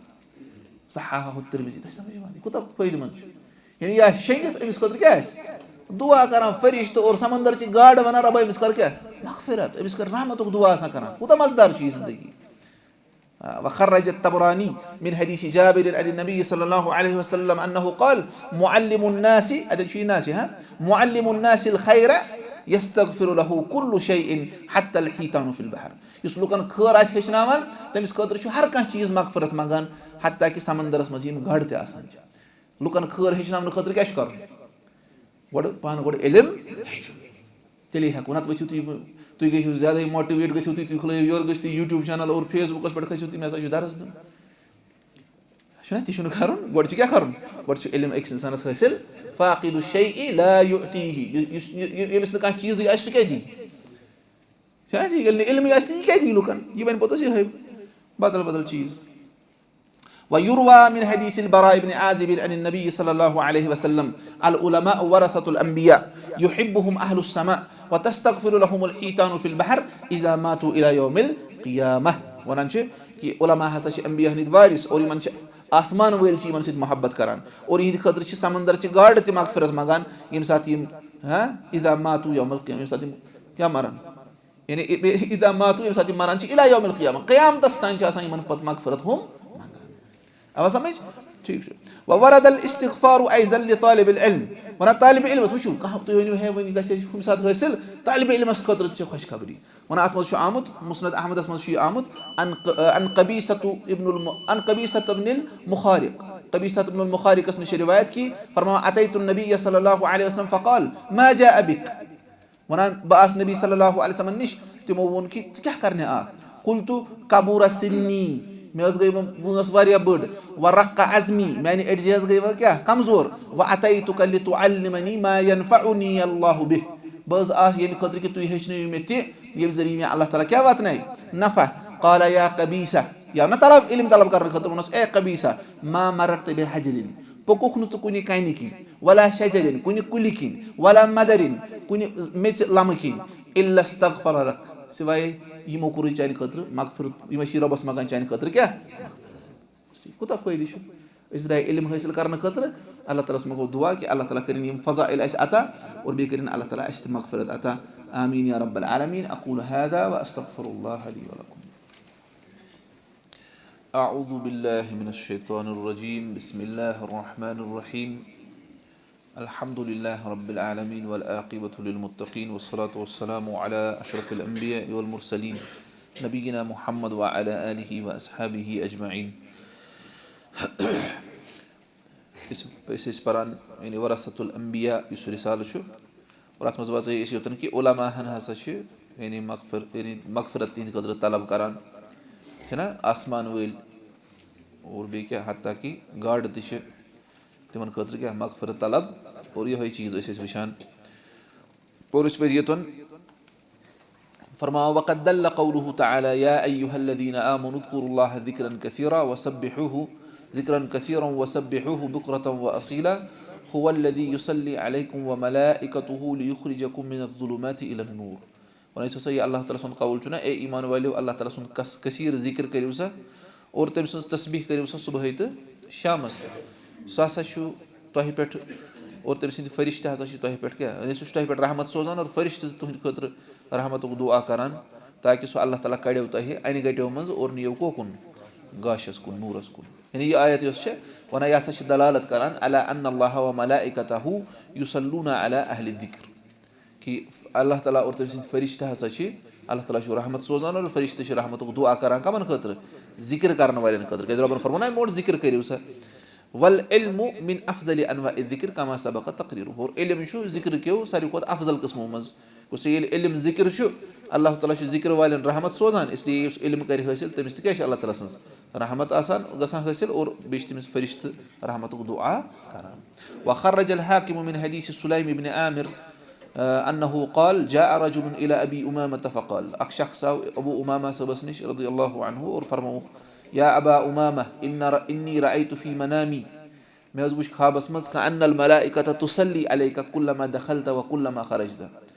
صححہ الترمذی، تۄہہِ سمجھ یِوان، یہِ کوٗتاہ فٲیدٕ مند چھُ؟ یعنی یا شیٚنگِتھ أمِس خٲطرٕ کیٛاہ آسہِ؟ دُعا کران فرشتہٕ اور سمندر چہِ گاڈٕ ونان، رۄبا، أمِس کر کیٛاہ؟ مغفرت، أمِس کر رحمتُک دُعا آسان کران۔ کوٗتاہ مزٕدار چھُ یہِ زندگی۔ آ، وخرج الطبراني من حديث جابر عن النبي صلى الله عليه وسلم أنه قال، معلم الناس، اَتٮ۪ن چھُ یہِ ناس، ہا؟ معلم الناس الخير يستغفر له كل شيء حتى الحيتان في البحر۔ یُس لُکن خٲر آسہِ ہیٚچھناوان، تٔمِس خٲطرٕ چھُ ہر کانٛہہ چیٖز مغفرت منٛگان، حتیٰ کہ سمندرس منٛز یِم گاڈٕ تہِ آسان چھِ۔ لُکن خٲر ہیٚچھناونہٕ خٲطرٕ کیٛاہ چھُ کرُن؟ گۄڈٕ پانہٕ گۄڈٕ علم ہیٚچھُن، تیٚلے ہٮ۪کو۔ نَتہٕ ؤتھِو تُہۍ، تُہۍ گٔژھِو زیادَے motivate گٔژھِو تُہۍ، تُہۍ کھُلٲیِو یورٕ گٔژھِو تُہۍ YouTube channel اور Facebook-س پٮ۪ٹھ کھٔسِو تُہۍ، مےٚ ہسا چھُ درس دیُن۔ چھُنہ، تہِ چھُنہٕ کَرُن۔ گۄڈٕ چھُ کیٛاہ کَرُن؟ گۄڈٕ چھُ علم أکِس اِنسانَس حٲصِل۔ فاقد الشیء لا یعطیہ۔ یُس، یُس، یُس، ییٚمِس نہٕ کانٛہہ چیٖزٕے آسہِ، سُہ کیٛاہ دی؟ چھُنہ ٹھیٖک؟ ییٚلہِ نہٕ علمٕے آسہِ، تہٕ یہِ کیٛاہ دی لُکَن؟ یہِ بَنہِ پوٚتُس یِہوٚے بدل بدل چیٖز۔ ویروی من حدیث البراء بن عازب عن النبی صلی اللہ علیہ وسلم، العلماء ورثة الانبیاء، یحبهم اہل السماء، وتستغفر لهم الحیتان فی البحر اذا ماتوا الی یوم القیامہ۔ وَنان چھِ کہِ علماء ہسا چھِ انبیاء ہٕنٛدۍ وارث اور یِمن چھِ آسمان وٲلۍ چھِ یِمن سۭتۍ محبت کران اور یِہنٛدِ خٲطرٕ چھِ سمندر چہِ گاڈٕ تہِ مغفرت منٛگان ییٚمہِ ساتہٕ یِم، ہاں، اذا ماتوا یوم القیامہ، ییٚمہِ ساتہٕ یِم کیٛاہ مرن؟ یعنی اذا ماتوا، ییٚمہِ ساتہٕ یِم مران چھِ، الی یوم القیامہ، قیامتس تام چھِ آسان یِمن پتہٕ مغفرت ہُم منٛگان۔ آوا سمجھ؟ ٹھیٖک چھُ۔ وورد الاستغفار ایضا لطالب العلم۔ وَنان طالب علمس، وٕچھِو، کانٛہہ تُہۍ ؤنِو، ہے، وۄنۍ گژھِ اَسہِ کُنہِ ساتہٕ حٲصِل، طالب علمس خٲطرٕ تہِ چھِ خوشخبری۔ وَنان اَتھ منٛز چھُ آمُت، مسند احمدس منٛز چھُ یہِ آمُت، عن ق-، عن قبیصة ابن الم-، عن قبیصة ابن المخارق۔ قبیصة ابن المخارقس نِش چھِ روایت کی، فرماوان، اتیت النبی صلی اللہ علیہ وسلم فقال، ما جاء بک؟ وَنان، بہٕ آس نبی صلی اللہ علیہ وسلم نِش، تِمو ووٚن کہِ، ژٕ کیٛاہ کرنہِ آکھ؟ قلت، کبر سنی، مےٚ حظ گٔے وۄنۍ وٲنٛس واریاہ بٔڑ، ورق عظمی، میانہِ أڈجہِ حظ گٔے وۄنۍ کیٛاہ؟ کمزور، واتیتک لتعلمنی ما ینفعنی اللہ بہ، بہٕ حظ آس ییٚمہِ خٲطرٕ کہِ تُہۍ ہیٚچھنٲیِو مےٚ تہِ، ییٚمہِ ذٔریعہٕ مےٚ اللہ تعالیٰ کیٛاہ واتنایہِ؟ نفع۔ قال یا قبیصہ، یا نہ طلب، علم طلب کرنہٕ خٲطرٕ ووٚنُس، اے قبیصہ، ما مررت بحجر، پوٚکُکھ نہٕ ژٕ کُنہِ کنہِ کِنۍ، ولا شجر، کُنہِ کُلہِ کِنۍ، ولا مدر، کُنہِ میٚژِ لمہٕ کِنۍ، الا استغفر لک، سوائے یِمو کوٚرُے چانہِ خٲطرٕ مغفرت، یِم ٲسی رۄبس منٛگان چانہِ خٲطرٕ کیٛاہ؟ کوٗتاہ فٲیدٕ چھُ؟ أسۍ درٛاے علم حٲصِل کرنہٕ خٲطرٕ، اللہ تعالیٰ ہس منٛگو دعا کہِ اللہ تعالیٰ کٔرِن یِم فضائل اَسہِ عطا اور بیٚیہِ کٔرِن اللہ تعالیٰ اَسہِ تہِ مغفرت عطا۔ آمین یا رب العالمین۔ اقول هذا واستغفر الله لي ولكم۔ أعوذ بالله من الشيطان الرجيم. بسم الله الرحمن الرحيم. الحمد لله رب العالمين والعاقبة للمتقين والصلاة والسلام على أشرف الأنبياء والمرسلين نبينا محمد وعلى آله وأصحابه أجمعين. أسۍ، أسۍ ٲسۍ پران، یعنی، ورثة الأنبياء یُس رسالہٕ چھُ، اور اَتھ منٛز وَژٲے أسۍ یوٚتَن کہِ علماء ہَن ہسا چھِ، یعنی، مغفر-، یعنی، مغفرت تِہِنٛدِ خٲطرٕ طلب کران، چھِنہ، آسمان وٲلۍ اور بیٚیہِ کیٛاہ، حتیٰ کہِ گاڈٕ تہِ چھِ تِمَن خٲطرٕ کیٛاہ، مغفرت طلب۔ اور یِہوٚے چیٖز ٲسۍ أسۍ وٕچھان۔ اور أسۍ وٲتۍ یوٚتَن فرماوان، وقد دل قوله تعالى، يا أيها الذين آمنوا اذكروا الله ذكرا كثيرا وسبحوه، ذكرا كثيرا وسبحوه بكرة وأصيلا، هو الذي يصلي عليكم وملائكته ليخرجكم من الظلمات إلى النور۔ وَنان چھُ سا، یہِ اللہ تعالیٰ سُنٛد قول چھُنہ، اے ایمان والیو، اللہ تعالیٰ سُنٛد کس-، کثیٖر ذِکر کٔرِو سا اور تٔمۍ سٕنٛز تسبیح کٔرِو سا صُبحٲے تہٕ شامَس۔ سُہ ہسا چھُ تۄہہِ پٮ۪ٹھ اور تٔمۍ سٕنٛدۍ فرشتہٕ ہسا چھِ تۄہہِ پٮ۪ٹھ کیٛاہ؟ یعنی سُہ چھُ تۄہہِ پٮ۪ٹھ رحمت سوزان اور فرشتہٕ چھِ تُہٕنٛدِ خٲطرٕ رحمتُک دُعا کران، تاکہِ سُہ اللہ تعالیٰ کڑیو تۄہہِ انہِ گٹیو منٛز اور نِیو کوکُن؟ گاشَس کُن، نوٗرَس کُن۔ یعنی یہِ آیت یۄس چھِ وَنان، یہِ ہسا چھِ دلالت کران، على أن الله وملائكته يصلون على أهل الذكر۔ کہِ اللہ تعالیٰ اور تٔمۍ سٕنٛدۍ فرشتہٕ ہسا چھِ، اللہ تعالیٰ چھُ رحمت سوزان اور فرشتہٕ چھِ رحمتُک دُعا کران کَمَن خٲطرٕ؟ ذِکر کرَن والٮ۪ن خٲطرٕ۔ کیٛازِ رۄبَن فرموو نہ اَمہِ برونٛٹھ، ذِکر کٔرِو سا۔ والعلم من أفضل أنواع الذكر كما سبق تقريره۔ اور علم چھُ ذِکر کیو ساروی کھۄتہٕ افضل قٕسمو منٛز۔ گوٚو سا، ییٚلہِ علم ذِکر چھُ، اللہ تعالیٰ چھُ ذِکر والٮ۪ن رحمت سوزان، اس لیے یُس علم کرِ حٲصِل، تٔمِس تہِ کیٛاہ چھِ اللہ تعالیٰ سٕنٛز رحمت آسان گژھان حٲصِل اور بیٚیہِ چھِ تٔمِس فرشتہٕ رحمتُک دُعا کران۔ وخرج الحاكم من حديث سليم بن عامر، آ، أنه قال، جاء رجل إلى أبي أمامة فقال، اکھ شخص آو ابو امامہ صٲبس نِش رضی اللہ عنہ اور فرمووُکھ، يا أبا أمامة، إن ر-، إني رأيت في منامي، مےٚ حظ وُچھ خوابس منٛز، كأن الملائكة تصلي عليك كلما دخلت وكلما خرجت۔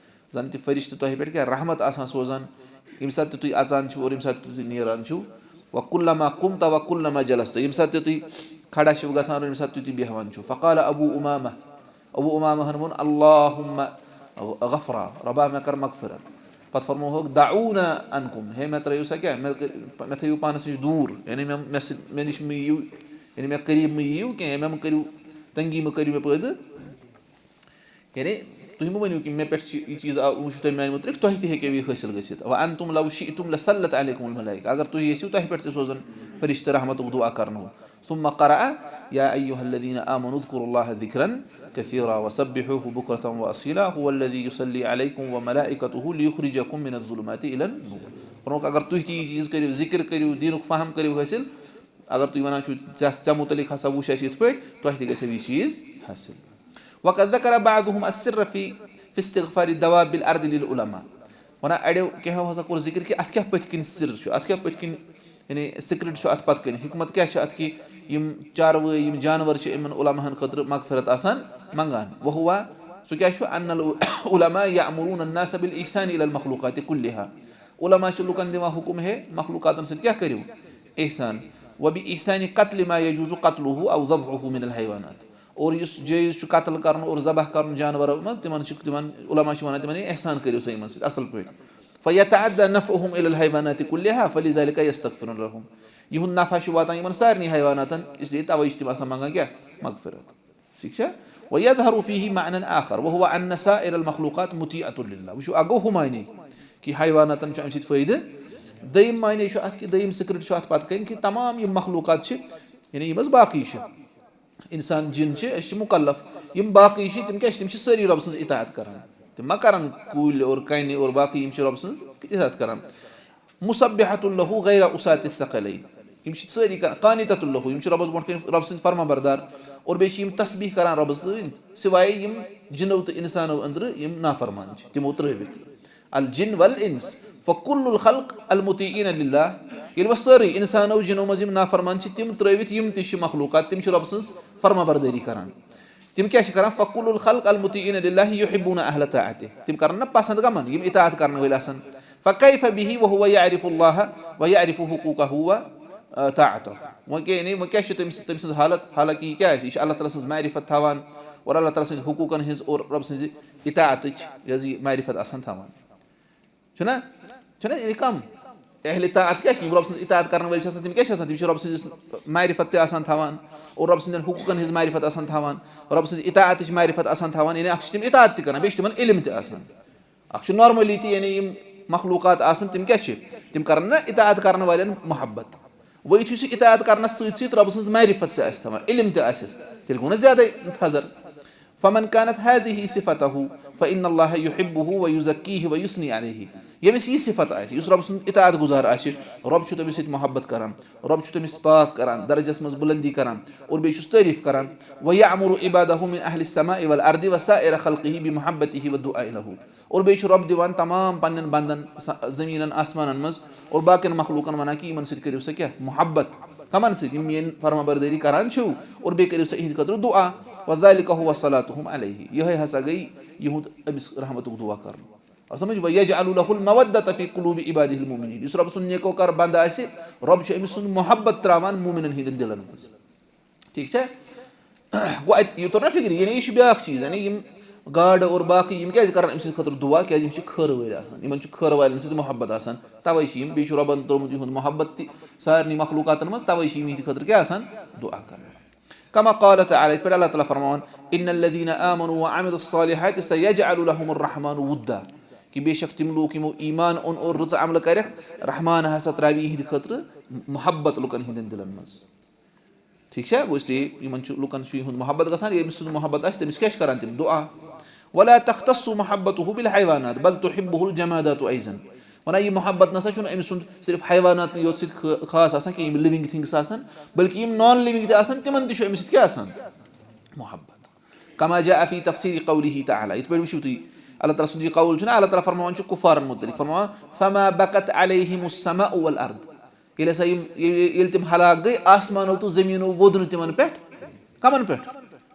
زن تہِ فرشتہٕ تۄہہِ پٮ۪ٹھ کیٛاہ رحمت آسان سوزان، ییٚمہِ ساتہٕ تہِ تُہۍ اژان چھِو اور ییٚمہِ ساتہٕ تہِ تُہۍ نیران چھِو۔ وکلما قمت وکلما جلست، ییٚمہِ ساتہٕ تہِ تُہۍ کھڑا چھِو گژھان اور ییٚمہِ ساتہٕ تہِ تُہۍ بیٚہوان چھِو۔ فقال ابو امامہ، ابو امامہ ہن ووٚن، اللہم غفرا، رۄبا مےٚ کر مغفرت۔ پتہٕ فرمووُکھ، دعونا عنکم، ہے مےٚ ترٲیِو سا کیٛاہ، مےٚ کٔر-، مےٚ تھٲیِو پانس نِش دوٗر، یعنی مےٚ، مےٚ سۭتۍ، مےٚ نِش مہٕ یِیِو، یعنی مےٚ قریٖب مہٕ یِیِو کینٛہہ، مےٚ مہٕ کٔرِو، تنگی مہٕ کٔرِو مےٚ پٲدٕ۔ یعنی تُہۍ مہٕ ؤنِو کہِ مےٚ پٮ۪ٹھ چھِ یہِ چیٖز آو، وٕچھِو تۄہہِ میٛانہِ مُتعلِق، تۄہہِ تہِ ہیٚکیو یہِ حٲصِل گٔژھِتھ۔ وَأَنْتُمْ لَوْ شِئْتُمْ لَسَلَّتْ عَلَيْكُمُ الْمَلَائِكَةُ، اگر تُہۍ یژھِو، تۄہہِ پٮ۪ٹھ تہِ سوزَن فرشتہٕ رحمتُک دُعا کرنہٕ۔ ثم قرأ: يا أيها الذين آمنوا اذكروا الله ذكرا كثيرا وسبحوه بكرة وأصيلا هو الذي يصلي عليكم وملائكته ليخرجكم من الظلمات إلى النور۔ فرمووُکھ، اگر تُہۍ تہِ یہِ چیٖز کٔرِو، ذِکِر کٔرِو، دیٖنُک فہم کٔرِو حٲصِل، اگر تُہۍ وَنان چھِو، ژےٚ، ژےٚ مُتعلِق ہسا وُچھ اَسہِ یِتھ پٲٹھۍ، تۄہہِ تہِ گژھیو یہِ چیٖز حٲصِل۔ وقد ذكر بعضهم السر في في استغفار دواب الأرض للعلماء۔ وَنان اَڑیو کینٛہو ہسا کوٚر ذِکِر کہِ اَتھ کیٛاہ پٔتۍ کِنۍ سِر چھُ، اَتھ کیٛاہ پٔتۍ کِنۍ، یعنی secret چھُ اَتھ پَتہٕ کَنہِ، حِکمت کیٛاہ چھِ اَتھ کہِ یِم چاروٲے، یِم جانوَر چھِ یِمَن علماہَن خٲطرٕ مغفرت آسان منٛگان۔ وَهُوَ، سُہ کیٛاہ چھُ؟ أن العلماء يأمرون الناس بالإحسان إلى المخلوقات كلها۔ علماء چھِ لُکَن دِوان حُکُم، ہے، مخلوقاتَن سۭتۍ کیٛاہ کٔرِو؟ احسان۔ وبإحسان قتل ما يجوز قتله أو ذبحه من الحيوانات۔ اور یُس جٲیِز چھُ قتل کَرُن اور ذبح کَرُن جانوَرو منٛز، تِمَن چھِ، تِمَن علماء چھِ وَنان، تِمَن ہے احسان کٔرِو سا یِمَن سۭتۍ اَصٕل پٲٹھۍ۔ فيتعدى نفعهم إلى الحيوانات كلها فلذلك يستغفرون لهم۔ یِہُنٛد نفع چھُ واتان یِمَن سارنٕے حیواناتَن، اس لیے تَوَے چھِ تِم آسان منٛگان کیٛاہ؟ مغفرت۔ ٹھیٖک چھا؟ ويظهر فيه معنى آخر وهو أن سائر المخلوقات مطيعة لله۔ وٕچھِو، اَکھ گوٚو ہُہ معنی کہِ حیواناتَن چھُ اَمہِ سۭتۍ فٲیدٕ۔ دوٚیِم معنی چھُ اَتھ کہِ، دوٚیِم secret چھُ اَتھ پَتہٕ کَنہِ کہِ تمام یِم مخلوقات چھِ، یعنی یِم حظ باقٕے چھِ، اِنسان، جِن چھِ، أسۍ چھِ مُکلف، یِم باقٕے چھِ، تِم کیٛاہ چھِ؟ تِم چھِ سٲری رۄب سٕنٛز اطاعت کَران۔ تِم ما کَرَن کُلۍ اور کَنہِ اور باقٕے، یِم چھِ رۄب سٕنٛز اطاعت کَران۔ مسبحة له غير أساة الثقلين۔ یِم چھِ سٲری کَران، قانتة له، یِم چھِ رۄبَس برونٛٹھ کَنہِ رۄب سٕنٛدۍ فرما بردار، اور بیٚیہِ چھِ یِم تسبیح کَران رۄبَس سۭتۍ، سِوایے یِم جِنو تہٕ اِنسانو أنٛدرٕ یِم نافرمان چھِ، تِمو ترٛٲوِتھ۔ الجن والإنس، فكل الخلق المطيعين لله۔ ییٚلہِ وۄنۍ سٲرٕے اِنسانو جِنو منٛز یِم نافرمان چھِ، تِم ترٛٲوِتھ یِم تہِ چھِ مخلوقات، تِم چھِ رۄب سٕنٛز فرما بردٲری کَران۔ تِم کیٛاہ چھِ کَران؟ فكل الخلق المطيعين لله يحبون أهل طاعته۔ تِم کَرَن نہ پَسنٛد کَمَن؟ یِم اطاعت کَرَن وٲلۍ آسَن۔ فكيف به وهو يعرف الله ويعرف حقوقه وطاعته۔ وۄنۍ کیٛاہ، یعنی وۄنۍ کیٛاہ چھُ تٔمۍ سٕنٛز، تٔمۍ سٕنٛز حالت؟ حالانکہِ یہِ کیٛاہ آسہِ؟ یہِ چھِ اللہ تعالیٰ سٕنٛز معرفت تھاوان اور اللہ تعالیٰ سٕنٛدِ حقوٗقَن ہٕنٛز اور رۄب سٕنٛزِ اطاعتٕچ یہِ حظ یہِ معرفت آسان تھاوان۔ چھُنہ؟ چھُنہ یعنی کَم؟ اہلِ طاعت کیٛاہ چھِ؟ یِم رۄب سٕنٛز اطاعت کَرَن وٲلۍ چھِ آسان، تِم کیٛاہ چھِ آسان؟ تِم چھِ رۄب سٕنٛز معرفت تہِ آسان تھاوان اور رۄب سٕنٛدٮ۪ن حقوٗقَن ہٕنٛز معرفت آسان تھاوان، رۄب سٕنٛزِ اطاعتٕچ معرفت آسان تھاوان، یعنی اَکھ چھِ تِم اطاعت تہِ کَران، بیٚیہِ چھِ تِمَن علم تہِ آسان۔ اَکھ چھُ normally تہِ، یعنی یِم مخلوقات آسَن، تِم کیٛاہ چھِ؟ تِم کَرَن نہ اطاعت کَرَن والٮ۪ن محبت۔ وۄنۍ یُتھُے سُہ اطاعت کَرنَس سۭتۍ سۭتۍ رۄب سٕنٛز معرفت تہِ آسہِ تھاوان، علم تہِ آسٮ۪س، تیٚلہِ گوٚو نہ زیادَے تھَزر۔ فمن كانت هذه صفته فإن الله يحبه ويزكيه ويثني عليه۔ ییٚمِس یہِ صفت آسہِ، یُس رۄب سُنٛد اطاعت گُزار آسہِ، رۄب چھُ تٔمِس سۭتۍ محبت کَران، رۄب چھُ تٔمِس پاک کَران، درجَس منٛز بُلندی کَران اور بیٚیہِ چھُس تعریٖف کَران۔ ويأمر عباده من أهل السماء والأرض وسائر خلقه بمحبته والدعاء له۔ اور بیٚیہِ چھُ رۄب دِوان تمام پننٮ۪ن بندن س-، زٔمیٖنن آسمانن منٛز اور باقین مخلوٗقن ونان کہِ یِمن سۭتۍ کٔرِو سا کیٛاہ؟ محبت۔ کمن سۭتۍ؟ یِم میٲنۍ فرما بردٲری کران چھِو، اور بیٚیہِ کٔرِو سا یِہنٛدِ خٲطرٕ دُعا۔ وذلك هو صلاتهم عليه۔ یِہوٚے ہسا گٔے یِہُنٛد أمِس رحمتُک دُعا کرُن۔ آو سمجھ؟ ويجعل له المودة في قلوب عباده المؤمنين۔ یُس رۄب سُنٛد نیکوکار بنٛدٕ آسہِ، رۄب چھُ أمِس سُنٛد محبت تراوان مومنن ہٕنٛدٮ۪ن دِلن منٛز۔ ٹھیٖک چھا؟ گوٚو اَتہِ یہِ توٚر نہ فِکرِ، یعنی یہِ چھُ بیٛاکھ چیٖز، یعنی یِم گاڈٕ اور باقٕے یِم کیٛازِ کَرَن أمۍ سٕنٛدِ خٲطرٕ دُعا؟ کیٛازِ یِم چھِ خٲرٕ وٲلۍ آسان، یِمَن چھُ خٲرٕ والٮ۪ن سۭتۍ محبت آسان، تَوَے چھِ یِم، بیٚیہِ چھُ رۄبَن ترٛوومُت یِہُنٛد محبت تہِ سارنٕے مخلوٗقاتَن منٛز، تَوَے چھِ یِم یِہِنٛدِ خٲطرٕ کیٛاہ آسان؟ دُعا کَران۔ كما قال تعالى، یِتھ پٲٹھۍ اللہ تعالیٰ فرماوان، إن الذين آمنوا وعملوا الصالحات سيجعل لهم الرحمن ودا، کہِ بے شک تِم لوٗکھ یِمو ایمان اوٚن اور رٕژٕ عملہٕ کَرٮ۪کھ، رحمان ہسا ترٛاوِ یِہِنٛدِ خٲطرٕ محبت لُکَن ہٕنٛدٮ۪ن دِلَن منٛز۔ ٹھیٖک چھا؟ گوٚو اس لیے یِمن چھُ، لُکن چھُ یِہُنٛد محبت گژھان، ییٚمِس سُنٛد محبت آسہِ، تٔمِس کیٛاہ چھِ کران تِم؟ دُعا۔ ولا تختص محبته بالحيوانات بل تحبه الجمادات أيضا۔ وَنان، یہِ محبت نسا چھُنہٕ أمۍ سُنٛد صرف حیواناتنٕے یوت سۭتۍ خٲ-، خاص آسان کینٛہہ، یِم living things آسان، بلکہِ یِم non living تہِ آسان، تِمن تہِ چھُ أمِس سۭتۍ کیٛاہ آسان؟ محبت۔ كما جاء في تفسير قوله تعالى، یِتھ پٲٹھۍ وٕچھِو تُہۍ، اللہ تعالیٰ سُنٛد یہِ قول چھُنہ، اللہ تعالیٰ فرماوان چھُ کُفارن مُتعلِق، فرماوان، فما بكت عليهم السماء والأرض۔ ییٚلہِ ہسا یِم، ییٚلہِ، ییٚلہِ تِم ہلاک گٔے، آسمانو تہٕ زٔمیٖنو ووٚد نہٕ تِمن پٮ۪ٹھ۔ کمن پٮ۪ٹھ؟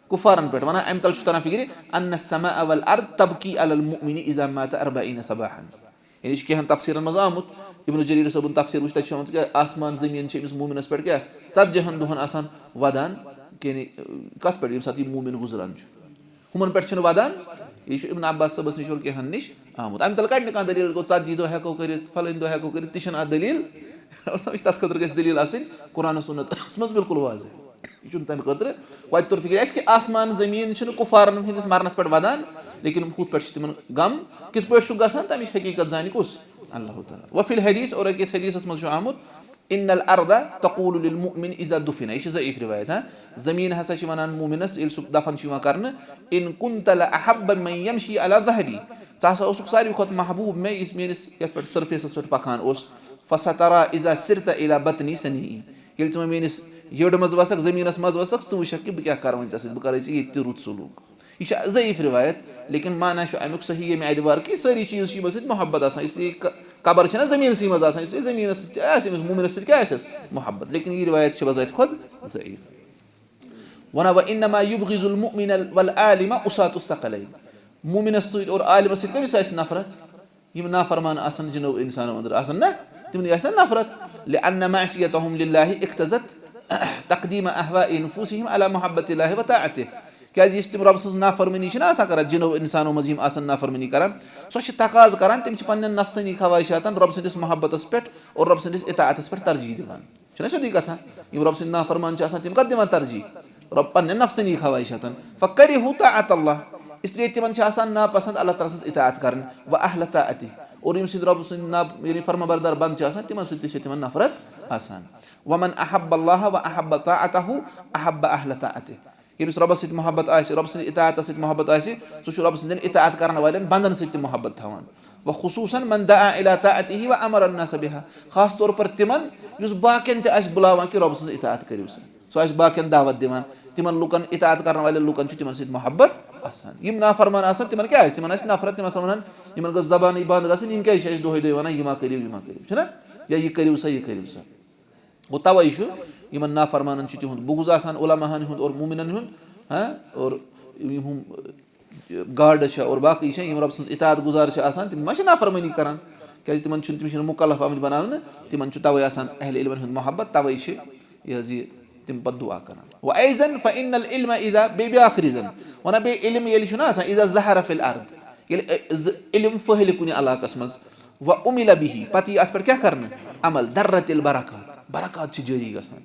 کُفارن پٮ۪ٹھ۔ ونان، امہِ تلہٕ چھُ تران فِکرِ، ان السماء والارض تبكي على المؤمن اذا مات أربعين صباحا۔ یعنی، یہِ چھُ کینٛہَن تفسیٖرن منٛز آمُت۔ ابن جریر صٲبُن تفسیٖر وٕچھ، تَتہِ چھُ آمُت کہِ آسمان زٔمیٖن چھِ أمِس مومنس پٮ۪ٹھ کیٛاہ؟ ژتجی ہن دۄہن آسان ودان۔ یعنی، کتھ پٮ۪ٹھ؟ ییٚمہِ ساتہٕ یہِ مومن گُزران چھُ۔ ہُمن پٮ۪ٹھ چھِنہٕ ودان۔ یہِ چھُ ابن عباس صٲبس نِش اور کینٛہن نِش آمُت۔ اَمہِ تلہٕ کڑِ نہٕ کانٛہہ دٔلیٖل، گوٚو، ژتجی دۄہ ہٮ۪کو کٔرِتھ، فلٲنۍ دۄہ ہٮ۪کو کٔرِتھ، تہِ چھَنہٕ اَتھ دٔلیٖل۔ سمجھ، تَتھ خٲطرٕ گژھِ دٔلیٖل آسٕنۍ قرآن و سُنتَس منٛز بالکل واضح۔ یہِ چھُنہٕ تَمہِ خٲطرٕ۔ وَتہِ توٚر فِکرِ اَسہِ کہِ آسمان زٔمیٖن چھِنہٕ کُفارَن ہٕنٛدِس مرنَس پٮ۪ٹھ وَدان، لیکن ہُتھ پٮ۪ٹھ چھِ تِمَن غم۔ کِتھ پٲٹھۍ چھُ گژھان، تَمِچ حقیٖقت زانہِ کُس؟ اللہ تعالیٰ۔ وفی الحدیث، اور أکِس حدیثَس منٛز چھُ آمُت، ان الارض تقول للمؤمن اذا دفن، یہِ چھِ ضعیٖف رِوایت، ہاں۔ زٔمیٖن ہسا چھِ وَنان مومِنَس، ییٚلہِ سُہ دفن چھُ یِوان کرنہٕ، ان كنت لاحب من يمشي على ظهري، ژٕ ہسا اوسُکھ ساروی کھۄتہٕ محبوٗب مےٚ، یُس میٲنِس یَتھ پٮ۪ٹھ سرفیسَس پٮ۪ٹھ پکان اوس۔ فسترى اذا سرت الى بطن ثنيه، ییٚلہِ ژٕ وۄنۍ میٲنِس یٔڑ منٛز وَسَکھ، زٔمیٖنَس منٛز وَسَکھ، ژٕ وٕچھَکھ کہِ بہٕ کیٛاہ کَرٕ وۄنۍ ژےٚ سۭتۍ، بہٕ کَرَے ژےٚ ییٚتہِ تہِ رُت سلوٗک۔ یہِ چھِ ضعیٖف رِوایت، لیکن معنی چھُ اَمیُک صحیح ییٚمہِ اعتبار کہِ سٲری چیٖز چھِ یِمَن سۭتۍ محبت آسان، اس لیے ق-، قبر چھَنہ زٔمیٖنسٕے منٛز آسان، اس لیے زٔمیٖنَس سۭتۍ تہِ آسہِ أمِس مومِنَس سۭتۍ کیٛاہ آسٮ۪س؟ محبت۔ لیکن یہِ رِوایت چھِ بذاتِ خۄد ضعیٖف۔ وَنان، وَإِنَّمَا يُبْغِضُ الْمُؤْمِنَ وَالْعَالِمَ عُصَاةُ الثَّقَلَيْنِ۔ مومِنَس سۭتۍ اور عالمَس سۭتۍ کٔمِس آسہِ نفرت؟ یِم نافرمان آسَن جِنو اِنسانو أنٛدرٕ آسَن نہ، تِمنٕے آسہِ نہ نفرت۔ لِأَنَّ مَعْصِيَتَهُمْ لِلَّهِ اِقْتَضَتْ تَقْدِيمَ أَهْوَاءِ نُفُوسِهِمْ عَلَى مَحَبَّةِ اللَّهِ وَطَاعَتِهِ۔ کیٛازِ یُس تِم رۄب سٕنٛز نافرمٲنی چھِنہ آسان کَران، جِنو اِنسانو منٛز یِم آسَن نافرمٲنی کَران، سۄ چھِ تقاضہٕ کَران، تِم چھِ پنٛنٮ۪ن نفسٲنی خواہشاتَن رۄب سٕنٛدِس محبتَس پٮ۪ٹھ اور رۄب سٕنٛدِس اطاعتَس پٮ۪ٹھ ترجیح دِوان۔ چھُنہ سیوٚدُے کَتھا؟ یِم رۄب سٕنٛدۍ نافرمان چھِ آسان، تِم کَتھ دِوان ترجیح؟ رۄب پنٛنٮ۪ن نفسٲنی خواہشاتَن۔ فَكَرِهُوا طَاعَةَ اللَّهِ، اس لیے تِمَن چھِ آسان ناپسنٛد اللہ تعالیٰ سٕنٛز اطاعت کَرٕنۍ، وَأَهْلَ طَاعَتِهِ، اور یِم سٕنٛدۍ رۄب سٕنٛدۍ نا-، یعنی فرما بردار بنٛدٕ چھِ آسان، تِمَن سۭتۍ تہِ چھِ تِمَن نفرت آسان۔ وَمَنْ أَحَبَّ اللَّهَ وَأَحَبَّ طَاعَتَهُ أَحَبَّ أَهْلَ طَاعَتِهِ۔ ییٚمِس رۄبَس سۭتۍ محبت آسہِ، رۄب سٕنٛدِ اطاعتَس سۭتۍ محبت آسہِ، سُہ چھُ رۄب سٕنٛدٮ۪ن اطاعت کَرَن والٮ۪ن بنٛدَن سۭتۍ تہِ محبت تھاوان۔ وَخُصُوصًا مَنْ دَعَا إِلَى طَاعَتِهِ وَأَمَرَ النَّاسَ بِهَا، خاص طور پر تِمَن یُس باقیَن تہِ آسہِ بُلاوان کہِ رۄب سٕنٛز اطاعت کٔرِو سا۔ سُہ آسہِ باقیَن دعوت دِوان، تِمَن لُکَن، اطاعت کَرَن والٮ۪ن لُکَن چھُ تِمَن سۭتۍ محبت آسان۔ یِم نافرمان آسَن، تِمَن کیٛاہ آسہِ؟ تِمَن آسہِ نفرت، تِمَن آسَن وَنان، یِمَن گٔژھ زبانٕے بنٛد گژھٕنۍ، یِم کیٛازِ چھِ اَسہِ دۄہَے دۄہَے وَنان، یہِ ما کٔرِو، یہِ ما کٔرِو، چھُنہ؟ یا یہِ کٔرِو سا، یہِ کٔرِو سا۔ گوٚو، تَوَے چھُ یِمَن نافرمانَن چھُ تِہُنٛد بُغض آسان، علماہَن ہُنٛد اور مومِنَن ہُنٛد، ہاں، اور یِم ہُم گاڈٕ چھِ اور باقٕے چھِ، یِم رۄب سٕنٛز اطاعت گُزار چھِ آسان، تِم ما چھِ نافرمٲنی کَران؟ کیٛازِ تِمَن چھُنہٕ، تِم چھِنہٕ مُکلف آمٕتۍ بَناونہٕ، تِمَن چھُ تَوَے آسان اہل علمَن ہُنٛد محبت، تَوَے چھِ یہِ حظ یہِ تِم پَتہٕ دُعا کَران۔ وَأَيْضًا فَإِنَّ الْعِلْمَ إِذَا، بیٚیہِ بیٛاکھ reason، وَنان بیٚیہِ علم ییٚلہِ چھُنہ آسان، إِذَا ظَهَرَ فِي الْأَرْضِ، ییٚلہِ، اے، زٕ علم پھٔہلہِ کُنہِ علاقَس منٛز، وَعُمِلَ بِهِ، پَتہٕ یی اَتھ پٮ۪ٹھ کیٛاہ کَرنہٕ؟ عمل، دَرَّتِ الْبَرَكَاتُ، برکات چھِ جٲری گژھان۔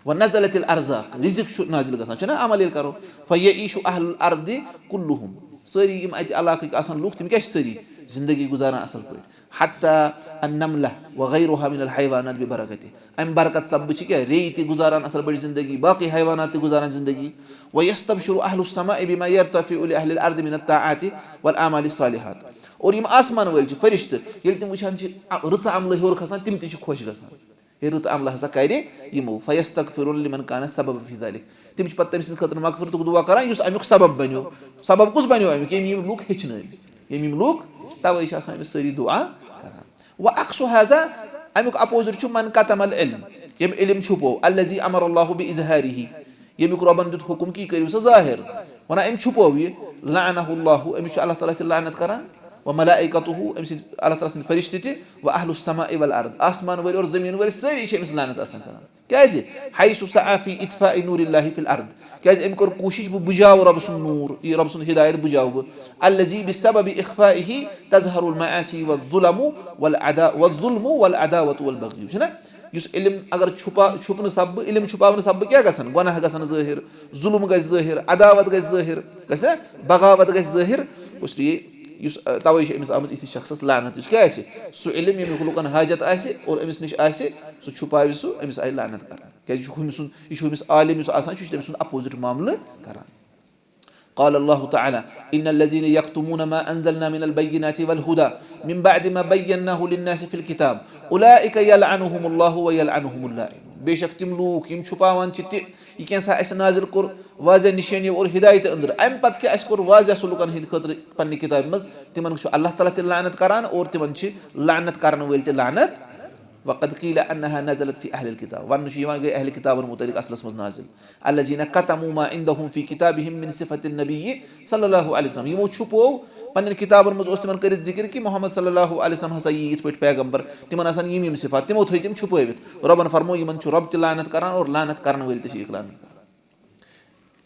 وَنَزَلَتِ الْأَرْزَاقُ، رِزِق چھُ نازِل گژھان، چھُنہ؟ عمل ییٚلہِ کَرو، فَيَعِيشُ أَهْلُ الْأَرْضِ كُلُّهُمْ، سٲری یِم اَتہِ علاقٕکۍ آسَن لُکھ، تِم کیٛاہ چھِ سٲری؟ زِندگی گُزاران اَصٕل پٲٹھۍ۔ حَتَّى النَّمْلَةَ وَغَيْرُهَا مِنَ الْحَيْوَانَاتِ بِبَرَكَتِهِ، اَمہِ برکت سببہٕ چھِ کیٛاہ؟ ریٚیہِ تہِ گُزاران اَصٕل پٲٹھۍ زِندگی، باقٕے حیوانات تہِ گُزاران زِندگی۔ وَيَسْتَبْشِرُ أَهْلُ السَّمَاءِ بِمَا يَرْتَفِعُ لِأَهْلِ الْأَرْضِ مِنَ الطَّاعَاتِ وَالْأَعْمَالِ الصَّالِحَاتِ، اور یِم آسمان وٲلۍ چھِ، فرشتہٕ، ییٚلہِ تِم وٕچھان چھِ، اَ-، رٕژٕ عملہٕ ہیوٚر کھسان، تِم تہِ چھِ خۄش گژھان۔ ہے، رُت عملہٕ ہسا کرِ یِمو۔ فَيَسْتَغْفِرُونَ لِمَنْ كَانَ سَبَبًا فِي ذَلِكَ۔ تِم چھِ پتہٕ تٔمۍ سٕنٛدِ خٲطرٕ مغفرتُک دُعا کران، یُس اَمیُک سبب بنیو۔ سبب کُس بنیو اَمیُک؟ ییٚمۍ یِم لُکھ ہیٚچھنٲوۍ۔ ییٚمۍ یِم لُکھ، تَوَے چھِ آسان أمِس سٲری دُعا کران۔ وَعَكْسُ هَذَا، اَمیُک opposite چھُ مَنْ كَتَمَ الْعِلْمَ، ییٚمۍ علم چھُپو، الَّذِي أَمَرَ اللَّهُ بِإِظْهَارِهِ، ییٚمیُک رۄبَن دیُت حُکُم کہِ یہِ کٔرِو سا ظٲہِر۔ وَنان أمۍ چھُپو یہِ، لَعَنَهُ اللَّهُ، أمِس چھُ اللہ تعالیٰ تہِ لعنت کران، وَمَلَائِكَتُهُ، أمۍ سٕنٛدۍ، اللہ تعالیٰ سٕنٛدۍ فرشتہٕ تہِ، وَأَهْلُ السَّمَاءِ وَالْأَرْضِ، آسمان وٲلۍ اور زٔمیٖن وٲلۍ سٲری چھِ أمِس لعنت آسان کران۔ کیٛازِ؟ حَيْثُ سَعَى فِي إِطْفَاءِ نُورِ اللَّهِ فِي الْأَرْضِ، کیٛازِ أمۍ کوٚر کوٗشِش، بہٕ بُجاوٕ رۄبہٕ سُنٛد نوٗر، یہِ رۄبہٕ سُنٛد ہدایت بُجاوٕ بہٕ۔ الَّذِي بِسَبَبِ إِخْفَائِهِ تَظْهَرُ الْمَعَاصِي وَالظُّلَمُ وَالْعَدا-، وَالظُّلْمُ وَالْعَدَاوَةُ وَالْبَغْيُ، چھُنہ؟ یُس علم اگر چھُپا-، چھُپنہٕ سببہٕ، علم چھُپاونہٕ سببہٕ کیٛاہ گژھن؟ گۄناہ گژھن ظٲہِر، ظُلُم گژھِ ظٲہِر، عداوت گژھِ ظٲہِر، گژھِ نہ؟ بغاوت گژھِ ظٲہِر۔ اس لیے یُس، آ، تَوَے چھِ أمِس آمٕژ یِتھِس شخصس لعنت۔ یُس کیٛاہ آسہِ؟ سُہ علم ییٚمیُک لُکن حاجت آسہِ اور أمِس نِش آسہِ، سُہ چھُپاوِ سُہ، أمِس آیہِ لعنت کرنہٕ۔ کیٛازِ یہِ چھُ ہُمہِ سُنٛد، یہِ چھُ ہُمِس عالم یُس آسان چھُ، یہِ چھُ تٔمۍ سُنٛد opposite معاملہٕ کران۔ قال الله تعالى: إن الذين يكتمون ما أنزلنا من البينات والهدى من بعد ما بيناه للناس في الكتاب أولئك يلعنهم الله ويلعنهم اللاعنون۔ بے شک تِم لوٗکھ یِم چھُپاوان چھِ تہِ، یہِ کینٛہہ سا اَسہِ نازِل کوٚر واضح نِشٲنی اور ہدایتہٕ أنٛدرٕ، اَمہِ پتہٕ کہِ اَسہِ کوٚر واضح سُہ لُکن ہٕنٛدِ خٲطرٕ پننہِ کِتابہِ منٛز، تِمن چھُ اللہ تعالیٰ تہِ لعنت کران اور تِمن چھِ لعنت کرن وٲلۍ تہِ لعنت۔ وقد قيل أنها نزلت في أهل الكتاب، وننہٕ چھُ یِوان گٔے اہل کتابن متعلق اصلس منٛز نازِل۔ الذين كتموا ما عندهم في كتابهم من صفة النبي صلى الله عليه وسلم، یِمو چھُپوو، پننٮ۪ن کِتابن منٛز اوس تِمن کٔرِتھ ذِکِر کہِ محمد صلی اللہ علیہ وسلم ہسا یی یِتھ پٲٹھۍ پیغمبر، تِمن آسان یِم یِم صفات، تِمو تھٲے تِم چھُپٲوِتھ۔ رۄبن فرموو، یِمن چھُ رۄب تہِ لعنت کران اور لعنت کرن وٲلۍ تہِ چھِ یِکھ لعنت کران۔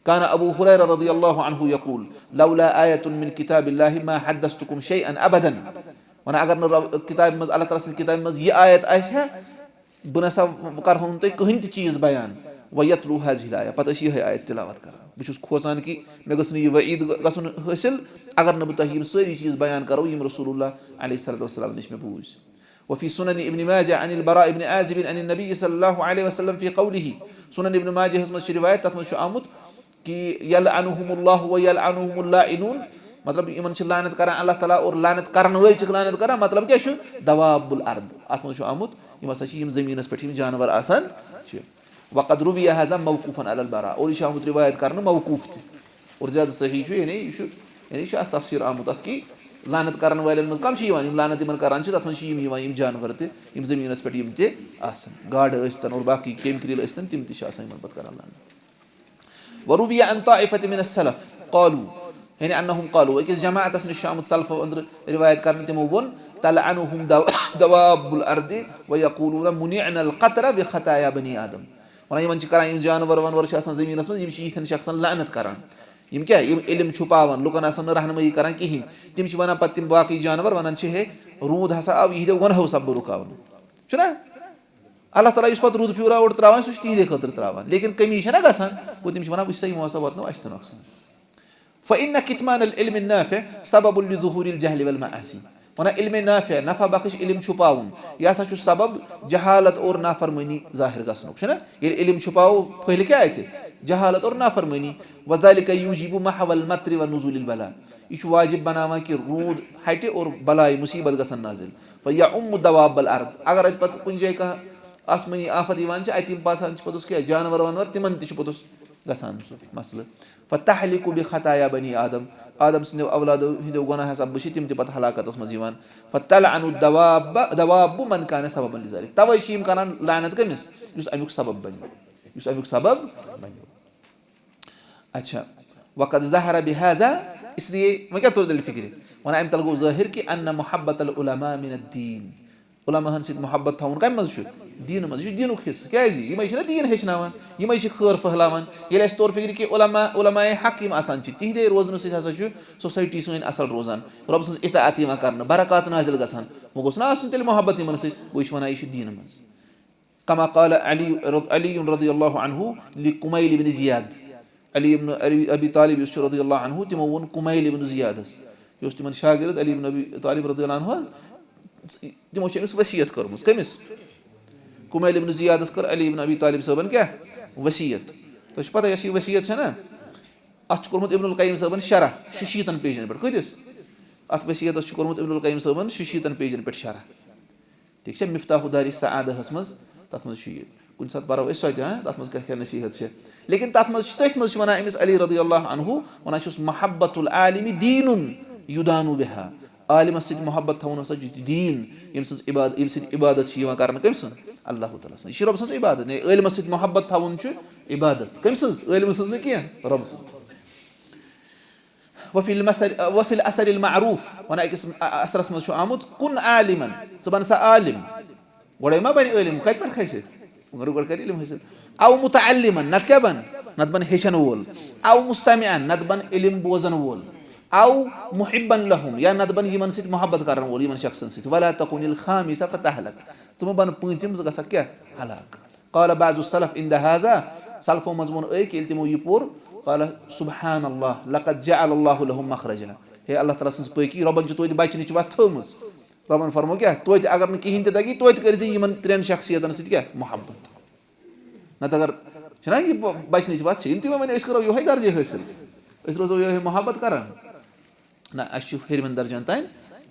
كان أبو هريرة رضي الله عنه يقول: لولا آية من كتاب الله ما حدثتكم شيئا أبدا۔ ونان اگر نہٕ رۄب کِتابہِ منٛز، اللہ تعالیٰ سٕنٛدِ کِتابہِ منٛز یہِ آیت آسہِ ہا، بہٕ نہ سا کرہو نہٕ تۄہہِ کٕہٕنۍ تہِ چیٖز بیان۔ وَيَتْلُو هَٰذِهِ الْآيَةَ، پتہٕ ٲسۍ یِہے آیت تِلاوت کران۔ بہٕ چھُس کھوژان کہِ مےٚ گٔژھ نہٕ یہِ وعیٖد گژھُن حٲصِل، اگر نہٕ بہٕ تۄہہِ یِم سٲری چیٖز بیان کرو، یِم رسول اللہ علیہ الصلوۃ والسلام نِش مےٚ بوٗزۍ۔ وفي سنن ابن ماجه عن البراء بن عازب عن النبي صلى الله عليه وسلم في قوله۔ سنن ابن ماجہ ہس منٛز چھِ رِوایت، تَتھ منٛز چھُ آمُت کہِ يلعنهم الله ويلعنهم اللاعنون، مطلب، یِمن چھِ لعنت کران اللہ تعالیٰ اور لعنت کرن وٲلۍ چھِکھ لعنت کران، مطلب کیٛاہ چھُ؟ دواب الارض۔ اَتھ منٛز چھُ آمُت، یِم ہسا چھِ یِم زٔمیٖنَس پٮ۪ٹھ یِم جانور آسان چھِ۔ وقد روي هذا موقوفا على البراء، اور یہِ چھُ آمُت رِوایت کرنہٕ موقوف تہِ۔ اور زیادٕ صحیح چھُ، یعنی یہِ چھُ، یعنی یہِ چھُ اَتھ تفسیٖر آمُت اَتھ کہِ لعنت کرن والٮ۪ن منٛز کم چھِ یِوان؟ یِم لعنت یِمن کران چھِ، تَتھ منٛز چھِ یِم یِوان، یِم جانور تہِ، یِم زٔمیٖنَس پٮ۪ٹھ یِم تہِ آسان، گاڈٕ ٲسۍتَن اور باقٕے کیٚمۍ کرٛیٖل ٲسۍتَن، تِم تہِ چھِ آسان یِمن پتہٕ کران لعنت۔ وروي عن طائفة من السلف قالوا، یعنی انہم قالوا، أکِس جماعتس نِش چھُ آمُت سلفو أنٛدرٕ رِوایت کرنہٕ، تِمو ووٚن، تلعنهم دو-، دواب الارض ويقولون منعنا القطر بخطايا بني آدم۔ وَنان، یِمن چھِ کران، یِم جانور وانور چھِ آسان زٔمیٖنَس منٛز، یِم چھِ یِتھٮ۪ن شخصن لعنت کران۔ یِم کیٛاہ؟ یِم علم چھُپاوان، لُکن آسان نہٕ رہنمٲیی کران کِہیٖنۍ۔ تِم چھِ وَنان پتہٕ تِم باقٕے جانور، وَنان چھِ، ہے، روٗد ہسا آو یِہِنٛدیو گۄنہو سببہٕ رُکاونہٕ۔ چھُنہ؟ اللہ تعالیٰ یُس پتہٕ روٗد پھیوٗرا اورٕ ترٛاوان، سُہ چھُ تِہِنٛدے خٲطرٕ ترٛاوان۔ لیکن کٔمی چھےٚ نہ گژھان؟ گوٚو، تِم چھِ وَنان، وٕچھ سا، یِمو ہسا واتنٲو اَسہِ تہِ نۄقصان۔ فإن كتمان العلم النافع سبب لظهور الجهل والمعاصي۔ وَنان، علم نافع، نفع بخش علم چھُپاوُن، یہِ ہسا چھُ سبب جہالت اور نافرمٲنی ظٲہِر گژھنُک، چھُنہ؟ ییٚلہِ علم چھُپاوو، پھٔہلہِ کیٛاہ اَتہِ؟ جہالت اور نافرمٲنی۔ وذلك يوجب محو المطر ونزول البلاء۔ یہِ چھُ واجب بناوان کہِ روٗد ہٹہِ اور بلاے مصیبت گژھن نازل۔ فيعم دواب الارض۔ اگر اَتہِ پتہٕ کُنہِ جایہِ کانٛہہ آسمٲنی آفت یِوان چھِ، اَتہِ یِم پاسان چھِ پوٚتُس کیٛاہ؟ جانور وانور، تِمن تہِ چھُ پوٚتُس گژھان سُہ مسلہٕ۔ فتهلك بخطايا بني آدم۔ آدم سٕنٛدیو اولادو ہٕنٛدیو گۄناہ سببہٕ چھِ تِم تہِ پتہٕ ہلاکتس منٛز یِوان۔ فتلعن الدواب، دواب من كان سببا لذلك۔ توے چھِ یِم کران لعنت کٔمِس؟ یُس اَمیُک سبب بنہِ۔ یُس اَمیُک سبب بنہِ۔ اچھا، وقد ظهر بهذا، اس لیے وۄنۍ کیٛاہ توٚر تیٚلہِ فِکرِ؟ وَنان، اَمہِ تَل گوٚو ظٲہِر کہِ ان محبت العلماء من الدین۔ علماء ہن سۭتۍ محبت تھاوُن کَمہِ منٛز چھُ؟ دیٖنہٕ منٛز۔ یہِ چھُ دیٖنُک حصہٕ۔ کیٛازِ؟ یِمَے چھِنہ دیٖن ہیٚچھناوان، یِمَے چھِ خٲر پھٔہلاوان۔ ییٚلہِ اَسہِ توٚر فِکرِ کہِ علماء، علماء حق یِم آسان چھِ، تِہِنٛدے روزنہٕ سۭتۍ ہسا چھُ society سٲنۍ اَصٕل روزان، رۄب سٕنٛز اطاعت یِوان کرنہٕ، برکات نازِل گژھان۔ وۄنۍ گوٚژھ نہ آسُن تیٚلہِ محبت یِمَن سۭتۍ؟ گوٚو، یہِ چھُ وَنان، یہِ چھُ دیٖنہٕ منٛز۔ كما قال علي، علي رضي الله عنه لكميل بن زياد۔ علی ابن ابی، ابی طالب یُس چھُ رضی اللہ عنہ، تِمو ووٚن کُمَیل ابن زیادس، یہِ اوس تِمن شاگرد علی ابن ابی طالب رضی اللہ عنہ، تِمو چھِ أمِس وصیت کٔرمٕژ۔ کٔمِس؟ کُمَیل ابن زیادس کٔر علی ابن ابی طالب صٲبن کیٛاہ؟ وصیت۔ تۄہہِ چھُ پتہ، یۄس یہِ وصیت چھےٚ نا، اتھ چھُ کوٚرمُت ابن القیم صٲبن شرح شُشیٖتن پیجن پٮ۪ٹھ۔ کۭتِس؟ اتھ وصیتس چھُ کوٚرمُت ابن القیم صٲبن شُشیٖتن پیجن پٮ۪ٹھ شرح۔ ٹھیٖک چھا؟ مفتاح دار سعادہس منٛز، تَتھ منٛز چھُ یہِ۔ کُنہِ ساتہٕ پَرو أسۍ سۄ تہِ، ہاں، تَتھ منٛز کیٛاہ کیٛاہ نصیٖحت چھِ۔ لیکن تَتھ منٛز چھِ، تٔتھۍ منٛز چھِ وَنان أمِس علی رضی اللہ عنہ، وَنان چھُس، محبت العالم دین یدان بها۔ عالمَس سۭتۍ محبت تھاوُن ہسا چھُ دیٖن، ییٚمہِ سٕنٛز عباد-، ییٚمہِ سۭتۍ عبادت چھِ یِوان کرنہٕ۔ کٔمۍ سٕنٛز؟ اللہ تعالیٰ سٕنٛز۔ یہِ چھِ رۄب سٕنٛز عبادت۔ یعنی عٲلمَس سۭتۍ محبت تھاوُن چھُ عبادت۔ کٔمۍ سٕنٛز؟ عٲلمہٕ سٕنٛز نہٕ کینٛہہ، رۄب سٕنٛز۔ وفی المثل، وفی الاثر المعروف، وَنان أکِس اثرس منٛز چھُ آمُت، کُن عالمن، ژٕ بن سا عالم۔ گۄڈے ما بنہِ عٲلم، کتہِ پٮ۪ٹھ کھسہِ؟ مگر گۄڈٕ کرِ علم حٲصِل۔ او متعلمن، نتہٕ کیٛاہ بن؟ نتہٕ بن ہیٚچھن وول۔ او مستمعن، نتہٕ بن علم بوزن وول۔ او محبا لهم، یا نتہٕ بن یِمن سۭتۍ محبت کرن وول، یِمن شخصن سۭتۍ۔ ولا تکن الخامس فتهلك، ژٕ مہ بن پٲنٛژِم، ژٕ گژھکھ کیٛاہ؟ ہلاک۔ قال بعض السلف عند هذا، سلفو منٛز ووٚن أکۍ، ییٚلہِ تِمو یہِ پوٚر، قال سبحان الله، لقد جعل الله لهم مخرجا۔ ہے، اللہ تعالیٰ سٕنٛز پٲکی، رۄبن چھِ توتہِ بچنٕچ وتھ تھٲومٕژ۔ رۄبن فرمو کیٛاہ؟ توتہِ اگر نہٕ کِہیٖنۍ تہِ تگی، توتہِ کٔرۍ زِ یِمن ترٛٮ۪ن شخصیتن سۭتۍ کیٛاہ؟ محبت۔ نتہٕ اگر، چھِنہ یہِ ب-، بچنٕچ وتھ چھِ، یِم تہِ وۄنۍ أسۍ کرو یِہوٚے درجہٕ حٲصِل، أسۍ روزو یِہوٚے محبت کران۔ نہ، اَسہِ چھُ ہیٚرمٮ۪ن درجن تام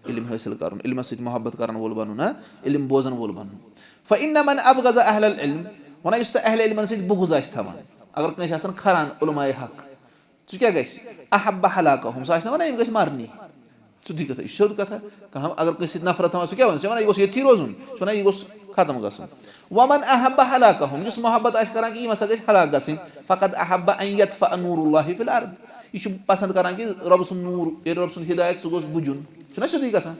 علم حٲصِل کرُن، علمس سۭتۍ محبت کرن وول بنُن، ہاں، علم بوزن وول بنُن۔ فإن من أبغض أهل العلم، وَنان یُس سا اہل علمن سۭتۍ بغض آسہِ تھاوان، اگر کٲنٛسہِ آسن کھران علماء حق، سُہ کیٛاہ گژھِ؟ أحب هلاكهم، سُہ آسہِ نہ وَنان یِم گژھِ مَرنی۔ سیوٚدُے کتھا، یہِ چھِ سیوٚد کتھا۔ کانٛہہ اگر کٲنٛسہِ سۭتۍ نفرت تھاوان، سُہ کیٛاہ وَنان؟ سُہ چھُ وَنان یہِ گوٚژھ ییٚتھی روزُن، سُہ چھُ وَنان یہِ گوٚژھ ختم گژھُن۔ وَمَنْ أَحَبَّ هَلَاكَهُمْ، یُس محبت آسہِ کران کہِ یِم ہسا گژھِ ہلاک گژھٕنۍ، فَقَدْ أَحَبَّ أَنْ يُطْفَأَ نُورُ اللَّهِ فِي الْأَرْضِ، یہِ چھُ پسند کران کہِ رۄب سُنٛد نوٗر، ییٚلہِ رۄب سُنٛد ہدایت، سُہ گوٚژھ بُجُن۔ چھُنہ سیوٚدُے کتھا؟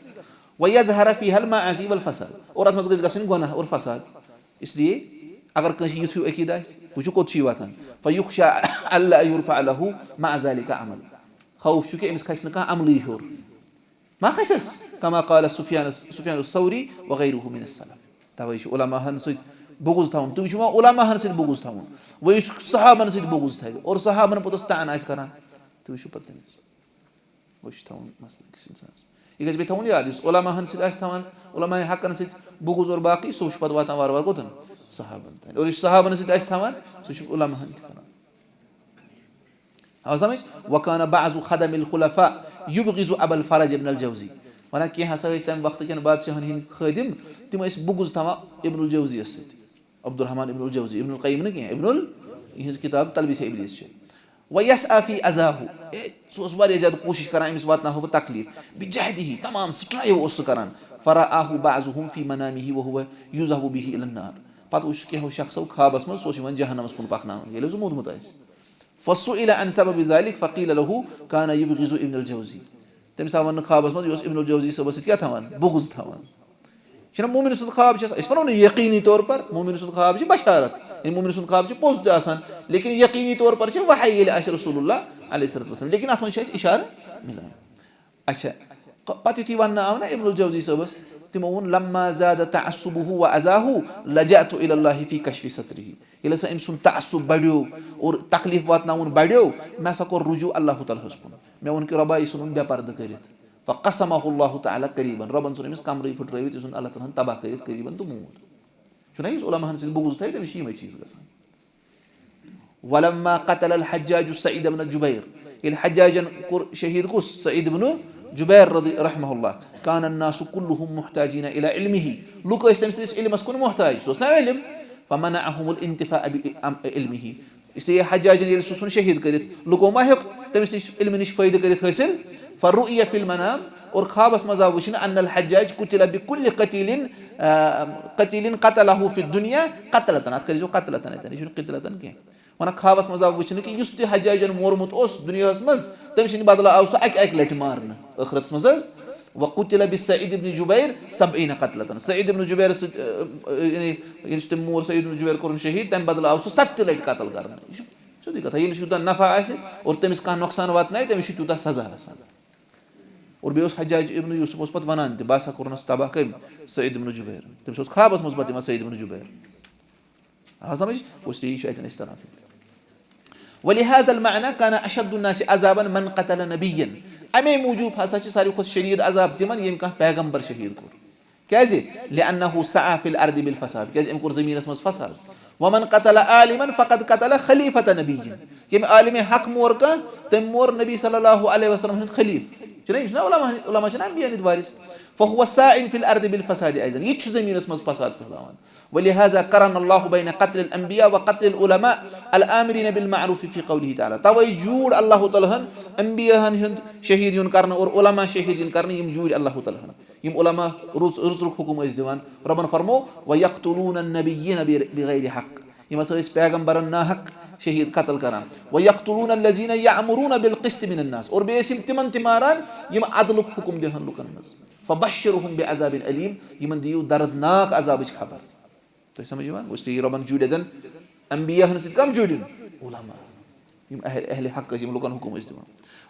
وَيَظْهَرَ فِيهَا الْمَعَاصِي وَالْفَسَادُ، اور اتھ منٛز گژھِ گژھٕنۍ گۄناہ اور فساد۔ اس لیے اگر کٲنٛسہِ یُتھ ہیوٗ عقیدٕ آسہِ، وٕچھِو کوٚت چھُ یہِ واتان۔ فَيُخْشَى أَلَّا يُرْفَعَ لَهُ مَعَ ذَلِكَ عَمَلٌ، خوف چھُ کہِ أمِس کھسہِ نہٕ کانٛہہ عملٕے ہیوٚر۔ ما کھسٮ۪س؟ كما قال سفيان، سفيان الثوري وغيره من السلف۔ توے چھُ علماء ہن سۭتۍ بغض تھاوُن۔ تُہۍ وٕچھِو وۄنۍ علماء ہن سۭتۍ بغض تھاوُن۔ وۄنۍ یُس صحابن سۭتۍ بغض تھاوِ اور صحابن پوٚتُس طعن آسہِ کران، تُہۍ وٕچھِو پتہٕ تٔمِس۔ وۄنۍ چھُ تھاوُن مسلہٕ أکِس اِنسانَس۔ یہِ گژھِ بیٚیہِ تھاوُن یاد، یُس علماء ہن سۭتۍ آسہِ تھاوان، علماء حقن سۭتۍ بغض اور باقٕے، سُہ چھُ پتہٕ واتان وارٕ وارٕ کوٚتَن؟ صحابن تام۔ اور یُس صحابن سۭتۍ آسہِ تھاوان، سُہ چھُ علماء ہن تہِ کران۔ آو سمجھ؟ وکان بعض خدم الخلفاء یبغض ابا الفرج ابن الجوزی۔ ونان کینٛہہ ہسا ٲسۍ تمہِ وقتہٕ کٮ۪ن بادشاہن ہٕنٛدۍ خٲدم، تِم ٲسۍ بغض تھاوان ابن الجوزیس سۭتۍ۔ عبدالرحمن ابن الجوزی، ابن القیم نہٕ کینٛہہ، ابن ال-، یِہٕنٛز کتاب تلبیس ابلیس چھِ۔ ویسعی فی اذاہ، اے، سُہ اوس واریاہ زیادٕ کوٗشِش کران أمِس واتناوہو بہٕ تکلیف۔ بجہدہ، تمام سٹرائیو اوس سُہ کران۔ فرآہ بعضهم فی منامہ وہو یذہب بہ الی النار۔ پتہٕ وُچھ کینٛہو شخصو خوابس منٛز سُہ اوس یِوان جہنمس کُن پکناونہٕ، ییٚلہِ سُہ موٗدمُت آسہِ۔ فسئل عن سبب ذلک فقیل لہ کان یبغض ابن الجوزی۔ تٔمِس آو وننہٕ خوابس منٛز، یہِ اوس ابن الجوزی صٲبس سۭتۍ کیٛاہ تھاوان؟ بغض تھاوان۔ چھُنہ مومن سُنٛد خواب چھُ آسان، أسۍ وَنو نہٕ یقینی طور پر، مومن سُنٛد خواب چھُ بشارت، یعنی مومن سُنٛد خواب چھُ پوٚز تہِ آسان، لیکن یقینی طور پر چھِ وحی ییٚلہِ آسہِ رسول اللہ علیہ الصلوۃ والسلام، لیکن اتھ منٛز چھُ اَسہِ اِشارٕ مِلان۔ اچھا، ق-، پتہٕ یُتھُے وننہٕ آو نہ ابن الجوزی صٲبس، تِمو ووٚن، لما زاد تعصبہ و اذاہ لجأت الی اللہ فی کشف سترہ۔ ییٚلہِ ہسا أمۍ سُنٛد تعصب بڑیو اور تکلیف واتناوُن بڑیو، مےٚ ہسا کوٚر رجوع اللہ تعالیٰ ہس کُن۔ مےٚ ووٚن کہِ رۄبا، یہِ ژھٕنُن بے پردٕ کٔرِتھ۔ فقسمہ اللہ تعالیٰ قریباً، رۄبن ژھُن أمِس کمرٕے پھٕٹرٲوِتھ، یہِ ژھُن اللہ تعالیٰ ہن تباہ کٔرِتھ قریباً تہٕ موٗد۔ چھُنہ یُس علماء ہن سۭتۍ بغض تھایہِ، تٔمِس چھِ یِمے چیٖز گژھان۔ ولما قتل الحجاج سعید بن جبیر، ییٚلہِ حجاجن کوٚر شہیٖد کُس؟ سعید بن جبیر رضی رحمہ اللہ۔ کان الناس کلهم محتاجین الی علمہ، لُکھ ٲسۍ تٔمۍ سٕنٛدِس علمس کُن محتاج، سُہ اوس نہ عٲلم۔ فمنعهم الانتفاع بعلمہ، اس لیے حجاجن ییٚلہِ سُہ ژھُن شہیٖد کٔرِتھ، لُکو ما ہیوٚک تٔمِس نِش علمہٕ نِش فٲیدٕ کٔرِتھ حٲصِل؟ فرؤی فی المنام، اور خوابس منٛز آو وٕچھنہٕ، ان الحجاج قتل بکل قتیل، آ، قتیل قتلہ فی الدنیا قتلتن، اتھ کٔرۍزیو قتلتن اتٮ۪ن، یہِ چھُنہٕ قتلتن کینٛہہ۔ ونان خوابس منٛز آو وٕچھنہٕ کہِ یُس تہِ حجاجن مورمُت اوس دُنیاہس منٛز، تٔمۍ سٕنٛدِ بدلہٕ آو سُہ اکہِ اکہِ لٹہِ مارنہٕ ٲخرتس منٛز حظ۔ وقتل بسعید ابن جبیر سبعین قتلتن، سعید ابن جبیر سۭتۍ، آ، آ، یعنی ییٚلہِ سُہ تٔمۍ مور سعید ابن جبیر کوٚرُن شہیٖد، تمہِ بدلہٕ آو سُہ ستہِ لٹہِ قتل کرنہٕ۔ یہِ چھُ سیوٚدُے کتھا، ییٚلہِ چھُ یوٗتاہ نفع آسہِ اور تٔمِس کانٛہہ نۄقصان واتنایہِ، تٔمِس چھُ تیوٗتاہ سزا آسان۔ اور بیٚیہِ اوس حجاج ابن یوسف اوس پتہٕ ونان تہِ، بہٕ ہسا کوٚرنس تباہ کٔمۍ؟ سعید ابن جبیر۔ تٔمِس اوس خوابس منٛز پتہٕ یِوان سعید ابن جبیر۔ آ سمجھ؟ اس لیے یہِ چھُ اتٮ۪ن اَسہِ تران فِکرِ۔ ولہذا المعنى كان اشد الناس عذابا من قتل نبيا۔ امے موٗجوٗب ہسا چھِ ساروی کھۄتہٕ شدیٖد عذاب تِمن، ییٚمۍ کانٛہہ پیغمبر شہیٖد کوٚر۔ کیازِ؟ لأنه سعى في الأرض بالفساد، کیازِ أمۍ کوٚر زٔمیٖنَس منٛز فساد۔ ومن قتل عالما فقد قتل خليفة نبي، ییٚمۍ عالمِ حق مور کانٛہہ، تٔمۍ مور نبی صلی اللہ علیہ وسلم ہُنٛد خلیٖفہٕ۔ چھُنہ، یِم چھِنہ علماء، علماء چھِنہ انبیاء ہٕنٛدۍ وارث۔ فهو ساع في الأرض بالفساد أيضا، یہِ تہِ چھُ زٔمیٖنَس منٛز فساد پھٔہلاوان۔ ولهذا قرن الله بين قتل الأنبياء وقتل العلماء الآمرين بالمعروف في قوله تعالى، توے جوٗڑ اللہ تعالیٰ ہن انبیاء ہن ہُنٛد شہیٖد یُن کرنہٕ اور علماء شہیٖد یُن کرنہٕ، یِم جوٗڑۍ اللہ تعالیٰ ہن۔ یِم علماء رٕژ، رٕژ رُک حُکُم ٲسۍ دِوان۔ رۄبن فرمو، وَيَقْتُلُونَ النَّبِيِّينَ بِغَيْرِ حَقٍّ، یِم ہسا ٲسۍ پیغمبرن ناحق شہیٖد قتل کران۔ وَيَقْتُلُونَ الَّذِينَ يَأْمُرُونَ بِالْقِسْطِ مِنَ النَّاسِ، اور بیٚیہِ ٲسۍ یِم تِمن تہِ ماران، یِم عدلُک حُکُم دِہن لُکن منٛز۔ فَبَشِّرْهُمْ بِعَذَابٍ أَلِيمٍ، یِمن دِیِو دردناک عذابٕچ خبر۔ تۄہہِ سمجھ یِوان؟ اس لیے رۄبن جوٗڑۍ اتٮ۪ن انبیاء ہن سۭتۍ کم جوٗڑِن؟ علماء۔ یِم اہل، اہل حق ٲسۍ، یِم لُکن حُکُم ٲسۍ دِوان۔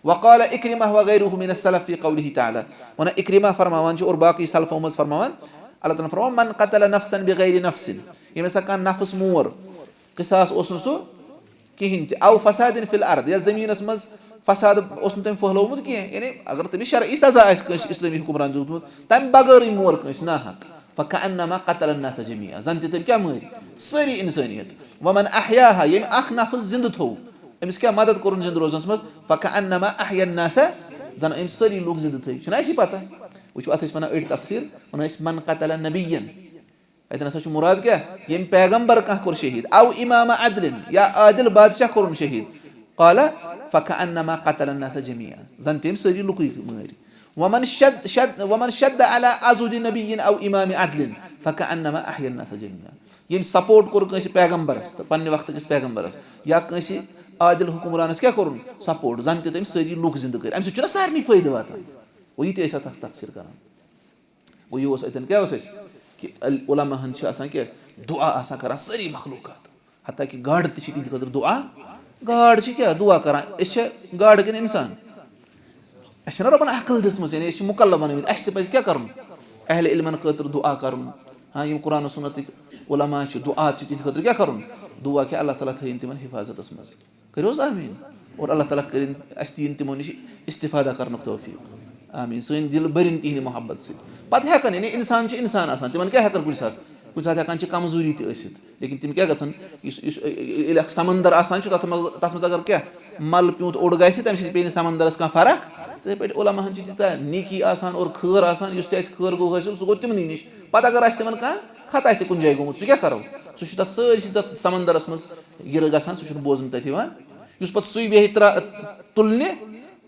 وقال عكرمة وغيره من السلف في قوله تعالى، ونہ عكرمة فرماوان چھُ اور باقٕے سلفو منٛز فرماوان، اللہ تعالیٰ ہن فرموو، من قتل نفسا بغير نفس، ییٚمۍ ہسا کانٛہہ نفس مور، قصاص اوس نہٕ سُہ کِہیٖنۍ تہِ، أو فساد في الأرض، یا زٔمیٖنَس منٛز فساد اوس نہٕ تٔمۍ پھٔہلومُت کینٛہہ، یعنی اگر تٔمِس شرعی سزا آسہِ کٲنٛسہِ اِسلٲمی حُکمران دیُتمُت، تَمہِ بغٲرٕے مور کٲنٛسہِ ناحق، فكأنما قتل الناس جميعا، زَن تہِ تٔمۍ کیٛاہ مٲرۍ؟ سٲری اِنسٲنیت۔ ومن أحياها، ییٚمۍ اکھ نفس زِندٕ تھوٚو، أمِس کیٛاہ مدد کوٚرُن زِندٕ روزنَس منٛز؟ فكأنما أحيا الناس، زَن أمۍ سٲری لُکھ زِندٕ تھٲے۔ چھُنہ اَسی پتہ؟ وٕچھِو، اَتھ ٲسۍ وَنان أڑۍ تفسیٖر، وَنان ٲسۍ من قتل نبيا۔ اَتٮ۪ن ہسا چھُ مُراد کیٛاہ؟ ییٚمۍ پیغمبر کانٛہہ کوٚر شہیٖد، أو إمام عدل، یا عادل بادشاہ کوٚرُن شہیٖد۔ قال فكأنما قتل الناس جميعا، زَن تٔمۍ سٲری لُکٕے مٲرۍ۔ ومن شد، شد، ومن شد على عضد نبي أو إمام عدل فكأنما أحيا الناس جميعا۔ ییٚمۍ سپورٹ کوٚر کٲنٛسہِ پیغمبرس تہٕ پننہِ وقتہٕ کِس پیغمبرس یا کٲنٛسہِ عادل حُکمرانس کیٛاہ کوٚرُن؟ سپورٹ، زَن تہِ تٔمۍ سٲری لُکھ زِندٕ کٔرۍ۔ اَمہِ سۭتۍ چھُنہ سارنٕے فٲیدٕ واتان؟ وۄنۍ یہِ تہِ ٲسۍ اَتھ اکھ تفسیٖر کران۔ گوٚو یہِ اوس اَتٮ۪ن کیٛاہ اوس اَسہِ؟ کہِ ال-، علماء ہن چھِ آسان کیٛاہ؟ دُعا آسان کران سٲری مخلوٗقات۔ حتیٰ کہِ گاڈٕ تہِ چھِ تِہنٛدِ خٲطرٕ دُعا۔ گاڈ چھِ کیٛاہ دُعا کران؟ أسۍ چھِ گاڈٕ کِنہٕ اِنسان؟ اَسہِ چھَنہ رۄبن عقل دِژمٕژ، یعنی أسۍ چھِ مُکلف بنٲومٕتۍ، اَسہِ تہِ پَزِ کیٛاہ کَرُن؟ اہل علمن خٲطرٕ دُعا کَرُن۔ ہاں، یِم قرآن و سُنتٕکۍ علماء چھِ، دُعات چھِ، تِہنٛدِ خٲطرٕ کیٛاہ کَرُن؟ دُعا کہِ اللہ تعالیٰ تھٲیِن تِمن حِفاظتس منٛز۔ کٔرِو حظ آمیٖن۔ اور اللہ تعالیٰ کٔرِن اَسہِ تہِ یِن تِمو نِش استفادہ کرنُک توفیٖق۔ آمین۔ سٲنۍ دِل بٔرِن تِہِنٛدِ محبت سۭتۍ۔ پَتہٕ ہٮ۪کَن، یعنی اِنسان چھِ اِنسان آسان، تِمَن کیٛاہ ہٮ۪کَن کُنہِ ساتہٕ، کُنہِ ساتہٕ ہٮ۪کان چھِ کَمزوٗری تہِ ٲسِتھ، لیکِن تِم کیٛاہ گژھن، یُس، یُس، ییٚلہِ اَکھ سَمندَر آسان چھُ، تَتھ منٛز، تَتھ منٛز اگر کیٛاہ مَل پیوٗنٛت اوٚڑ گژھِ، تَمہِ سۭتۍ پیٚیہِ نہٕ سَمندَرَس کانٛہہ فرق۔ تِتھَے پٲٹھۍ علماہَن چھِ تیٖژاہ نیکی آسان اور خٲر آسان، یُس تہِ اَسہِ خٲر گوٚو حٲصِل، سُہ گوٚو تِمنٕے نِش۔ پَتہٕ اگر آسہِ تِمَن کانٛہہ خطا تہِ کُنہِ جایہِ گوٚمُت، سُہ کیٛاہ کَرو؟ سُہ چھُ تَتھ سٲرسٕے تَتھ سَمندَرَس منٛز گِرٕ گژھان، سُہ چھُنہٕ بوزنہٕ تَتہِ یِوان۔ یُس پَتہٕ سُے بیٚہہِ ترٛا-، تُلنہِ،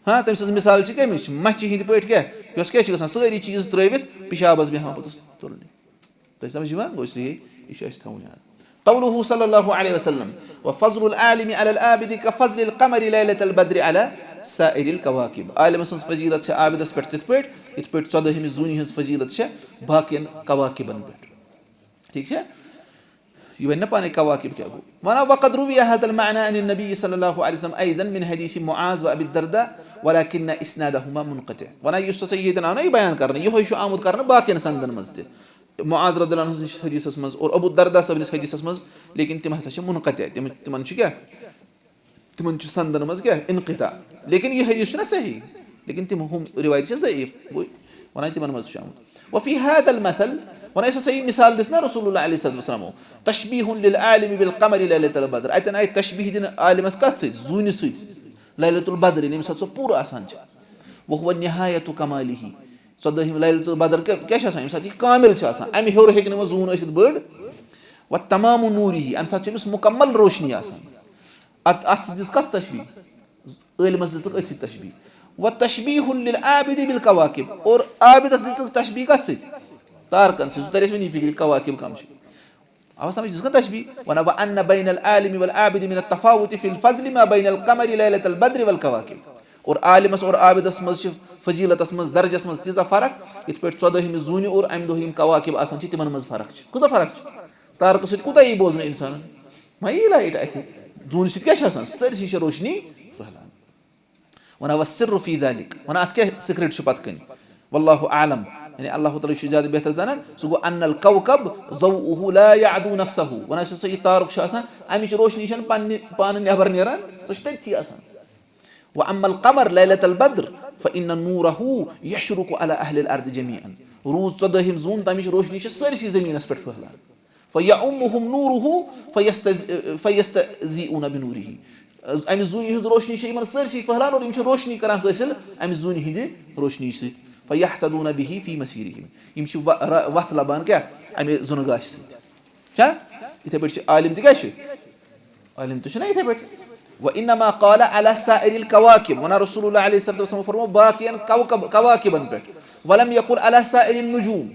ہاں، تٔمۍ سٕنٛز مِثال چھِ کَمِچ؟ مَچھِ ہِنٛدِ پٲٹھۍ کیٛاہ؟ یۄس کیٛاہ چھِ گژھان؟ سٲری چیٖز ترٛٲوِتھ پِشابَس بیٚہوان پوٚتُس تُلنہِ۔ تۄہہِ سَمجھ یِوان؟ گوٚو، اس لیے یہِ چھُ اَسہِ تھاوُن یاد۔ قوله صلی اللہ علیہ وسلم، وفضل العالم علی العابد کفضل القمر لیلۃ البدر علی سائر الکواکب۔ عالمہٕ سٕنٛز فضیلت چھِ عابدَس پٮ۪ٹھ تِتھ پٲٹھۍ، یِتھ پٲٹھۍ ژۄدٲہمہِ زوٗنہِ ہٕنٛز فضیلت چھےٚ باقیَن کواکبَن پٮ۪ٹھ۔ ٹھیٖک چھا؟ یہِ وَنہِ نہ پانے کواکب کیٛاہ گوٚو۔ وَنان، وقد روی هذا المعنى عن النبي صلى الله عليه وسلم أيضا من حديث معاذ وأبي الدرداء ولكن إسنادهما منقطع۔ وَنان، یُس ہسا ییٚتٮ۪ن آو نہ یہِ بیان کرنہٕ، یِہوٚے چھُ آمُت کرنہٕ باقین سندن منٛز تہِ۔ معاذ رضی اللہ عنہ سٕنٛدِس حدیثس منٛز اور ابو الدرداء صٲبنِس حدیثس منٛز، لیکن تِم ہسا چھِ منقطع، تِم، تِمن چھُ کیٛاہ؟ تِمن چھُ سندن منٛز کیٛاہ؟ انقطاع۔ لیکن یہِ حدیث چھُنہ صحیح، لیکن تِم ہُم روایت چھِ ضعیف۔ گوٚو، وَنان تِمن منٛز چھُ آمُت۔ وفي هذا المثل، وَنان یُس ہسا یہِ مثال دِژ نہ رسول اللہ علیہ الصلوۃ والسلامو، تشبیہ للعالم بالقمر لیلۃ البدر، اَتٮ۪ن آیہِ تشبیہ دِنہٕ عالمس کتھ سۭتۍ؟ زوٗنہِ سۭتۍ، لیلۃ البدر، یعنی ییٚمہِ ساتہٕ سُہ پوٗرٕ آسان چھِ۔ وهو نهایت کمالہ، ژۄدٲہِم لیلۃ البدر کیٛاہ، کیٛاہ چھِ آسان؟ ییٚمہِ ساتہٕ یہِ کامل چھِ آسان، اَمہِ ہیوٚر ہیٚکہِ نہٕ وۄنۍ زوٗن ٲسِتھ بٔڑ۔ وتمام نوٗرہ، اَمہِ ساتہٕ چھِ أمِس مُکمل روشنی آسان۔ اَتھ، اَتھ سۭتۍ دِژ کَتھ تشبیٖح؟ عٲلمَس دِژٕکھ أتھۍ سۭتۍ تشبیٖح۔ وتشبیہ للعابد بالکواکب، اور عابدَس دِژٕکھ تشبیٖح کَتھ سۭتۍ؟ تارکَن سۭتۍ۔ سُہ تَرِ اَسہِ وٕنی فِکرِ، کواکب کَم چھِ۔ آو سمجھ؟ یہِ چھِ گژھان تشبیٖح۔ وَنان، وَأَنَّ بَيْنَ الْعَالِمِ وَالْعَابِدِ مِنَ التَّفَاوُتِ فِي الْفَضْلِ مَا بَيْنَ الْقَمَرِ لَيْلَةَ الْبَدْرِ وَالْكَوَاكِبِ۔ اور عالمس اور عابدس منٛز چھِ فضیلتس منٛز، درجس منٛز تیٖژاہ فرق، یِتھ پٲٹھۍ ژۄدٲہمہِ زوٗنہِ اور امہِ دۄہ یِم کواکب آسان چھِ، تِمن منٛز فرق چھِ۔ کۭژاہ فرق چھِ؟ تارکہٕ سۭتۍ کوٗتاہ یی بوزنہٕ انسانن؟ ما یی لایٹ اتھِ؟ زوٗنہِ سۭتۍ کیٛاہ چھِ آسان؟ سٲرسٕے چھِ روشنی پھٔہلان۔ وَنان، والسر فی ذلک، وَنان، اَتھ کیٛاہ سیکرٹ چھُ پَتہٕ کَنہِ؟ واللہ اعلم، یعنی اللہ تعالیٰ چھُ زیادٕ بہتر زانان۔ سُہ گوٚو، ان الکوکب ضوءہ لا یعدو نفسہ، وَنان چھُ سا، یہِ تارُک چھُ آسان، اَمِچ روشنی چھَنہٕ پننہِ پانہٕ نٮ۪بر نیران، سۄ چھِ تٔتھی آسان۔ واما القمر لیلۃ البدر فان نورہ یشرق علی اہل الارض جمیعا، روٗز ژۄدٲہِم زوٗن، تَمِچ روشنی چھِ سٲرسٕے زٔمیٖنَس پٮ۪ٹھ پھٔہلان۔ فیعمہم نورہ فیستض-، فیستضیئون بنورہ۔ اَمہِ زوٗنہِ ہٕنٛز روشنی چھِ یِمن سٲرسٕے پھٔہلان اور یِم چھِ روشنی کران حٲصِل اَمہِ زوٗنہِ ہٕنٛدِ روشنی سۭتۍ۔ فیہتدون بہ فی مسیرہم۔ یِم چھِ و-، ر-، وَتھ لبان کیٛاہ؟ اَمہِ زُنہٕ گاشہِ سۭتۍ۔ چھا؟ یِتھَے پٲٹھۍ چھِ عالم تہِ کیٛاہ چھِ؟ عالم تہِ چھُنہ یِتھَے پٲٹھۍ۔ وانما قال علی سائر الکواکب۔ وَنان رسول اللہ علیہ الصلوۃ والسلام فرموو باقین کوکب-، کواکبن پٮ۪ٹھ۔ ولم یقل علی سائر النجوم۔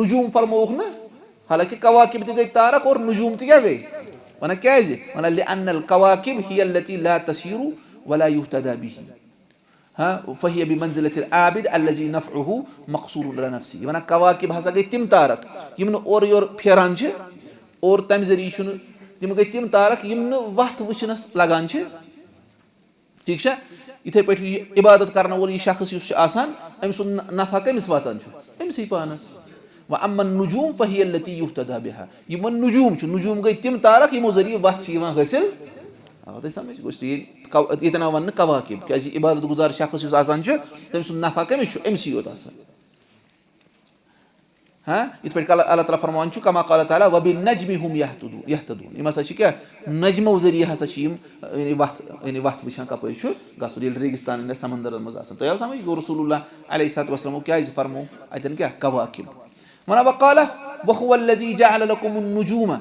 نجوم فرمووُکھ نہٕ، حالانکہ کواکب تہِ گٔے تارک اور نجوم تہِ کیٛاہ گٔے؟ وَنان کیٛازِ؟ وَنان، لأن الکواکب هی التی لا تسیر ولا یہتدی بہ۔ ہاں، فہی بمنزلۃ العابد الذی نفعہ مقصور علی نفسہ۔ وَنان کواکب ہسا گٔے تِم تارک یِم نہٕ اورٕ یورٕ پھیران چھِ اور تَمہِ ذٔریعہٕ چھُنہٕ، تِم گٔے تِم تارک یِم نہٕ وَتھ وٕچھنَس لگان چھِ۔ ٹھیٖک چھا؟ یِتھَے پٲٹھۍ یہِ عبادت کرن وول یہِ شخص یُس چھُ آسان، أمۍ سُنٛد نفع کٔمِس واتان چھُ؟ أمسٕے پانَس۔ واما النجوم فہی التی یہتدی بہا۔ یِم وۄنۍ نجوم چھِ، نجوم گٔے تِم تارک یِمو ذٔریعہٕ وَتھ چھِ یِوان حٲصِل۔ آو تۄہہِ سمجھ؟ گوٚو اس لیے کو-، ییٚتٮ۪ن آو وَننہٕ کواکب، کیٛازِ عبادت گُزار شخص یُس آسان چھُ، تٔمۍ سُنٛد نفع کٔمِس چھُ؟ أمسٕے یوت آسان۔ ہاں، یِتھ پٲٹھۍ کل-، اللہ تعالیٰ فرماوان چھُ، کما قال تعالیٰ، وبالنجم هم یہتدون، یہتدون۔ یِم ہسا چھِ کیٛاہ؟ نجمو ذٔریعہٕ ہسا چھِ یِم، یعنی وَتھ، یعنی وَتھ وٕچھان کَپٲرۍ چھُ گژھُن، ییٚلہِ ریگِستانَن یا سمندرَن منٛز آسان۔ تۄہہِ آو سمجھ؟ گوٚو رسول اللہ علیہ الصلوۃ والسلامو کیٛازِ فرموو اَتٮ۪ن کیٛاہ؟ کواکب۔ وَنان، وقال، وهو الذی جعل لکم النجوم۔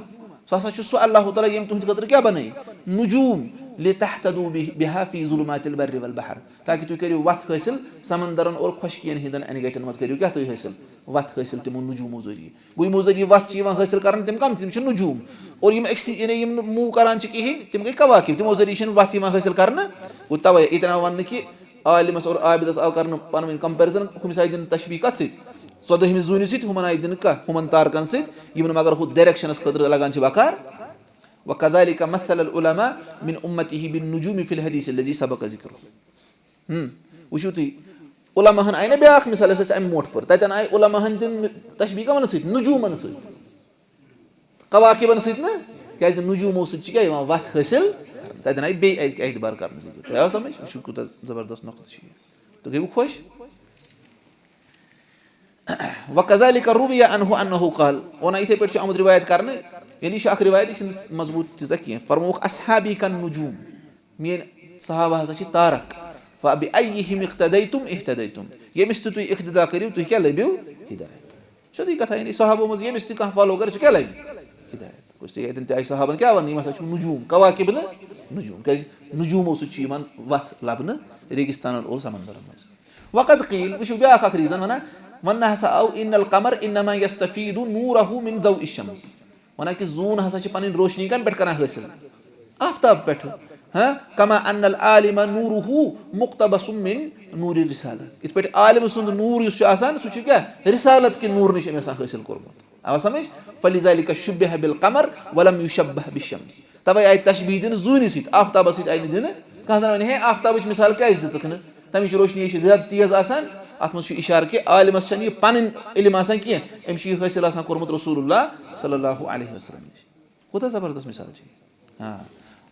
سُہ ہسا چھُ سُہ اللہ تعالیٰ ییٚمۍ تُہٕنٛدِ خٲطرٕ کیٛاہ بنٲے؟ نجوم، لتہتدوا بہ-، بہا فی ظلمات البر والبحر۔ تاکہِ تُہۍ کٔرِو وَتھ حٲصِل سمندرن اور خۄشکِین ہٕنٛدٮ۪ن اَنہِ گَٹٮ۪ن منٛز، کٔرِو کیٛاہ تُہۍ حٲصِل؟ وَتھ حٲصِل تِمو نجوٗمو ذٔریعہٕ۔ گوٚو یِمو ذٔریعہٕ وَتھ چھِ یِوان حٲصِل کرنہٕ، تِم کَم چھِ؟ تِم چھِ نجوٗم۔ اور یِم أکسٕے، یعنی یِم نہٕ move کران چھِ کِہیٖنۍ، تِم گٔے کواکب، تِمو ذٔریعہٕ چھِنہٕ وَتھ یِوان حٲصِل کرنہٕ۔ گوٚو تَوَے ییٚتٮ۪ن آو وَننہٕ کہِ عالمَس اور عابدَس آو کرنہٕ پانہٕ ؤنۍ comparison، ہُمِس آیہِ دِنہٕ تشبیٖہ کَتھ سۭتۍ؟ ژۄدٲہمہِ زوٗنہِ سۭتۍ، ہُمَن آیہِ دِنہٕ کَتھ؟ ہُمَن تارکَن سۭتۍ، یِم نہٕ مگر ہُتھ directionَس خٲطرٕ لگان چھِ بکار۔ وکذلک مثل العلماء من امتہ بالنجوم فی الحدیث الذی سبق ذکرہ۔ ہم، وٕچھِو تُہۍ، علماہن آیہِ نہ بیٛاکھ مثال، یۄس اَسہِ اَمہِ موٹھ پٔر۔ تَتٮ۪ن آیہِ علماہن دِنہٕ تشبیٖہ کَمن سۭتۍ؟ نجوٗمن سۭتۍ، کواکبن سۭتۍ نہٕ، کیٛازِ نجوٗمو سۭتۍ چھِ کیٛاہ یِوان؟ وَتھ حٲصِل کرنہٕ۔ تَتٮ۪ن آیہِ بیٚیہِ اَکہِ اعتبار کرنہٕ ذِکر۔ تۄہہِ آو سمجھ؟ وٕچھِو، کوٗتاہ زبردست نۄقطہٕ چھُ یہِ۔ تُہۍ گٔیوٕ خۄش؟ وكذلك روي عنه أنه قال، وَنَا یِتھَے پٲٹھۍ چھُ آمُت رِوایت کرنہٕ، یعنی یہِ چھِ اکھ رِوایت، یہِ چھِنہٕ مضبوٗط تیٖژاہ کینٛہہ۔ فرمووُکھ، أصحابي كالنجوم، میٛٲنۍ صحابہ ہسا چھِ تارک۔ فبأيهم اقتديتم اهتديتم، ییٚمِس تہِ تُہۍ اقتدا کٔرِو، تُہۍ کیٛاہ لٔبِو؟ ہدایت۔ سیوٚدُے کتھا، یعنی صحابو منٛز ییٚمِس تہِ کانٛہہ follow کرِ، سُہ کیٛاہ لبہِ؟ ہدایت۔ گوٚو، ییٚتٮ۪ن تہِ آیہِ صحابن کیٛاہ وننہٕ؟ یِم ہسا چھِ نجوم، کواکب نہٕ نجوم، کیٛازِ نجومو سۭتۍ چھُ یِوان وتھ لبنہٕ ریگستانن اور سمندرن منٛز۔ وقد قيل، وٕچھِو بیٛاکھ اکھ reason ونان، وننہٕ ہسا آو، إن القمر إنما يستفيد نوره من ضوء الشمس، ونان کہِ زوٗن ہسا چھِ پنٕنۍ روشنی کمہِ پٮ۪ٹھ کران حٲصِل؟ آفتاب پٮ۪ٹھ۔ ہاں، كما أن العالم نوره مقتبس من نور الرسالة، یِتھ پٲٹھۍ عالم سُنٛد نوٗر یُس چھُ آسان، سُہ چھُ کیٛاہ؟ رسالت کہِ نوٗر نِش أمۍ آسان حٲصِل کوٚرمُت۔ آو سمجھ؟ فلذلك شبه بالقمر ولم يشبه بالشمس۔ توے آیہِ تشبیہ دِنہٕ زوٗنہِ سۭتۍ، آفتابس سۭتۍ آیہِ نہٕ دِنہٕ۔ کانٛہہ زن ونہِ، ہے، آفتابٕچ مثال کیٛازِ دِژٕکھ نہٕ؟ تمِچ روشنی چھِ زیادٕ تیز آسان۔ اتھ منٛز چھُ اشارٕ کہِ عالمس چھنہٕ یہِ پنٕنۍ علم آسان کینٛہہ، أمِس چھُ یہِ حٲصِل آسان کوٚرمُت رسول اللہ صلی اللہ علیہ وسلم نِش۔ کوٗتاہ زبردست مثال چھِ یہِ۔ آ۔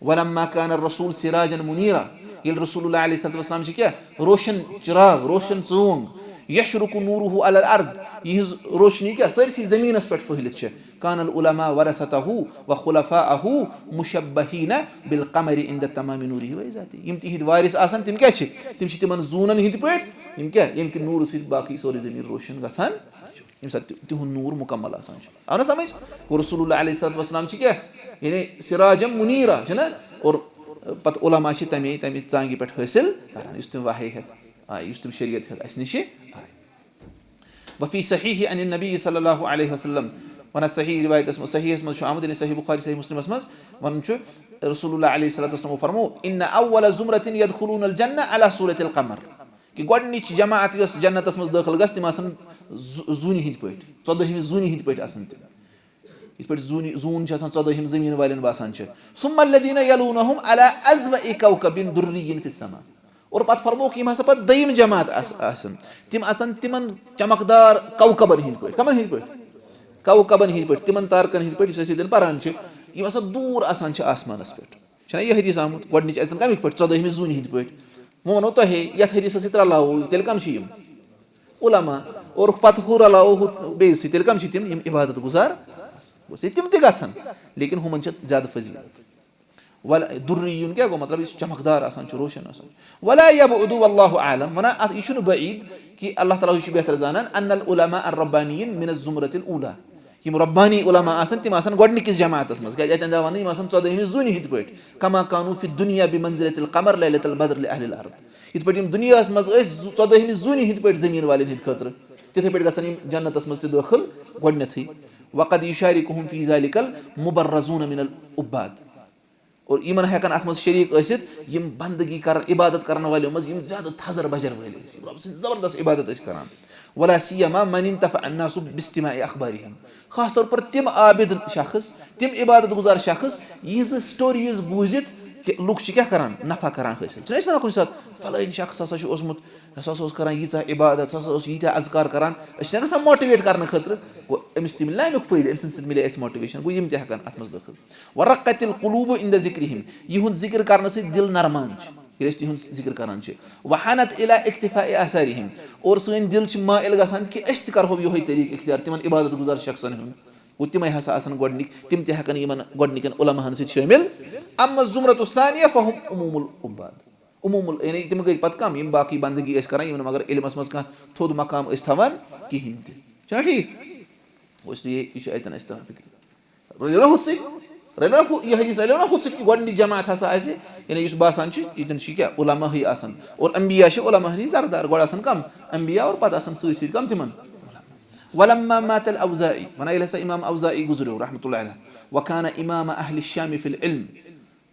ولما كان الرسول سراجا منيرا، ییٚلہِ رسول اللہ علیہ الصلوۃ والسلام چھِ کیٛاہ؟ روشن چراغ، روشن ژونگ، يشرق نوره على الأرض، یِہٕنٛز روشنی کیٛاہ؟ سٲرسٕے زٔمیٖنَس پٮ۪ٹھ پھٔہلِتھ چھِ۔ كان العلماء ورثته وخلفاءه مشبهين بالقمر عند تمام نوره وإضاءته۔ یِم تِہِنٛدۍ وارث آسَن، تِم کیٛاہ چھِ؟ تِم چھِ تِمَن زوٗنَن ہِنٛدۍ پٲٹھۍ، یِم کیٛاہ؟ ییٚمہِ کہِ نوٗرٕ سۭتۍ باقٕے سورُے زٔمیٖن روشن گژھان چھُ، ییٚمہِ ساتہٕ تہِ-، تِہُنٛد نوٗر مُکمل آسان چھُ۔ آو نہ سمجھ؟ گوٚو، رسول اللہ علیہ الصلوۃ والسلام چھِ کیٛاہ؟ یعنی سراجا منیرا چھِ نہ؟ اور پتہٕ علماء چھِ تَمے، تَمہِ ژانگہِ پٮ۪ٹھ حٲصِل کران، یُس تِم وحی ہٮ۪تھ آے، یُس تِم شریعت ہٮ۪تھ اَسہِ نِش آے۔ وفی صحیح عن النبی صلی اللہ علیہ وسلم، ونان صحیح روایتس منٛز، صحیحس منٛز چھُ آمُت، یعنی صحیح بخاری، صحیح مسلمس منٛز ونان چھُ، رسول اللہ علیہ الصلوۃ والسلام فرمو، ان اول زمرة يدخلون الجنة على صورة القمر، کہِ گۄڈٕنِچ جماعت یۄس جنتس منٛز دٲخل گژھِ، تِم آسن زُ-، زوٗنہِ ہٕنٛدۍ پٲٹھۍ، ژۄدٲہمہِ زوٗنہِ ہٕنٛدۍ پٲٹھۍ آسن تِم۔ یِتھ پٲٹھۍ زوٗنہِ، زوٗن چھِ آسان ژۄدٲہِم زٔمیٖن والٮ۪ن باسان چھِ۔ ثم الذين يلونهم على أضوأ كوكب دري في السماء۔ اور پتہٕ فرمووُکھ، یِم ہسا پتہٕ دوٚیِم جماعت آس-، آسن، تِم آسن تِمن چمکدار کوکبن ہٕنٛدۍ پٲٹھۍ۔ کمن ہٕنٛدۍ پٲٹھۍ؟ کوکبن ہٕنٛدۍ پٲٹھۍ، تِمن تارکن ہٕنٛدۍ پٲٹھۍ، یُس أسۍ ییٚتٮ۪ن پران چھِ، یِم ہسا دوٗر آسان چھِ آسمانس پٮ۪ٹھ۔ چھُنہ یہِ حدیث آمُت گۄڈٕنِچ اَتٮ۪ن کمِکۍ پٲٹھۍ؟ ژۄدٲہمہِ زوٗنہِ ہٕنٛدۍ پٲٹھۍ۔ وۄنۍ وَنو تۄہے، یَتھ حدیثس سۭتۍ رلاوو، تیٚلہِ کم چھِ یِم؟ علماء۔ اور پتہٕ ہُہ رلاوو ہُہ بیٚیِس سۭتۍ، تیٚلہِ کم چھِ تِم؟ یِم عبادت گُزار۔ گوٚو تِم تہِ گژھن، لیکن ہُمن چھِ زیادٕ فضیلت۔ ولا، دُرِّ یُن کیٛاہ گوٚو؟ مطلب، یُس چمکدار آسان چھُ، روشن آسان چھُ۔ ولا يبعد، والله أعلم، ونان اَتھ، یہِ چھُنہٕ بعید کہِ اللہ تعالیٰ ہٕے چھُ بہتر زانان، ان العلماء الربانيين من الزمرة الأولى۔ یِم ربانی علماء آسن، تِم آسن گۄڈٕنِکِس جماعتس منٛز۔ کیٛازِ اَتٮ۪ن چھِ وَنان، یِم آسن ژۄدٲہمہِ زوٗنہِ ہٕنٛدۍ پٲٹھۍ۔ كما كانوا في الدنيا بمنزلة القمر ليلة البدر لأهل الأرض۔ یِتھ پٲٹھۍ یِم دُنیاہَس منٛز ٲسۍ زُ-، ژۄدٲہمہِ زوٗنہِ ہٕنٛدۍ پٲٹھۍ زٔمیٖن والٮ۪ن ہٕنٛدۍ خٲطرٕ، تِتھَے پٲٹھۍ گژھن یِم جنتَس منٛز تہِ دٲخل گۄڈٕنٮ۪تھٕے۔ وقد يشاركهم في ذلك المبرزون من العباد۔ اور یِمن ہٮ۪کن اَتھ منٛز شریٖک ٲسِتھ یِم بندگی کرن، عبادت کرن والٮ۪و منٛز یِم زیادٕ تھزر بجر وٲلۍ ٲسۍ، یِم رۄب سٕنٛز زبردست عبادت ٲسۍ کران۔ ولا سيما من انتفع الناس باستماع أخبارهم۔ خاص طور پر تِم عابد شخص، تِم عبادت گزار شخص، یِہنٛزٕ stories بوٗزِتھ کہِ لُکھ چھِ کیٛاہ کران؟ نفع کران حٲصِل۔ چھِنہ أسۍ ونان کُنہِ ساتہٕ، فلٲنۍ شخص ہسا چھُ اوسمُت، سُہ ہسا اوس کران ییٖژاہ عبادت، سُہ ہسا اوس ییٖتیٛاہ اذکار کران۔ أسۍ چھِنہ گژھان motivate کرنہٕ خٲطرٕ؟ گوٚو، أمِس تہِ مِلہِ نہ اَمیُک فٲیدٕ، أمۍ سٕنٛدِ سۭتۍ مِلہِ اَسہِ motivation، گوٚو یِم تہِ ہٮ۪کن اَتھ منٛز دٲخل۔ ورقت القلوب عند ذكرهم، یِہُنٛد ذِکر کرنہٕ سۭتۍ دِل نرمان چھُ، ییٚلہِ أسۍ تِہُنٛد ذِکر کران چھِ۔ وحنت إلى اقتفاء آثارهم، اور سٲنۍ دِل چھِ مٲیِل گژھان کہِ أسۍ تہِ کرہو یِہوٚے طریٖقہٕ اختیار تِمن عبادت گُزار شخصن ہُنٛد۔ گوٚو، تِمے ہسا آسن گۄڈٕنِکۍ، تِم تہِ ہٮ۪کن یِمن گۄڈٕنِکٮ۪ن علماہن سۭتۍ شٲمِل۔ اما الزمرة الثانية فهم عموم العباد۔ عموم ال-، یعنی تِم گٔے پتہٕ کم، یِم باقٕے بندگی ٲسۍ کران، یِمن مگر علمس منٛز کانٛہہ تھوٚد مقام ٲسۍ تھاوان کِہینۍ تہِ۔ چھُنہ ٹھیٖک؟ گوٚو، اس لیے یہِ چھُ اتٮ۪ن اَسہِ تران فِکرِ۔ رلیو نہ ہُتھ سۭتۍ؟ رلیو نہ ہُہ-، یہِ حدیث رلیو نہ ہُتھ سۭتۍ کہِ گۄڈٕنِچ جماعت ہسا آسہِ، یعنی یُس باسان چھُ، ییٚتٮ۪ن چھِ کیٛاہ؟ علماہٕے آسان۔ اور انبیاء چھِ علماہن ہٕنٛدۍ سردار، گۄڈٕ آسان کم؟ انبیاء اور پتہٕ آسان سۭتۍ سۭتۍ کم تِمن؟ ولما مات الأوزاعي، ونان ییٚلہِ ہسا امام اوزاعی گُزریو رحمتہ اللہ علیہ، وكان إمام أهل الشام في العلم،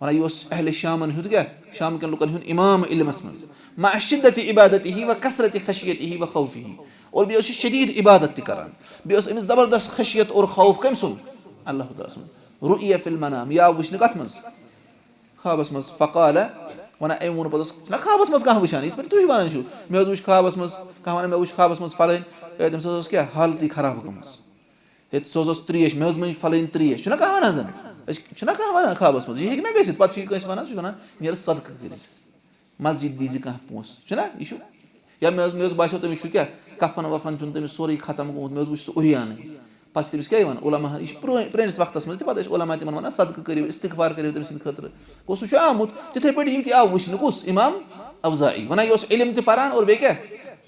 ونان یہِ اوس اہل شامن ہُنٛد کیٛاہ؟ شام کٮ۪ن لُکن ہُنٛد امام علمس منٛز۔ مع شدة عبادته وكثرة خشيته وخوفه۔ اور بیٚیہِ اوس یہِ شدیٖد عبادت تہِ کران۔ بیٚیہِ اوس أمِس زبردست خشیت اور خوف کٔمۍ سُنٛد؟ اللہ تعالیٰ سُنٛد۔ رؤي في المنام، یہِ آو وٕچھنہٕ کتھ منٛز؟ خوابس منٛز۔ فقال، ونان أمۍ ووٚن پتہٕ اوس، چھُنہ خوابس منٛز کانٛہہ وٕچھان، یِتھ پٲٹھۍ تُہۍ ونان چھِو، مےٚ حظ وٕچھ خوابس منٛز، کانٛہہ ونان، مےٚ وٕچھ خوابس منٛز فلٲنۍ، ہے، تٔمِس حظ ٲس کیٛاہ حالتٕے خراب گٔمٕژ۔ ہے، سُہ حظ اوس ترٛیش، مےٚ حظ مٔنٛج فلٲنۍ ترٛیش۔ چھُنہ کانٛہہ وَنان زَن؟ أسۍ چھُنہ کانٛہہ وَنان خوابَس منٛز؟ یہِ ہیٚکہِ نہ گٔژھِتھ؟ پَتہٕ چھُ یہِ کٲنٛسہِ وَنان، سُہ چھُ وَنان، "نیر صدقہٕ کٔرِزِ، مسجد دیٖزِ کانٛہہ پونٛسہٕ۔" چھُنہ؟ یہِ چھُ، یا مےٚ اوس، مےٚ اوس باسیٚو تٔمِس چھُ کیٛاہ، کفن وفن چھُنہٕ تٔمِس سورُے ختم گوٚمُت، مےٚ اوس، وٕچھ سُہ عُریانٕے۔ پتہٕ چھِ تٔمِس کیٛاہ یِوان؟ علماہن، یہِ چھُ پرٛٲنۍ، پرٛٲنِس وقتس منٛز تہِ، پتہٕ ٲسۍ علما تِمن ونان، "صدقہٕ کٔرِو، استغفار کٔرِو تٔمۍ سٕنٛدِ خٲطرٕ۔" گوٚو، سُہ چھُ آمُت۔ تِتھے پٲٹھۍ یِم تہِ آو وٕچھنہٕ، کُس؟ امام اوزاعی۔ ونان، یہِ اوس علم تہِ پران اور بیٚیہِ کیٛاہ؟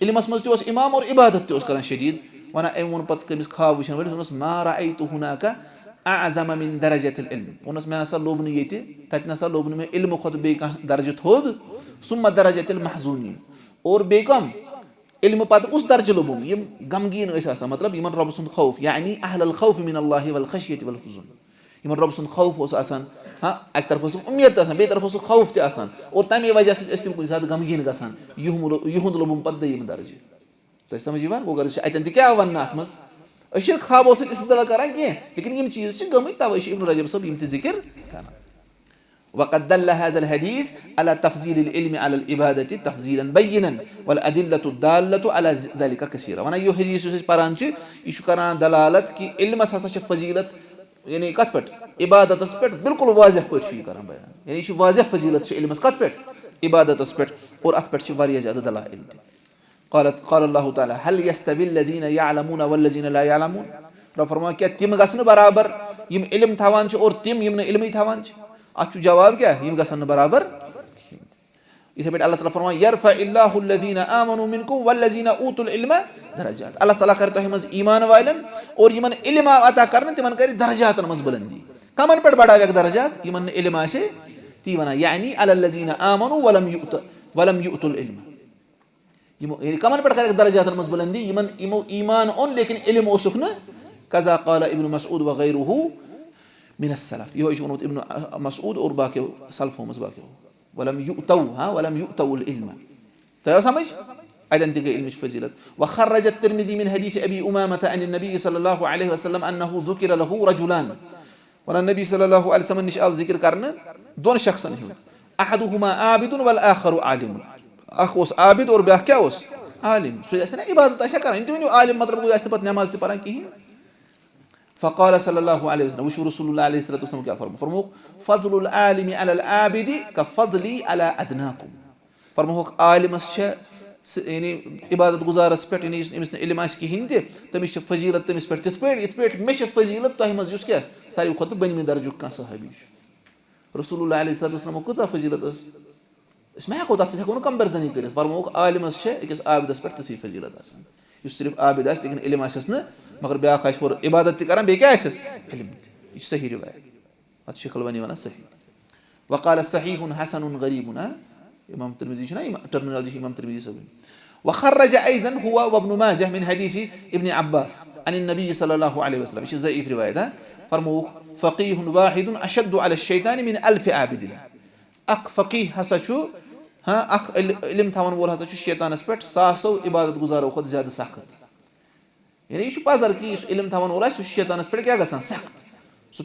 علمس منٛز تہِ اوس امام اور عبادت تہِ اوس کران شدید۔ ونان، أمۍ ووٚن پتہٕ کٔمِس خواب وٕچھن وٲلِس، ووٚنُس، "ما رأیت ہناک اعظم من درجة العلم۔" ووٚنُس، "مےٚ نسا لوٚب نہٕ ییٚتہِ، تتہِ نسا لوٚب نہٕ مےٚ علمہٕ کھۄتہٕ بیٚیہِ کانٛہہ درجہٕ تھوٚد۔" ثم درجة المحزونین۔ اور بیٚیہِ کم؟ علمہٕ پتہٕ کُس درجہٕ لوٚبُم؟ یِم غمگیٖن ٲسۍ آسان، مطلب، یِمن رۄبہٕ سُنٛد خوف، یعنی اہل الخوف من اللہ والخشیت والحزن۔ یِمن رۄبہٕ سُنٛد خوف اوس آسان۔ ہاں، اکہِ طرفہٕ اوسُکھ اُمید تہِ آسان، بیٚیہِ طرفہٕ اوسُکھ خوف تہِ آسان، اور تمے وجہ سۭتۍ ٲسۍ تِم کُنہِ ساتہٕ غمگیٖن گژھان۔ یِہُنٛد لو-، یِہُنٛد لوٚبُم پتہٕ دوٚیِم درجہٕ۔ تۄہہِ سمجھ یِوان؟ گوٚو، غرض چھُ، اتٮ۪ن تہِ کیٛاہ آو وننہٕ اتھ منٛز؟ أسۍ چھِنہٕ خوابو سۭتۍ استدلال کران کینٛہہ، لیکن یِم چیٖز چھِ گٔمٕتۍ، توے چھُ ابن رجب صٲب یِم تہِ ذکر کران۔ وقد دل هذا الحديث على تفضيل العلم على العبادة تفضيلا بينا، والأدلة الدالة على ذلك كثيرة۔ ونان، یہِ حدیث یُس أسۍ پران چھِ، یہِ چھُ کران دلالت کہِ علمس ہسا چھِ فضیلت، یعنی کتھ پٮ۪ٹھ؟ عبادتس پٮ۪ٹھ۔ بالکل واضح پٲٹھۍ چھُ یہِ کران بیان، یعنی یہِ چھِ واضح فضیلت چھِ علمس کتھ پٮ۪ٹھ؟ عبادتس پٮ۪ٹھ۔ اور اتھ پٮ۪ٹھ چھِ واریاہ زیادٕ دلائل تہِ۔ قال، قال الله تعالى، "هل يستوي الذين يعلمون والذين لا يعلمون؟" رب فرماوان، کیٛاہ تِم گژھن نہٕ برابر یِم علم تھاوان چھِ اور تِم یِم نہٕ علمٕے تھاوان چھِ؟ اتھ چھُ جواب کیٛاہ؟ یِم گژھن نہٕ برابر کِہیٖنۍ تہِ۔ یِتھے پٲٹھۍ اللہ تعالیٰ فرماوان، "يرفع الله الذين آمنوا منكم والذين أوتوا العلم درجات۔" اللہ تعالیٰ کرِ تۄہہِ منٛز ایمان والٮ۪ن اور یِمن علم آو عطا کرنہٕ، تِمن کرِ درجاتن منٛز بلندی۔ کمن پٮ۪ٹھ بڑاوکھ درجات؟ یِمن نہٕ علم آسہِ تی ونان، یعنی على الذين آمنوا ولم يؤت-، ولم يؤتوا العلم۔ یِمو، یعنی کمن پٮ۪ٹھ کرکھ درجاتن منٛز بلندی؟ یِمن، یِمو ایمان اوٚن لیکن علم اوسُکھ نہٕ۔ كذا قال ابن مسعود وغيره من السلف۔ یِہوٚے چھُ ووٚنمُت ابن مسعود اور باقیو سلفو منٛز باقیو۔ ولم يؤتوا، ہاں، ولم يؤتوا العلم۔ تۄہہِ آو سمجھ؟ اتٮ۪ن تہِ گٔے علمٕچ فضیلت۔ وخرج الترمذي من حديث أبي أمامة عن النبي صلى الله عليه وسلم أنه ذكر له رجلان۔ ونان، نبی صلی اللہ علیہ وسلم نِش آو ذکر کرنہٕ دۄن شخصن ہُنٛد۔ احدهما عابد والآخر عالم۔ اکھ اوس عابد اور بیٛاکھ کیٛاہ اوس؟ عالم۔ سُہ آسہِ نا عبادت آسہِ ہا کران۔ یِم تہِ ؤنِو عالم مطلب گوٚو یہِ آسہِ نہٕ پتہٕ نٮ۪ماز تہِ پران کِہیٖنۍ۔ فقال صلی اللہ علیہ وسلم، وٕچھِو رسول اللہ علیہ الصلوۃ والسلام کیٛاہ فرموو۔ فرمووُکھ، "فضل العالم على العابد كفضلي على أدناكم۔" فرمووُکھ، عالمس چھےٚ سُہ، یعنی عبادت گزارس پٮ۪ٹھ، یعنی یُس، أمِس نہٕ علم آسہِ کِہیٖنۍ تہِ، تٔمِس چھِ فضیلت تٔمِس پٮ۪ٹھ تِتھ پٲٹھۍ، یِتھ پٲٹھۍ مےٚ چھِ فضیلت تۄہہِ منٛز یُس کیٛاہ ساروی کھۄتہٕ بٔنمہِ درجُک کانٛہہ صحابی چھُ۔ رسول اللہ علیہ الصلوۃ والسلام کۭژاہ فضیلت ٲس؟ أسۍ ما ہٮ۪کو تَتھ سۭتۍ، ہٮ۪کو نہٕ compare کٔرِتھ۔ فرمووُکھ، عالمس چھےٚ أکِس عابدس پٮ۪ٹھ تِژھٕے فضیلت آسان، یُس صرف عابد آسہِ لیکن علم آسٮ۪س نہٕ، مگر بیٛاکھ آسہِ ہورٕ عبادت تہِ کران، بیٚیہِ کیٛاہ آسٮ۪س؟ علم تہِ۔ یہِ چھِ صحیح روایت۔ اتھ چھُ شیخ البانی ونان صحیح۔ وقال صحیح حسن غریب، ہاں؟ امام ترمذی چھُنہ، امام، terminology چھِ امام ترمذی صٲبٕنۍ۔ وخرج أيضا هو وابن ماجه من حديث ابن عباس عن النبي صلى الله عليه وسلم۔ یہِ چھِ ضعیف روایت، ہاں؟ فرمووُکھ، فقيه واحد أشد على الشيطان من ألف عابد۔ اکھ فقیہ ہسا چھُ، ہاں، اکھ عل-، علم تھاون وول ہسا چھُ شیطانس پٮ۪ٹھ ساسو عبادت گزارو کھۄتہٕ زیادٕ سخت۔ یعنی یہِ چھُ پزر کہِ یُس علم تھاون وول آسہِ، سُہ چھُ شیطانس پٮ۪ٹھ کیٛاہ گژھان؟ سخت۔ سُہ،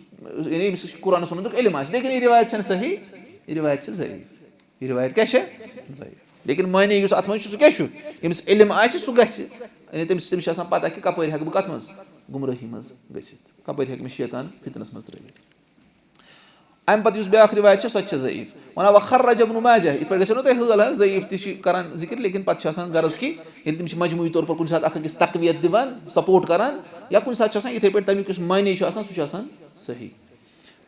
یعنی ییٚمِس قرآن سُنتُک علم آسہِ، لیکن یہِ روایت چھَنہٕ صحیح، یہِ روایت چھِ ضعیف۔ یہِ روایت کیٛاہ چھےٚ؟ ضعیف۔ لیکن معنی یُس اَتھ منٛز چھُ، سُہ کیٛاہ چھُ؟ ییٚمِس علم آسہِ، سُہ گژھِ۔ یعنی تٔمِس، تٔمِس چھِ آسان پتہ کہِ کپٲرۍ ہٮ۪کہٕ بہٕ کَتھ منٛز؟ گمرٲہی منٛز گٔژھِتھ، کپٲرۍ ہٮ۪کہٕ مےٚ شیطان فتنس منٛز ترٲوِتھ۔ اَمہِ پتہٕ یُس بیٛاکھ رِوایت چھِ، سۄ تہِ چھےٚ ضعیف۔ وَنان، وَخَرَّجَ ابْنُ ماجہ، یِتھ پٲٹھۍ گژھِ نو تۄہہِ حٲل، ہاں، ضعیف تہِ چھِ کران ذِکِر، لیکن پتہٕ چھِ آسان غرض کہِ ییٚلہِ تِم چھِ مجموعی طور پر کُنہِ ساتہٕ اکھ أکِس تقویت دِوان، support کران، یا کُنہِ ساتہٕ چھِ آسان یِتھَے پٲٹھۍ تَمیُک یُس معنی چھُ آسان، سُہ چھُ آسان صحیح۔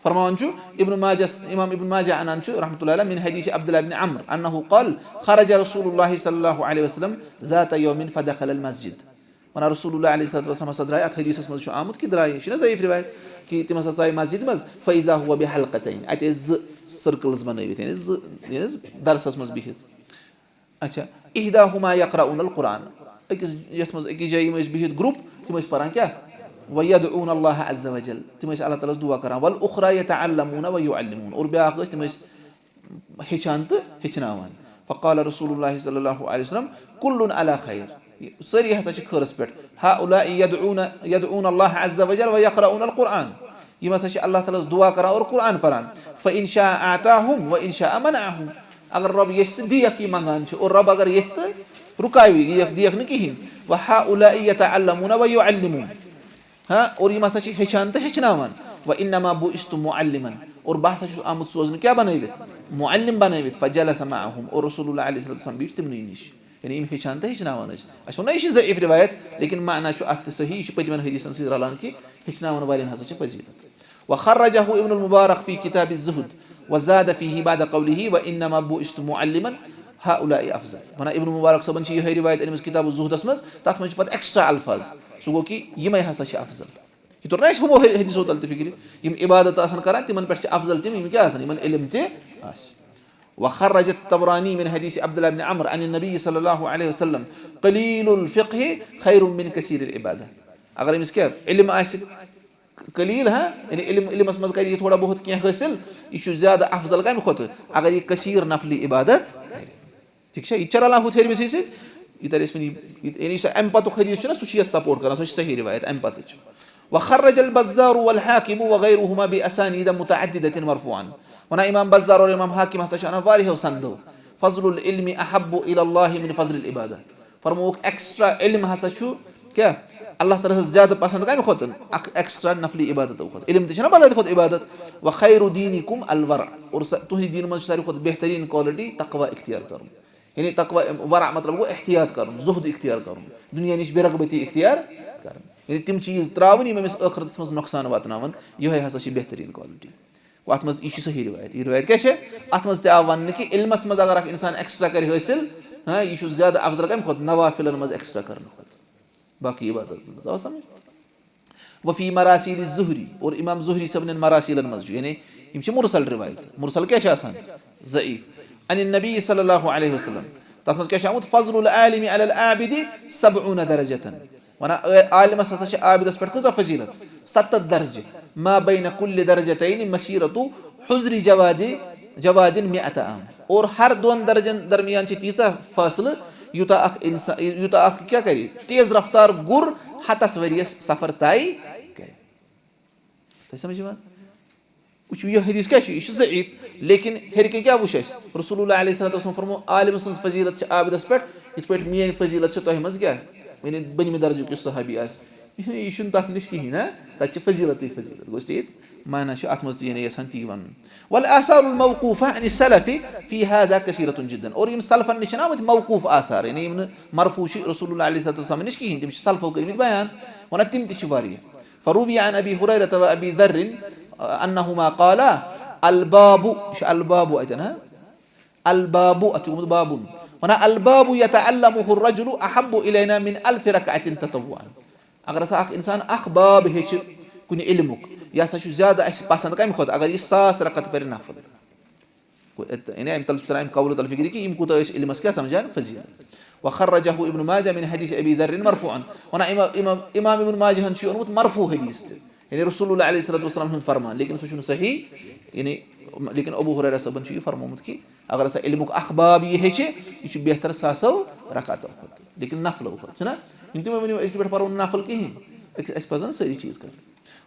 فرماوان چھُ ابن ماجہ، امام ابن ماجہ انان چھُ رحمتہ اللہ علیہ من حدیث عبداللہ بن عمرو انہ قال، خرج رسول اللہ صلی اللہ علیہ وسلم ذات یوم فدخل المسجد۔ ونان رسول اللہ علیہ الصلوۃ والسلام ہسا درٛاے، اتھ حدیثس منٛز چھُ آمُت کہِ درٛاے، یہِ چھِنہ ضعیف روایت، کہِ تِم ہسا ژایہِ مسجد منٛز، فاذا هو بحلقتین، اتہِ ٲسۍ زٕ circles بنٲوِتھ، یعنی زٕ، یعنی درسس منٛز بِہِتھ۔ اچھا، احداہما یقرؤن القرآن، أکِس، یتھ منٛز أکِس جایہِ یِم ٲسۍ بِہِتھ group، تِم ٲسۍ پران کیٛاہ؟ ویدعون اللہ عز وجل، تِم ٲسۍ اللہ تعالیٰ ہس دعا کران، والاخری یتعلمون ویعلمون، اور بیٛاکھ ٲسۍ، تِم ٲسۍ ہیٚچھان تہٕ ہیٚچھناوان۔ فقال رسول اللہ صلی اللہ علیہ وسلم، کل علی خیر، سٲری ہسا چھِ خٲرس پٮ۪ٹھ۔ ہؤلاء یدعون، یدعون اللہ عز وجل ویقرؤن القرآن، یِم ہسا چھِ اللہ تعالیٰ ہس دعا کران اور قرآن پران۔ فإن شاء أعطاهم وإن شاء منعهم، اگر رۄب یژھِ تہٕ دِیَکھ یہِ منٛگان چھِ، اور رۄب اگر یژھِ تہٕ رُکاوِ، یِیَکھ، دِیَکھ نہٕ کِہیٖنۍ۔ وہؤلاء یتعلمون ویعلمون، ہاں، اور یِم ہسا چھِ ہیٚچھان تہٕ ہیٚچھناوان۔ وانما بعثت معلما، اور بہٕ ہسا چھُس آمُت سوزنہٕ کیٛاہ بنٲوِتھ؟ معلم بنٲوِتھ۔ فجلس معهم، اور رسول اللہ علیہ الصلوۃ والسلام بیٖٹھۍ تِمنٕے نِش۔ یعنی یِم ہیٚچھان تہٕ ہیٚچھناوان ٲسۍ۔ اَسہِ ووٚن نہ، یہِ چھِ ضعیف رِوایت، لیکن معنی چھُ اَتھ تہِ صحیح، یہِ چھُ پٔتمٮ۪ن حدیثن سۭتۍ رلان کہِ ہیٚچھناوَن والٮ۪ن ہسا چھِ فضیلت۔ وخرجه ابن المبارك في كتاب الزهد وزاد فيه بعد قوله وإنما بعثت معلما هؤلاء أفضل۔ وَنان ابن مبارک صٲبن چھِ یِہوٚے رِوایت أنمٕژ کتاب الزہدس منٛز، تَتھ منٛز چھِ پتہٕ extra الفاظ، سُہ گوٚو کہِ یِمَے ہسا چھِ افضل۔ یہِ توٚر نہ اَسہِ ہُمو حدیثو تل تہِ فکرِ، یِم عبادت آسان کران، تِمن پٮ۪ٹھ چھِ افضل تِم، یِم کیٛاہ آسان، یِمن علم تہِ آسہِ۔ وخرج الطبراني من حديث عبد الله بن عمرو عن النبي صلى الله عليه وسلم: قليل الفقه خير من كثير العبادة۔ اگر أمِس کیٛاہ علم آسہِ، قلیل، ہاں، یعنی علم، علمس منٛز کرِ یہِ تھوڑا بہت کینٛہہ حٲصِل، یہِ چھُ زیادٕ افضل کمہِ کھۄتہٕ؟ اگر یہِ کثیر نفلی عبادت کرِ۔ ٹھیٖک چھا؟ یہِ تہِ چھا رلان ہُتھ ہیٚرمِسٕے سۭتۍ؟ یہِ ترِ اَسہِ وۄنۍ، یہِ، یعنی یُس اَمہِ پتُک حدیث چھُنہ، سُہ چھُ یَتھ support کران، سُہ چھُ صحیح رِوایت اَمہِ پتٕچ۔ وخرج البزار والحاكم وغيرهما بأسانيد متعددة مرفوعا۔ وَنان امام بزار اور امام حاکم ہسا چھِ اَنان واریاہو سندو۔ فضل العلم أحب إلى الله من فضل العبادة۔ فرمووُکھ، extra علم ہسا چھُ کیٛاہ؟ اللہ تعالیٰ ہس زیادٕ پسند کمہِ کھۄتہٕ؟ اکھ extra نفلی عبادتو کھۄتہٕ۔ علم تہِ چھُنہ بذات خود عبادت۔ وخير دينكم الورع۔ اور سا-، تُہنٛدِ دیٖنہٕ منٛز چھُ ساروی کھۄتہٕ بہتریٖن quality تقوی اختیار کرُن۔ یعنی تقوی، ورع مطلب گوٚو احتیاط کرُن، زہد اختیار کرُن، دُنیا نِش بے رغبتی اختیار کرٕنۍ۔ یعنی تِم چیٖز ترٛاوٕنۍ، یِم أمِس ٲخرتس منٛز نۄقصان واتناوَن، یِہوٚے ہسا چھِ بہتریٖن quality۔ گوٚو، اَتھ منٛز، یہِ چھِ صحیح رِوایت۔ یہِ رِوایت کیٛاہ چھےٚ؟ اَتھ منٛز تہِ آو وَننہٕ کہِ علمَس منٛز اگر اَکھ اِنسان extra کَرِ حٲصِل، ہاں، یہِ چھُ زیادٕ افضل کَمہِ کھۄتہٕ؟ نوافلَن منٛز extra کَرنہٕ کھۄتہٕ، باقٕے عبادتَن منٛز۔ آو سَمٕجھ؟ وفي مراسيل الزهري، اور امام زہری صٲبنٮ۪ن مراسیلن منٛز چھُ، یعنی یِم چھِ مرسل رِوایت۔ مرسل کیٛاہ چھِ آسان؟ ضعیف۔ عن النبي صلى الله عليه وسلم۔ تَتھ منٛز کیٛاہ چھُ آمُت؟ فضل العالم على العابد سبعون درجة۔ وَنان، عٲ-، عالمس ہسا چھِ عابدس پٮ۪ٹھ کۭژاہ فضیلت؟ ستتھ درجہٕ۔ ما بين كل درجتين مسيرة حذر جواد، جواد مئة عام۔ اور ہر دۄن درجن درمیان چھِ تیٖژاہ فٲصلہٕ، یوٗتاہ اکھ انسان، یوٗتاہ اکھ کیٛاہ کرِ؟ تیز رفتار گُر ہتس ؤرِیس سفر طے کرِ۔ تۄہہِ سمجھ یِوان؟ وٕچھِو، یہِ حدیث کیٛاہ چھُ؟ یہِ چھُ ضعیف، لیکن ہیٚرِ کِنۍ کیٛاہ وٕچھ اَسہِ؟ رسول اللہ علیہ الصلوۃ والسلام فرمو، عالمس سٕنٛز فضیلت چھِ عابدس پٮ۪ٹھ، یِتھ پٲٹھۍ میٲنۍ فضیلت چھِ تۄہہِ منٛز کیٛاہ؟ یعنی بٔنمہِ درجُک یُس صحابی آسہِ، یہِ چھُنہٕ تَتھ نِش کِہیٖنۍ، ہہ؟ تَتہِ چھِ فضیلتٕے فضیلت۔ گوٚو ٹھیٖک؟ معنی چھُ اَتھ منٛز تہِ، یعنی یَژھان تی وَنُن۔ والآثار الموقوفة عن السلف في هذا كثيرة جدا۔ اور یِم سلفن نِش چھِنہ آمٕتۍ موقوف آثار، یعنی یِم نہٕ مرفوع چھِ رسول اللہ علیہ الصلوۃ والسلام نِش کِہیٖنۍ، تِم چھِ سلفو کٔرمٕتۍ بیان، وَنان تِم تہِ چھِ واریاہ۔ فروي عن أبي هريرة وأبي ذر أنهما قالا: الباب، یہِ چھُ الباب اَتٮ۪ن، ہا؟ الباب، اَتھ چھُ گوٚمُت بابُن۔ وَنان، الباب يتعلمه الرجل أحب إلينا من ألف ركعة تطوعا۔ اگر ہسا اکھ انسان اکھ باب ہیٚچھِ کُنہِ علمُک، یہِ ہسا چھُ زیادٕ اَسہِ پسند کمہِ کھۄتہٕ؟ اگر یہِ ساس رکعت پرِ نفل۔ گوٚو، یعنی اَمہِ تل چھُ تران اَمہِ قولہٕ تل فِکرِ کہِ یِم کوٗتاہ ٲسۍ علمس کیٛاہ سمجھان؟ فضیلت۔ وخرجه ابن ماجه من حديث أبي ذر مرفوعا۔ وَنان، امام، امام، امام ابن ماجہن چھُ یہِ اوٚنمُت مرفوع حدیث تہِ، یعنی رسول اللہ علیہ الصلوۃ والسلام ہُنٛد فرمان، لیکن سُہ چھُنہٕ صحیح، یعنی، لیکن ابو ہریرہ صٲبن چھُ یہِ فرمومُت کہِ اگر ہسا علمُک اکھ باب یہِ ہیٚچھِ، یہِ چھُ بہتر ساسو رکعتو کھۄتہٕ، لیکن نفلو کھۄتہٕ، چھُنہ؟ یِم تِم وۄنۍ أزکہِ پٮ۪ٹھ پرو نہٕ نفل کِہیٖنۍ، أکِس، اَسہِ پزن سٲری چیٖز کرٕنۍ۔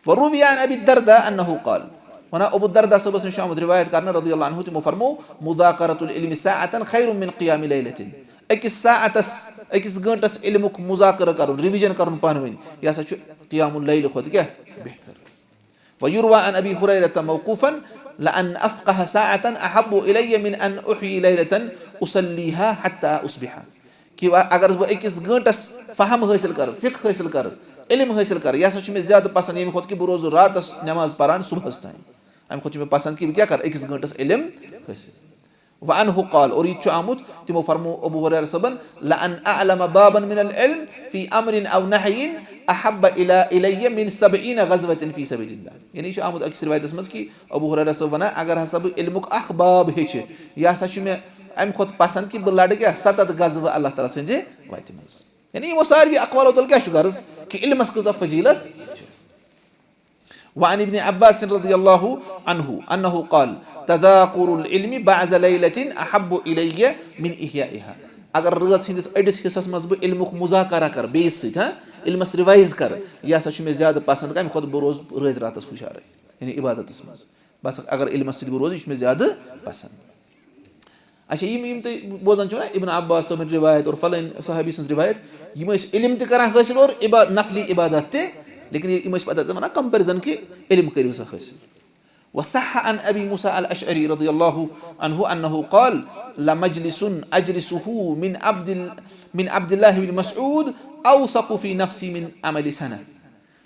وروي عن أبي الدرداء أنه قال۔ وَنان، ابو الدرداء صٲبس نِش چھُ آمُت رِوایت کرنہٕ رضی اللہ عنہ، تِمو فرمو، مذاكرة العلم ساعة خير من قيام ليلة۔ أکِس ساعتس، أکِس گٲنٹس علمُک مذاکرہ کرُن، revision کرُن پانہٕ ؤنۍ، یہِ ہسا چھُ قیام اللیل کھۄتہٕ کیٛاہ بہتر۔ ويروى عن أبي هريرة موقوفا: لأن أفقه ساعة أحب إلي من أن أحيي ليلة أصليها حتى أصبح۔ کہِ وۄنۍ اگر بہٕ أکِس گٲنٹس فہم حٲصِل کرٕ، فقہ حٲصِل کرٕ، علم حٲصِل کرٕ، یہِ ہسا چھُ مےٚ زیادٕ پسند ییٚمہِ کھۄتہٕ کہِ بہٕ روزٕ راتس نٮ۪ماز پران صبحس تام۔ امہِ کھۄتہٕ چھُ مےٚ پسند کہِ بہٕ کیٛاہ کرٕ، أکِس گٲنٹس علم حٲصِل۔ وعنه قال، اور یہِ تہِ چھُ آمُت، تِمو فرمو ابو ہریرہ صٲبن، لأن أعلم بابا من العلم في أمر أو نهي أحب إلى، إلي من سبعين غزوة في سبيل الله۔ یعنی یہِ چھُ آمُت أکِس رِوایتَس منٛز کہِ ابو ہریرہ صٲب وَنان، اگر ہسا بہٕ علمُک اکھ باب ہیٚچھِ، یہِ ہسا چھُ مےٚ اَمہِ کھۄتہٕ پسنٛد کہِ بہٕ لڑٕ کیٛاہ، ستتھ غزوہٕ اللہ تعالیٰ سٕنٛدِ وَتہِ منٛز۔ یعنی یِمو ساروی اقوالو تل کیٛاہ چھُ غرض؟ کہِ علمَس کۭژاہ فضیٖلت چھِ۔ وعن ابن عباس رضي الله عنه أنه قال: تذاكر العلم بعض ليلة أحب إلي من إحيائها۔ اگر رٲژ ہٕنٛدِس أڑِس حصس منٛز بہٕ علمُک مذاکرہ کرٕ بیٚیِس سۭتۍ، ہاں، علمَس revise کرٕ، یہِ ہسا چھُ مےٚ زیادٕ پسنٛد کَمہِ کھۄتہٕ؟ بہٕ روزٕ رٲتۍ راتَس ہُشارٕے، یعنی عبادتَس منٛز۔ بس اگر علمَس سۭتۍ بہٕ روزٕ، یہِ چھُ مےٚ زیادٕ پسنٛد۔ اچھا، یِم، یِم تُہۍ بوزان چھِو نا، ابن عباس صٲبٕنۍ رِوایت اور فلٲنۍ صحابی سٕنٛز رِوایت، یِم ٲسۍ علم تہِ کران حٲصِل اور عبا-، نفلی عبادت تہِ، لیکن یِم ٲسۍ پتہٕ وَنان comparison کہِ علم کٔرِو سا حٲصِل۔ وصح عن أبي موسى الأشعري رضي الله عنه أنه قال: لمجلس أجلسه من عبد ال- من عبد الله بن مسعود أوثق في نفسي من عمل سنة.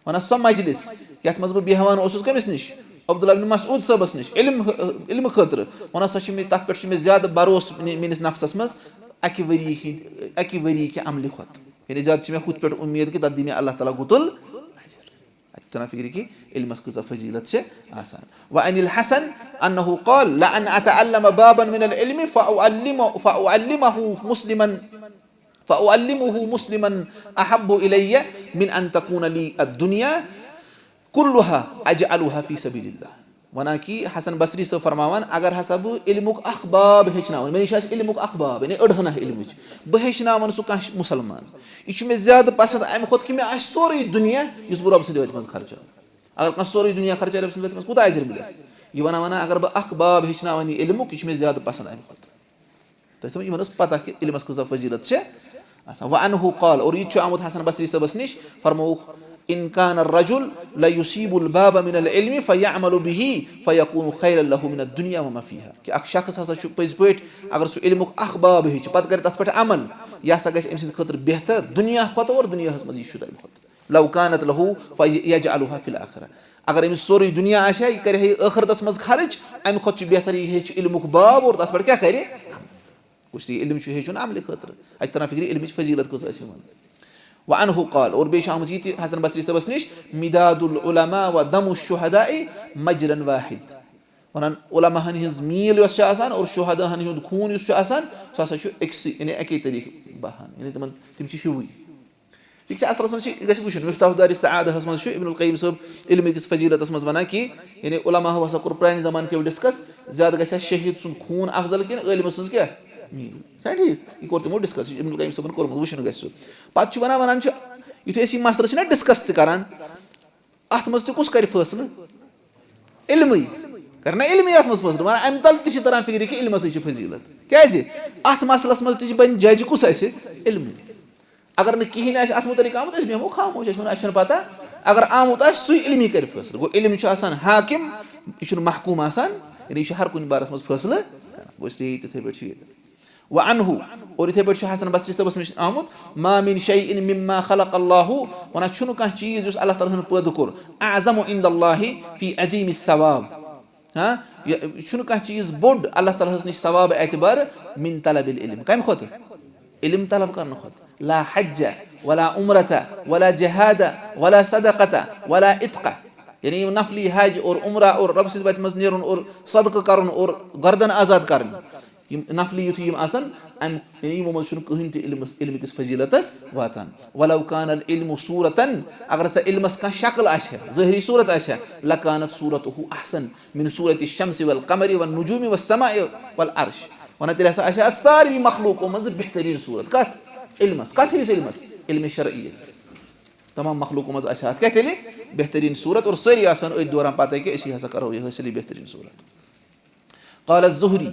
وَنَصَّ مجلس، یَتھ منٛز بہٕ بیٚہوان اوسُس کٔمِس نِش؟ عبداللہ بن مسعود صٲبَس نِش، علم، علمہٕ خٲطرٕ۔ وَنان سۄ چھِ مےٚ، تَتھ پٮ۪ٹھ چھُ مےٚ زیادٕ بھروسہٕ میٲنِس، میٲنِس نفسَس منٛز اَکہِ ؤری ہِنٛدِ، اَکہِ ؤری کہِ عملہِ کھۄتہٕ۔ یعنی زیادٕ چھِ مےٚ ہُتھ پٮ۪ٹھ اُمید کہِ تَتھ دِیہِ مےٚ اللہ تعالیٰ گُتُل اجر۔ اَتہِ تران فِکرِ کہِ علمَس کۭژاہ فضیٖلت چھِ آسان۔ وعن الحسن أنه قال: لأن أتعلم بابا من العلم فأعلم-، فأعلمه مسلما، فأعلمه مسلما أحب إلي من أن تكون لي الدنيا كلها أجعلها في سبيل الله۔ وَنان کہِ حسن بصری صٲب فرماوان، اگر ہسا بہٕ علمُک اکھ باب ہیٚچھناوان، مےٚ نِش آسہِ علمُک اکھ باب، یعنی أڑہَنا علمٕچ، بہٕ ہیٚچھناوان سُہ کانٛہہ مُسلمان، یہِ چھُ مےٚ زیادٕ پسنٛد اَمہِ کھۄتہٕ کہِ مےٚ آسہِ سورُے دُنیا یُس بہٕ رۄبہٕ سٕنٛدِ وَتہِ منٛز خرچاوٕ۔ اگر کانٛہہ سورُے دُنیا خرچاوِ رۄبہٕ سٕنٛدِ وَتہِ منٛز، کوٗتاہ اجر مِلٮ۪س؟ یہِ وَنان وَنان، اگر بہٕ اکھ باب ہیٚچھناوان یہِ علمُک، یہِ چھُ مےٚ زیادٕ پسنٛد اَمہِ کھۄتہٕ۔ تۄہہِ چھو یِمن ٲس پتہ کہِ علمس کۭژاہ فضیٖلت چھِ آسان۔ وَعَنْهُ قَالَ، اور یہِ تہِ چھُ آمُت حسن بصری صٲبس نِش، فرمووُکھ، إن كان الرجل ليصيب الباب من العلم فيعمل به فيكون خيرا له من الدنيا وما فيها۔ کہِ اکھ شخص ہسا چھُ پٔزۍ پٲٹھۍ، اگر سُہ علمُک اکھ باب ہیٚچھِ، پتہٕ کرِ تتھ پٮ۪ٹھ عمل، یہِ ہسا گژھِ أمۍ سٕنٛدِ خٲطرٕ بہتر دُنیا کھۄتہٕ اور دُنیاہس منٛز یہِ چھُ تمہِ کھۄتہٕ۔ لو كانت له فيجعلها في الآخرة۔ اگر أمِس سورُے دُنیا آسہِ ہا، یہِ کرِ ہا یہِ ٲخرتس منٛز خرٕچ، امہِ کھۄتہٕ چھُ بہتر یہِ ہیٚچھِ علمُک باب اور تتھ پٮ۪ٹھ کیٛاہ کرِ؟ گوٚو، یہِ علم چھُ ہیٚچھُن عملہِ خٲطرٕ۔ اتہِ تران فِکرِ علمٕچ فضیٖلت کۭژاہ چھِ یِوان۔ وعنہ قال، اور بیٚیہِ چھِ آمٕژ یہِ تہِ حسن بصری صٲبس نِش، مداد العلماء و دم الشہداء مجرا واحد۔ ونان علماہن ہٕنٛز میٖل یۄس چھِ آسان اور شہداہن ہُنٛد خوٗن یُس چھُ آسان، سُہ ہسا چھُ أکسٕے، یعنی اَکے طریٖقہٕ بہان، یعنی تِمن، تِم چھِ ہیوٗوٕے۔ ٹھیٖک چھا؟ اصلس منٛز چھِ، یہِ گژھِ وٕچھُن، مفتاح دار سعادہس منٛز چھُ ابن القیم صٲب علمہٕ کِس فضیٖلتس منٛز ونان کہِ، یعنی علماہو ہسا کوٚر پرانہِ زمانہٕ کیو discuss، زیادٕ گژھِ ہا شہیٖد سُنٛد خوٗن افضل کِنہٕ عٲلمہٕ سٕنٛز کیٛاہ؟ میٖل۔ چھا ٹھیٖک؟ یہِ کوٚر تِمو discuss، یہِ چھُ ابن القیم صٲبن کوٚرمُت، وٕچھُن گژھِ سُہ۔ پتہٕ چھُ ونان، ونان چھُ، یُتھُے أسۍ یہِ مسلہٕ چھِنہ discuss تہِ کران، اتھ منٛز تہِ کُس کرِ فٲصلہٕ؟ علمٕے۔ کرِ نہ علمٕے اتھ منٛز فٲصلہٕ۔ مگر امہِ تلہٕ تہِ چھِ تران فِکرِ کہِ علمسٕے چھِ فضیٖلت۔ کیازِ؟ اتھ مسلس منٛز تہِ چھِ بنہِ judge کُس اسہِ؟ علمٕے۔ اگر نہٕ کِہیٖنۍ آسہِ اتھ مُتعلق آمُت، أسۍ بیٚہمو خاموش، أسۍ ونو، اسہِ چھنہٕ پتہ۔ اگر آمُت آسہِ، سُے علمی کرِ فٲصلہٕ۔ گوٚو، علم چھُ آسان حاکم، یہِ چھُنہٕ محکوم آسان، یعنی یہِ چھُ ہر کُنہِ بارس منٛز فٲصلہٕ کران۔ گوٚو، اس لیے تِتھے پٲٹھۍ چھُ ییٚتہِ۔ وعنہ، اور یِتھے پٲٹھۍ چھُ حسن بصری صٲبس نِش آمُت، ما من شيء مما خلق الله، ونان چھُنہٕ کانٛہہ چیٖز یُس اللہ تعالیٰ ہن پٲدٕ کوٚر، اعظم عند الله في عظيم الثواب۔ ہاں، یہِ چھُنہٕ کانٛہہ چیٖز بوٚڑ اللہ تعالیٰ ہس نِش ثواب اعتبار من طلب العلم، کمہِ کھۄتہٕ؟ علم طلب کرنہٕ کھۄتہٕ۔ لا حج ولا عمرة ولا جهاد ولا صدقة ولا عتق۔ یعنی یِم نفلی حج اور عمرہ اور رۄب سٕنٛدِ وتہِ منٛز نیرُن اور صدقہٕ کرُن اور گردن آزاد کرٕنۍ، یِم نفلی یُتھُے یِم آسن، امہِ، یعنی یِمو منٛز چھُنہٕ کٕہٕنۍ تہِ علمس، علمہٕ کِس فضیٖلتس واتان۔ ولو كان العلم صورة، اگر ہسا علمس کانٛہہ شکل آسہِ ہا، ظٲہری صورت آسہِ ہا، لكانت صورته أحسن من صورة الشمس والقمر والنجوم والسماء والعرش۔ ونان تیٚلہِ ہسا آسہِ ہا اتھ ساروی مخلوقو منٛز بہترین صورت۔ کتھ؟ علمس۔ کتھ ہِوِس علمس؟ علم شرعی یس۔ تمام مخلوقو منٛز آسہِ ہا اتھ کیٛاہ تیٚلہِ؟ بہترین صورت، اور سٲری آسان أتھۍ دوران پتہ کہِ أسۍ ہسا کرو یہِ حٲصِل، یہِ بہترین صورت۔ قال الزهري،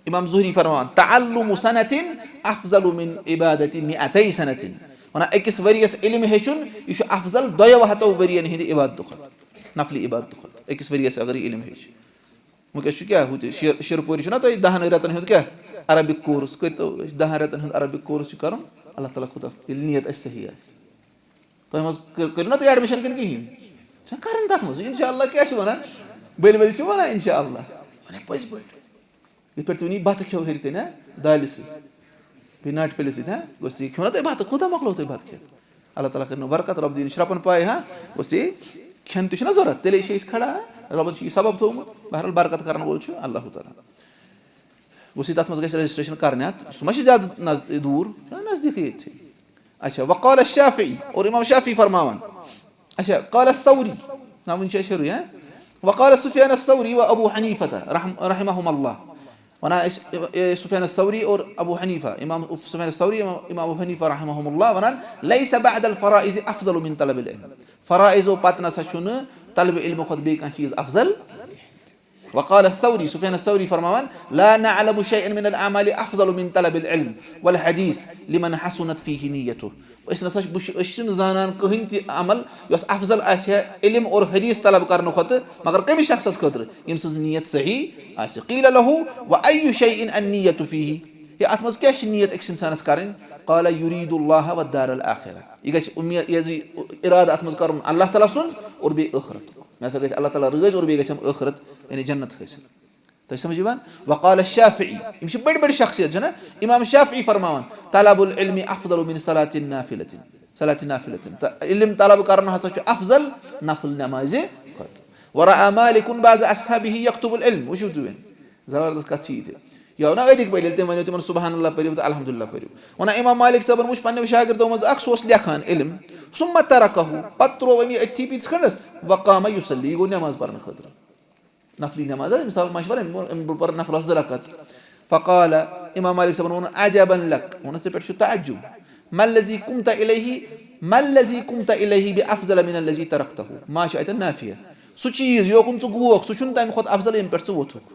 امام زہری فرماوان، تعلم سنة أفضل من عبادة مئتي سنة۔ ونان أکِس ؤرۍ یس علم ہیٚچھُن، یہِ چھُ افضل دۄیو ہتو ؤرین ہٕنٛدِ عبادتہٕ کھۄتہٕ، نفلی عبادتہٕ کھۄتہٕ۔ أکِس ؤرۍ یس اگر یہِ علم ہیٚچھِ۔ وٕنکیٚس چھُ کیٛاہ ہُہ تہِ شیر-، شیرپوٗرِ چھُنہ تۄہہِ دَہَن رٮ۪تَن ہُنٛد کیٛاہ؟ Arabic course۔ کٔرۍتو أسۍ دَہَن رٮ۪تَن ہُنٛد عربِک course چھُ کَرُن، اللہ تعالیٰ کوٗتاہ، ییٚلہِ نیت اَسہِ صحیح آسہِ۔ تۄہہِ منٛز کٔر-، کٔرِو نا تُہۍ admission کِنہٕ کِہیٖنۍ؟ چھُنہ کَرٕنۍ تَتھ منٛز، اِنشاء اللہ کیٛاہ چھُ وَنان؟ بٔلۍ ؤلۍ چھِ وَنان اِنشاء اللہ۔ وَنے پٔزۍ پٲٹھۍ۔ یِتھ پٲٹھۍ تُہۍ ؤنِو بَتہٕ کھیٚو ہیٚرِ کَنہِ، ہا؟ دالہِ سۭتۍ۔ بیٚیہِ ناٹہِ پھٔلِس سۭتۍ، ہا؟ گوٚژھ تُہۍ کھیٚو نا تُہۍ بَتہٕ، کوٗتاہ مۄکلو تُہۍ بَتہٕ کھٮ۪تھ؟ اللہ تعالیٰ کٔرِنو برکت، رۄب دِیِن شرٛپَن پاے، ہا؟ گوٚژھ تُہۍ کھٮ۪ن تہِ چھُنہ ضوٚرَتھ، تیٚلے چھِ أسۍ کھڑا، ہا؟ رۄبَن چھُ یہِ سبب تھوٚومُت، بہرحال برکت کَرَن وول چھُ اللہ تعالیٰ۔ گوٚژھ یہِ تَتھ منٛز گژھِ registration کَرنہِ، اَتھ، سُہ ما چھِ زیادٕ نز-، دوٗر، چھُنہ نزدیٖکٕے ییٚتھی۔ اچھا، وقال الشافعی، اور امام شافعی فرماوان۔ اچھا، قال الثوری، نہ وٕنہِ چھِ أسۍ ہیوٚرُے، ہا؟ وقال سفیان الثوری و ابو حنیفہ رحم-، رحمہم اللہ۔ ونان أسۍ، اے، سفیان الثوری اور ابو حنیفہ، امام سفیان الثوری، امام، امام ابو حنیفہ رحمہم اللہ ونان، لیس بعد الفرائض افضل من طلب العلم۔ فرائضو پتہٕ نسا چھُنہٕ طلب علمہٕ کھۄتہٕ بیٚیہِ کانٛہہ چیٖز افضل۔ وقال الثوري، سفیان الثوری فرماوان، لا نعلم شيئا من الأعمال أفضل من طلب العلم والحديث لمن حسنت فيه نيته۔ أسۍ نسا چھِ، بہٕ چھُ، أسۍ چھِنہٕ زانان کٕہٕنۍ تہِ عمل یۄس افضل آسہِ ہا علم اور حدیث طلب کرنہٕ کھۄتہٕ، مگر کٔمِس شخصس خٲطرٕ؟ ییٚمہِ سٕنٛز نیت صحیح آسہِ۔ قیل له، وأي شيء النية فيه؟ ہے، اتھ منٛز کیٛاہ چھِ نیت أکِس انسانس کرٕنۍ؟ قال، يريد الله والدار الآخرة۔ یہِ گژھِ اُمید، یہِ گژھِ ارادٕ اتھ منٛز کرُن اللہ تعالیٰ سُنٛد اور بیٚیہِ ٲخرتُک۔ مےٚ ہسا گژھِ اللہ تعالیٰ رٲضۍ اور بیٚیہِ گژھٮ۪م ٲخرت، یعنی جنت حٲصِل۔ تۄہہِ سمجھ یِوان؟ وقال الشافعي، یِم چھِ بٔڑۍ بٔڑۍ شخصیت، چھِنہ؟ امام شافعی فرماوان، طلب العلم أفضل من صلاة النافلة، صلاة النافلة۔ تہٕ علم طلب کرُن ہسا چھُ افضل نفل نمازِ کھۄتہٕ۔ ورأى مالك بعض أصحابه يكتب العلم۔ وٕچھِو تُہۍ وۄنۍ، زبردست کتھ چھِ یہِ تہِ۔ یہِ آو نہ أتھۍ پٲٹھۍ، ییٚلہِ تٔمۍ ؤنِو تِمن سبحان اللہ پٔرِو تہٕ الحمدللہ پٔرِو۔ ونان امام مالک صٲبن وٕچھ پننیو شاگردو منٛز اکھ، سُہ اوس لیکھان علم، ثم تركه، پتہٕ ترٛوو أمۍ یہِ أتھی پیٖتِس کھنڈس، وقام يصلي، یہِ گوٚو نماز پرنہٕ خٲطرٕ۔ نفلی نماز، مثال، مشورہ، أمۍ ووٚن، أمۍ بہٕ پرٕ نفلس زٕ رکعت۔ فقال، امام مالک صٲبن ووٚن، عجبا لك، ووٚنُس، ژےٚ پٮ۪ٹھ چھُ تعجب، ما الذي قمت إليه، ما الذي قمت إليه بأفضل من الذي تركته؟ ما چھُ اتٮ۪ن نافیہ۔ سُہ چیٖز یوکُن ژٕ گوکھ، سُہ چھُنہٕ تمہِ کھۄتہٕ افضل ییٚمہِ پٮ۪ٹھ ژٕ ووٚتھُکھ۔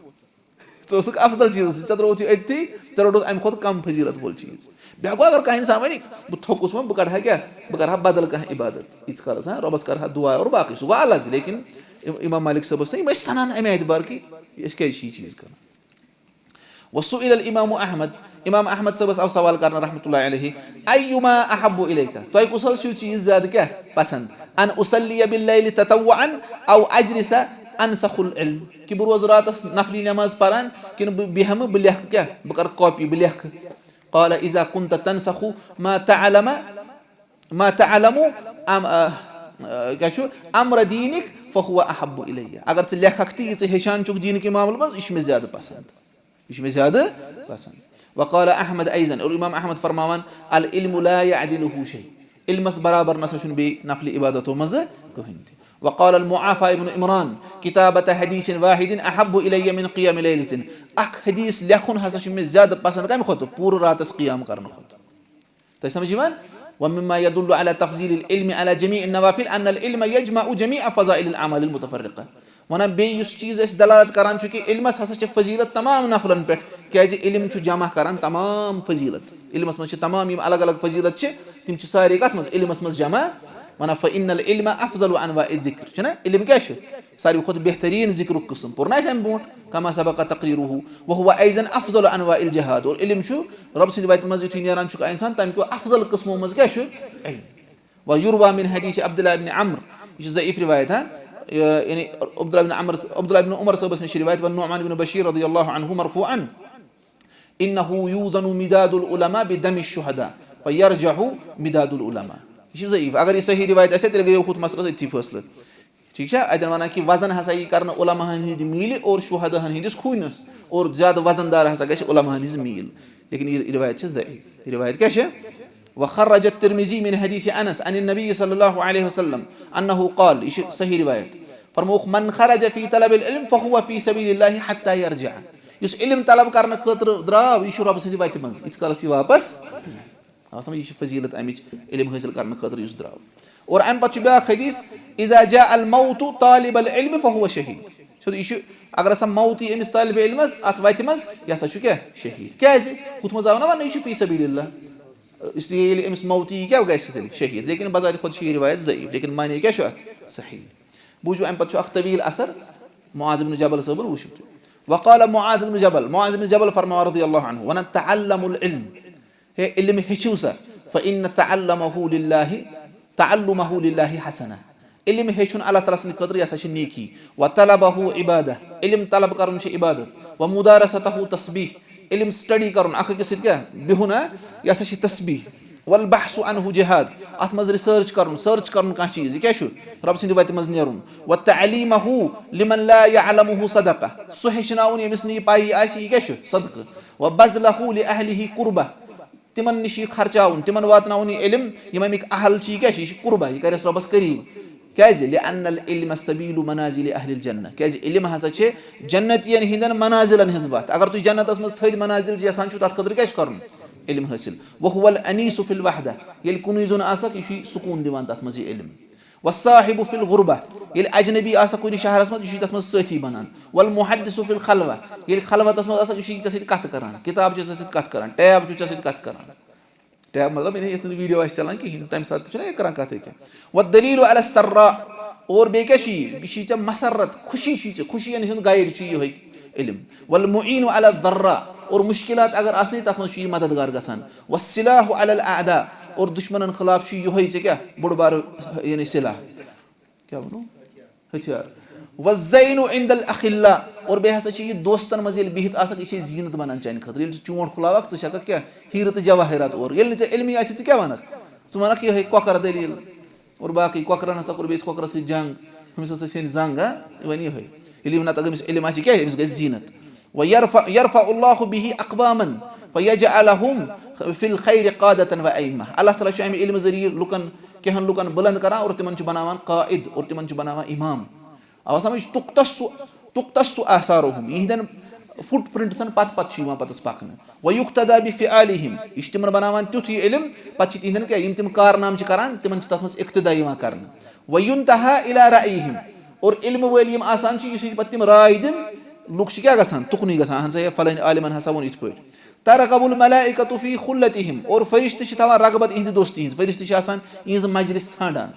ژٕ اوسُکھ افضل چیٖزس سۭتۍ، ژےٚ ترٛووُتھ یہِ أتھی، ژےٚ روٚٹُتھ امہِ کھۄتہٕ کم فضیلت وول چیٖز۔ بیٚیہِ گوٚو اگر کانٛہہ انسان ونہِ، بہٕ تھوٚکُس وۄنۍ، بہٕ کڑٕ ہا کیٛاہ؟ بہٕ کرٕ ہا بدل کانٛہہ عبادت۔ ییٖتِس کالس، ہاں، رۄبس کرٕ ہا دُعا اور باقٕے، سُہ گوٚو الگ۔ لیکن ام-، امام مالک صٲبس، یِم ٲسۍ سنان امہِ اعتبار کہِ أسۍ کیٛازِ چھِ یہِ چیٖز کران؟ وسئل الامام احمد، امام احمد صٲبس آو سوال کرنہٕ رحمتہ اللہ علیہ، أيما أحب إليك، تۄہہِ کُس حظ چھُو چیٖز زیادٕ کیٛاہ پسند؟ أن أصلي بالليل تطوعا أو أجلس أنسخ العلم، کہِ بہٕ روزٕ راتس نفلی نماز پران، کِنہٕ بہٕ بیٚہمہٕ، بہٕ لیکھٕ کیٛاہ، بہٕ کرٕ کاپی، بہٕ لیکھٕ؟ قال، إذا كنت تنسخ ما تعلم، ما تعلم أم-، آ، آ، کیٛاہ چھُ؟ أمر دينك فهو أحب إلي۔ اگر ژٕ لیکھکھ تہِ، یہِ ژٕ ہیٚچھان چھُکھ دیٖنہٕ کہِ معاملہٕ منٛز، یہِ چھُ مےٚ زیادٕ پسنٛد۔ یہِ چھُ مےٚ زیادٕ پسنٛد۔ وقال أحمد أيضا، اور امام احمد فرماوان، العلم لا يعدله شيء، علمس برابر نسا چھُنہٕ بیٚیہِ نفلی عبادتو منٛزٕ کٕہٕنۍ تہِ۔ وقال المعافى ابن عمران، كتابة حديث واحد أحب إلي من قيام ليلة، اکھ حدیث لیکھُن ہسا چھُ مےٚ زیادٕ پسنٛد کمہِ کھۄتہٕ؟ پوٗرٕ راتس قیام کرنہٕ کھۄتہٕ۔ تۄہہِ سمجھ یِوان؟ ومما يدل على تفضيل العلم على جميع النوافل أن العلم يجمع جميع فضائل الأعمال المتفرقة۔ ونان بیٚیہِ یُس چیٖز أسۍ دلالت کران چھُ کہِ علمس ہسا چھِ فضیلت تمام نفلن پٮ۪ٹھ، کیازِ علم چھُ جمع کران تمام فضیلت۔ علمس منٛز چھِ تمام یِم الگ الگ فضیلت چھِ، تِم چھِ سارے کتھ منٛز؟ علمس منٛز جمع۔ ونان، فإن العلم أفضل أنواع الذكر، چھُنہ؟ علم کیٛاہ چھُ؟ ساروی کھۄتہٕ بہتریٖن ذِکرُک قٕسم، پوٚر نہ اَسہِ اَمہِ برونٛٹھ، كما سبق تقريره، وهو أيضا أفضل أنواع الجهاد، اور علم چھُ رۄب سٕنٛدِ وتہِ منٛز یُتھُے نیران چھُ کانٛہہ اِنسان، تَمہِ کیو افضل قٕسمو منٛز کیٛاہ چھُ؟ علم۔ ويروى من حديث عبد الله بن عمرو، یہِ چھُ ضعیٖف رِوایت، ہاں، یہِ، یعنی عبداللہ بن عمر، عبداللہ بن عمر صٲبس نِش رِوایت، والنعمان بن بشير رضي الله عنه مرفوعا، إنه يوزن مداد العلماء بدم الشهداء، فيرجح مداد العلماء۔ یہِ چھُ ضعیٖف۔ اگر یہِ صحیح رِوایت آسہِ ہا، تیٚلہِ گٔیو ہُتھ مسلس أتھی فٲصلہٕ۔ ٹھیٖک چھا؟ اَتٮ۪ن وَنان کہِ وزن ہسا یی کرنہٕ علماہن ہٕنٛدِ میٖلہِ اور شُہداہن ہٕنٛدِس خوٗنس، اور زیادٕ وزن دار ہسا گژھِ علماہن ہٕنٛز میٖل۔ لیکن یہِ رِوایت چھِ ضعیٖف۔ یہِ رِوایت کیٛاہ چھِ؟ وخرج الترمذي من حديث أنس عن النبي صلى الله عليه وسلم أنه قال، یہِ چھِ صحیح رِوایت۔ فرمووُکھ، من خرج في طلب العلم فهو في سبيل الله حتى يرجع۔ یُس علم طلب کرنہٕ خٲطرٕ درٛاو، یہِ چھُ رۄبہٕ سٕنٛدِ وتہِ منٛز، ییٖتِس کالس یہِ واپس آو سمجھ، یہِ چھِ فضیلت امِچ علم حٲصِل کرنہٕ خٲطرٕ یُس درٛاو۔ اور امہِ پتہٕ چھُ بیٛاکھ حدیث، إذا جاء الموت طالب العلم فهو شهيد۔ چھُ، یہِ چھُ، اگر ہسا موت یی أمِس طالب علمس اتھ وتہِ منٛز، یہِ ہسا چھُ کیٛاہ؟ شہیٖد۔ کیٛازِ؟ ہُتھ منٛز آو نہ وننہٕ، یہِ چھُ فی سبیل اللہ۔ اس لیے ییٚلہِ أمِس موت یی، کیٛاہ گژھِ تیٚلہِ؟ شہیٖد۔ لیکن بذات خود چھِ یہِ روایت ضعیٖف، لیکن معنی کیٛاہ چھُ اتھ؟ صحیح۔ بوٗزِو، امہِ پتہٕ چھُ اکھ طویل اثر، معاذ ابن جبل صٲبن، وٕچھِو تُہۍ۔ وقال معاذ بن جبل، معاذ بن جبل فرماوان رضی اللہ عنہ، ونان، تعلموا العلم، ہے علم ہیٚچھِو سا، فإن تعلمه لله، تعلمه لله حسنة۔ علم ہیٚچھُن اللہ تعالیٰ سٕنٛدِ خٲطرٕ، یہِ ہسا چھِ نیکی۔ وطلبه عبادة، علم طلب کرُن چھِ عبادت۔ ومدارسته تسبیح، علم study کرُن، اکھ أکِس سۭتۍ کیٛاہ؟ بِہُن، ہا؟ یہِ ہسا چھِ تسبیح۔ والبحث عنه جهاد، اتھ منٛز research کرُن، search کرُن کانٛہہ چیٖز، یہِ کیٛاہ چھُ؟ رۄب سٕنٛدِ وتہِ منٛز نیرُن۔ وتعليمه لمن لا يعلمه صدقة، سُہ ہیٚچھناوُن ییٚمِس نہٕ یہِ پَیی آسہِ، یہِ کیٛاہ چھُ؟ صدقہٕ۔ وبذله لأهله قربة، تِمن نِش یہِ خرچاوُن، تِمن واتناوُن یہِ علم، یِم اَمِکۍ اہل چھِ، یہِ کیٛاہ چھِ؟ یہِ چھِ قربہ، یہِ کَرٮ۪س رۄبَس قریٖب۔ کیٛازِ؟ لأن العلم سبيل منازل أهل الجنة، کیٛازِ علم ہسا چھِ جنتیَن ہٕنٛدٮ۪ن منازلن ہٕنٛز وَتھ۔ اگر تُہۍ جنتَس منٛز تھٔدۍ منازل چھِ یَژھان چھِو، تَتھ خٲطرٕ کیٛاہ چھُ کَرُن؟ علم حٲصِل۔ وهو الأنيس في الوحدة، ییٚلہِ کُنُے زوٚن آسَکھ، یہِ چھُے سکوٗن دِوان تَتھ منٛز یہِ علم۔ والصاحب في الغربة، ییٚلہِ اجنبی آسکھ کُنہِ شہرس منٛز، یہِ چھُے تتھ منٛز سٲتھی بنان۔ والمحدث في الخلوة، ییٚلہِ خلوتس منٛز آسکھ، یہِ چھُے ژےٚ سۭتۍ کتھٕ کران، کتاب چھُ ژےٚ سۭتۍ کتھٕ کران، ٹیب چھُ ژےٚ سۭتۍ کتھٕ کران۔ ٹیب مطلب، یعنی یتھ نہٕ ویڈیو آسہِ چلان کِہینۍ، تمہِ ساتہٕ تہِ چھُنہ یہِ کران کتھ أکیاہ۔ والدليل على السراء، اور بیٚیہِ کیٛاہ چھُ یہِ؟ یہِ چھُے ژےٚ مسرت، خوشی چھُے ژےٚ، خوشین ہُنٛد گایڈ چھُ یِہوٚے علم۔ والمعين على الضراء، اور مشکلات اگر آسنٕے، تتھ منٛز چھُ یہِ مددگار گژھان۔ والسلاح على الاعداء، اور دشمنن خلاف چھُ یِہوٚے ژےٚ کیٛاہ بوٚڑ بارٕ، یعنی سلاح، کیٛاہ وَنو؟ ہتھیار۔ والزين عند الاخلاء، اور بیٚیہِ ہسا چھِ یہِ دوستن منٛز ییٚلہِ بِہِتھ آسکھ، یہِ چھِ زیٖنت بنان چانہِ خٲطرٕ۔ ییٚلہِ ژٕ چونٛٹھ کھُلاوکھ، ژٕ چھکھ کیٛاہ ہیٖرٕ تہٕ جواہرات اورٕ۔ ییٚلہِ نہٕ ژےٚ علمٕے آسہِ، ژٕ کیٛاہ وَنکھ؟ ژٕ وَنکھ یِہوٚے کۄکر دٔلیٖل۔ اور باقٕے کۄکرن ہسا کوٚر بیٚیِس کۄکرس سۭتۍ جنگ، ہُمِس ہسا ژھیٚنۍ زنگ، ہا؟ یہِ وَنہِ یِہوٚے۔ ییٚلہِ یِم نَتہٕ أمِس علم آسہِ کیٛاہ، أمِس گژھِ زیٖنت۔ ويرفع، يرفع الله به أقواما فيجعلهم في الخير قادة وأئمة۔ اللہ تعالیٰ چھُ اَمہِ علمہٕ ذٔریعہٕ لُکن، کینٛہَن لُکن بُلند کران اور تِمن چھُ بناوان قائد اور تِمن چھُ بناوان امام۔ آوا سمجھ؟ تُقتص، تُقتص آثارهم، یِہنٛدٮ۪ن فُٹ پرنٹسن پتہٕ پتہٕ چھُ یِوان پتہٕ پکنہٕ۔ ويقتدى بفعالهم، یہِ چھُ تِمن بناوان تیُتھ یہِ علم، پتہٕ چھِ تِہنٛدٮ۪ن کیٛاہ، یِم تِم کارنامہٕ چھِ کران، تِمن چھِ تتھ منٛز اقتدا یِوان کرنہٕ۔ وينتهى إلى رأيهم، اور علمہٕ وٲلۍ یِم آسان چھِ، یُس یہِ پتہٕ تِم راے دِن، لُکھ چھِ کیٛاہ گژھان؟ تُکنُے گژھان، اہن سا، ہے، فلٲنۍ عالمن ہسا ووٚن یِتھ پٲٹھۍ۔ ترغب الملائكة في خلتهم، اور فرشتہٕ چھِ تھاوان رغبت یِہنٛدِ دوستی ہٕنٛز، فرشتہٕ چھِ آسان یِہنٛز مجلس ژھانڈان۔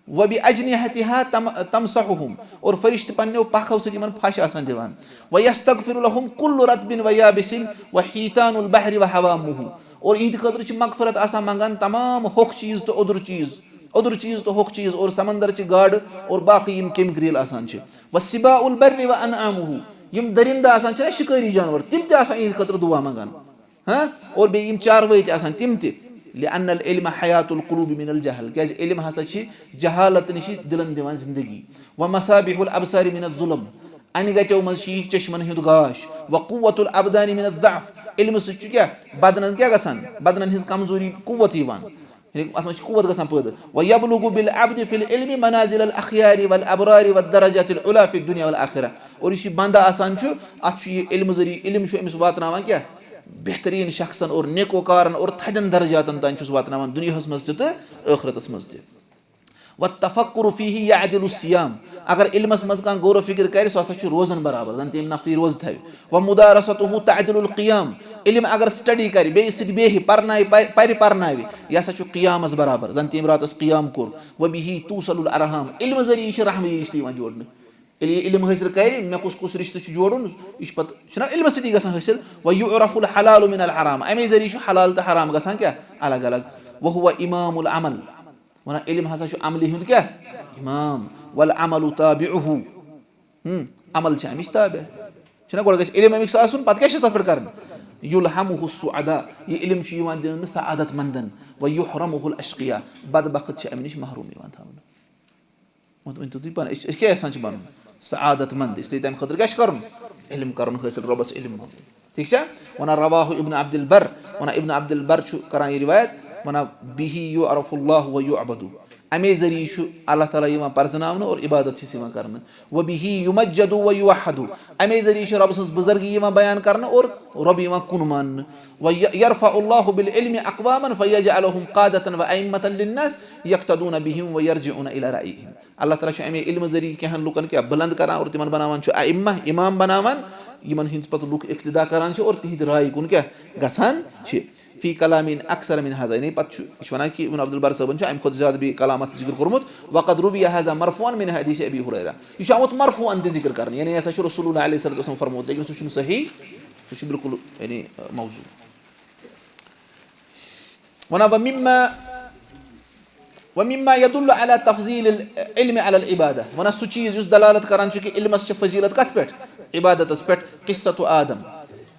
وبأجنحتها تم-، تمسحهم، اور فرشتہٕ پننیو پکھو سۭتۍ یِمن پھش آسان دِوان۔ ويستغفر لهم كل رطب ويابس وحيتان البحر وهوامه، اور یِہنٛدِ خٲطرٕ چھِ مغفرت آسان منگان تمام ہوٚکھ چیٖز تہٕ اوٚدُر چیٖز، اوٚدُر چیٖز تہٕ ہوٚکھ چیٖز، اور سمندر چہِ گاڈٕ اور باقٕے یِم کیٚمۍ کرٛیٖل آسان چھِ۔ وسباء البر وأنعامه، یِم درندٕ آسان چھِنہ، شِکٲری جانور، تِم تہِ آسان یِہنٛدِ خٲطرٕ دُعا منگان۔ ہاں؟ اور بیٚیہِ یِم چاروٲے تہِ آسان، تِم تہِ۔ لأن العلم حياة القلوب من الجهل، کیٛازِ علم ہسا چھِ جہالت نِش دِلن دِوان زندگی۔ ومصابيح الأبصار من الظلم، انہِ گٹیو منٛز چھِ یہِ چشمن ہُنٛد گاش۔ وقوة الأبدان من الضعف، علمہٕ سۭتۍ چھُ کیٛاہ؟ بدنن کیٛاہ گژھان؟ بدنن ہٕنٛز کمزوری قوت یِوان۔ یعنی اتھ منٛز چھِ قوت گژھان پٲدٕ۔ ويبلغ بالعبد في العلم منازل الأخيار والأبرار والدرجات العلى في الدنيا والآخرة۔ اور یُس یہِ بندٕ آسان چھُ، اتھ چھُ یہِ علمہٕ ذٔریعہٕ، علم چھُ أمِس واتناوان کیٛاہ؟ بہتریٖن شخصن اور نیکوکارن اور تھدٮ۪ن درجاتن تام چھُس واتناوان دُنیاہس منٛز تہِ تہٕ ٲخرتس منٛز تہِ۔ والتفكر فيه يعدل الصيام، اگر علمس منٛز کانٛہہ غور و فکر کرِ، سُہ ہسا چھُ روزن برابر، زن تہِ أمۍ نفلی روزٕ تھاوِ۔ ومدارسته تعدل القيام، علم اگر سٹڈی کرِ، بیٚیہِ سۭتۍ بیٚہہِ، پرناوِ، پرِ، پرِ پرناوِ، یہِ ہسا چھُ قیامس برابر، زن تہِ أمۍ راتس قیام کوٚر۔ وبه توصل الأرحام، علمہٕ ذٔریعہٕ چھِ رحمٕے رشتہٕ یِوان جوڑنہٕ۔ ییٚلہِ یہِ علم حٲصِل کرِ، مےٚ کُس کُس رشتہٕ چھُ جوڑُن، یہِ چھُ پتہٕ، چھُنہ علمہٕ سۭتی گژھان حٲصِل۔ ويعرف الحلال من الحرام، امے ذٔریعہٕ چھُ حلال تہٕ حرام گژھان کیٛاہ؟ الگ الگ۔ وهو إمام العمل، ونان علم ہسا چھُ عملہِ ہُنٛد کیٛاہ؟ امام۔ والعمل تابعه، ہم، عمل چھِ امِچ تابع۔ چھُنہ گۄڈٕ گژھِ علم امیُک آسُن، پتہٕ کیٛاہ چھِ تتھ پٮ۪ٹھ کرُن؟ يلهمه السعداء، یہِ علم چھُ یِوان دِنہٕ سعادت مندن۔ ويحرمه الأشقياء، بدبخت چھِ امہِ نِش محروم یِوان تھاونہٕ۔ وۄنۍ ؤنۍ تو تُہۍ پانہٕ، أسۍ، أسۍ کیٛاہ یژھان چھِ بنُن؟ سعادت مند۔ اس لیے تَمہِ خٲطرٕ کیٛاہ چھُ کرُن؟ علم کرُن حٲصِل، رۄبس علم منٛگُن۔ ٹھیٖک چھا؟ ونان رواه ابن عبد البر، ونان ابن عبد البر چھُ کران یہِ روایت، ونان به يعرف الله ويعبد۔ اَمے ذٔریعہٕ چھُ اللہ تعالیٰ یِوان پرزناونہٕ اور عبادت چھِس یِوان کرنہٕ۔ وبه يمجد ويوحد۔ اَمے ذٔریعہٕ چھُ رۄبہٕ سٕنٛز بُزرگی یِوان بیان کرنہٕ اور رۄب یِوان کُن ماننہٕ۔ ويرفع الله بالعلم أقواما فيجعلهم قادة وأئمة للناس يقتدون بهم ويرجعون إلى رأيهم۔ اللہ تعالیٰ چھُ اَمے علمہٕ ذٔریعہٕ کینٛہَن لُکَن کیٛاہ بُلنٛد کران اور تِمَن بناوان چھُ ائمہ، امام بناوان، یِمَن ہٕنٛز پَتہٕ لُکھ اقتدا کران چھِ اور تِہِنٛدِ رایہِ کُن کیٛاہ گژھان چھِ۔ في كلام أكثر من هذا، یعنی پَتہٕ چھُ، یہِ چھُ وَنان کہِ ابن عبد البر صٲبَن چھُ اَمہِ کھۄتہٕ زیادٕ بیٚیہِ کلام اَتھ ذِکر کوٚرمُت۔ وقد روي هذا مرفوعا من حديث أبي هريرة، یہِ چھُ آمُت مرفوعاً تہِ ذِکر کرنہٕ، یعنی یہِ ہسا چھُ رسول اللہ علیہ الصلوۃ والسلام فرمومُت، لیکن سُہ چھُنہٕ صحیح، سُہ چھُ بالکل، یعنی، موضوع۔ وَنان، وَمِمَّا، وَمِمَّا يَدُلُّ عَلَى تَفْضِيلِ الْعِلْمِ عَلَى الْعِبَادَةِ، وَنان سُہ چیٖز یُس دلالت کران چھُ کہِ علمس چھِ فضیلت کتھ پٮ۪ٹھ؟ عبادتس پٮ۪ٹھ۔ قِصَّةُ آدَمَ،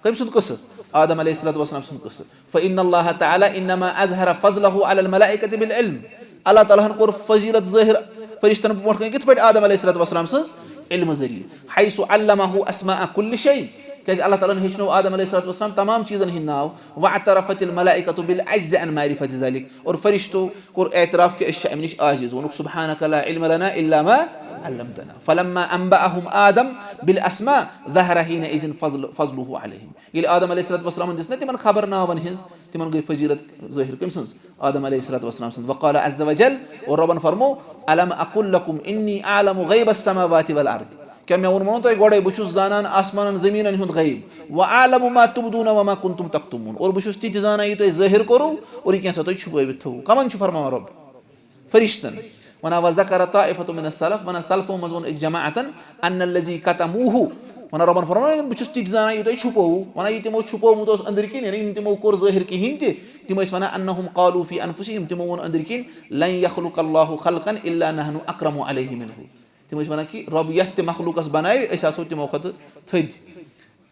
کٔمۍ سُنٛد قصہٕ؟ آدم علیہ الصلوۃ والسلام سُنٛد قصہٕ۔ فَإِنَّ اللَّهَ تَعَالَى إِنَّمَا أَظْهَرَ فَضْلَهُ عَلَى الْمَلَائِكَةِ بِالْعِلْمِ، اللہ تعالیٰ ہن کوٚر فضیلت ظٲہِر فرشتن برونٛٹھ کَنہِ کِتھ پٲٹھۍ؟ آدم علیہ الصلوۃ والسلام سٕنٛز علمہٕ ذٔریعہٕ۔ حَيْثُ عَلَّمَهُ أَسْمَاءَ كُلِّ شَيْءٍ، کیٛازِ اللہ تعالیٰ ہن ہیٚچھنوو آدم علیہ الصلوۃ والسلام تمام چیٖزن ہٕنٛدۍ ناو۔ وَاعْتَرَفَتِ الْمَلَائِكَةُ بِالْعَجْزِ عَنْ مَعْرِفَةِ ذَلِكَ، اور فرشتو کوٚر اعتراف کہِ أسۍ چھِ اَمہِ نِش عاجز۔ ووٚنُکھ، سُبْحَانَكَ لَا عِلْمَ لَنَا إِلَّا مَا عَلَّمْتَنَا۔ فَلَمَّا أَنْبَأَهُمْ آدَمُ بِالْأَسْمَاءِ ظَهَرَ حِينَئِذٍ فَضْلُ، فَضْلُهُ عَلَيْهِمْ۔ ییٚلہِ آدم علیہ الصلوۃ والسلامن دِژ نہ تِمن خبر ناون ہٕنٛز، تِمن گٔے فضیلت ظٲہِر کٔمۍ سٕنٛز؟ آدم علیہ الصلوۃ والسلام سٕنٛز۔ وقال عز وجل، اور ربن فرمو، الم اقل لکم انی اعلم غیب السماوات والارض، کیا مےٚ ووٚنمو نہٕ تۄہہِ گۄڈے بہٕ چھُس زانان آسمانن زمینن ہُنٛد غیب؟ واعلم ما تبدون وما کنتم تکتمون، اور بہٕ چھُس تہِ تہِ زانان یہِ تۄہہِ ظٲہِر کوٚروٕ اور یہِ کینٛژھا تۄہہِ چھُپٲوِتھ تھوٚوٕ؟ کمن چھُ فرماوان رب؟ فرشتن۔ ونان وذکر طائفة من السلف، ونان سلفو منٛز ووٚن أکۍ جماعتن، ان الذی کتموہ، ونان ربن فرماوان بہٕ چھُس تہِ تہِ زانان یہِ تۄہہِ چھُپووٕ، ونان یہِ تِمو چھُپوومُت اوس أنٛدرۍ کِنۍ، یعنی یِم تِمو کوٚر ظٲہِر کِہیٖنۍ تہِ، تِم ٲسۍ ونان انہم قالوا فی انفسہم، تِمو ووٚن أنٛدرۍ کِنۍ، لن یخلق اللہ خلقا الا نحن اکرم علیہ منہ۔ تِم ٲسۍ ونان کہِ رۄب یتھ تہِ مخلوقس بناوِ، أسۍ آسو تِمو کھۄتہٕ تھٔدۍ۔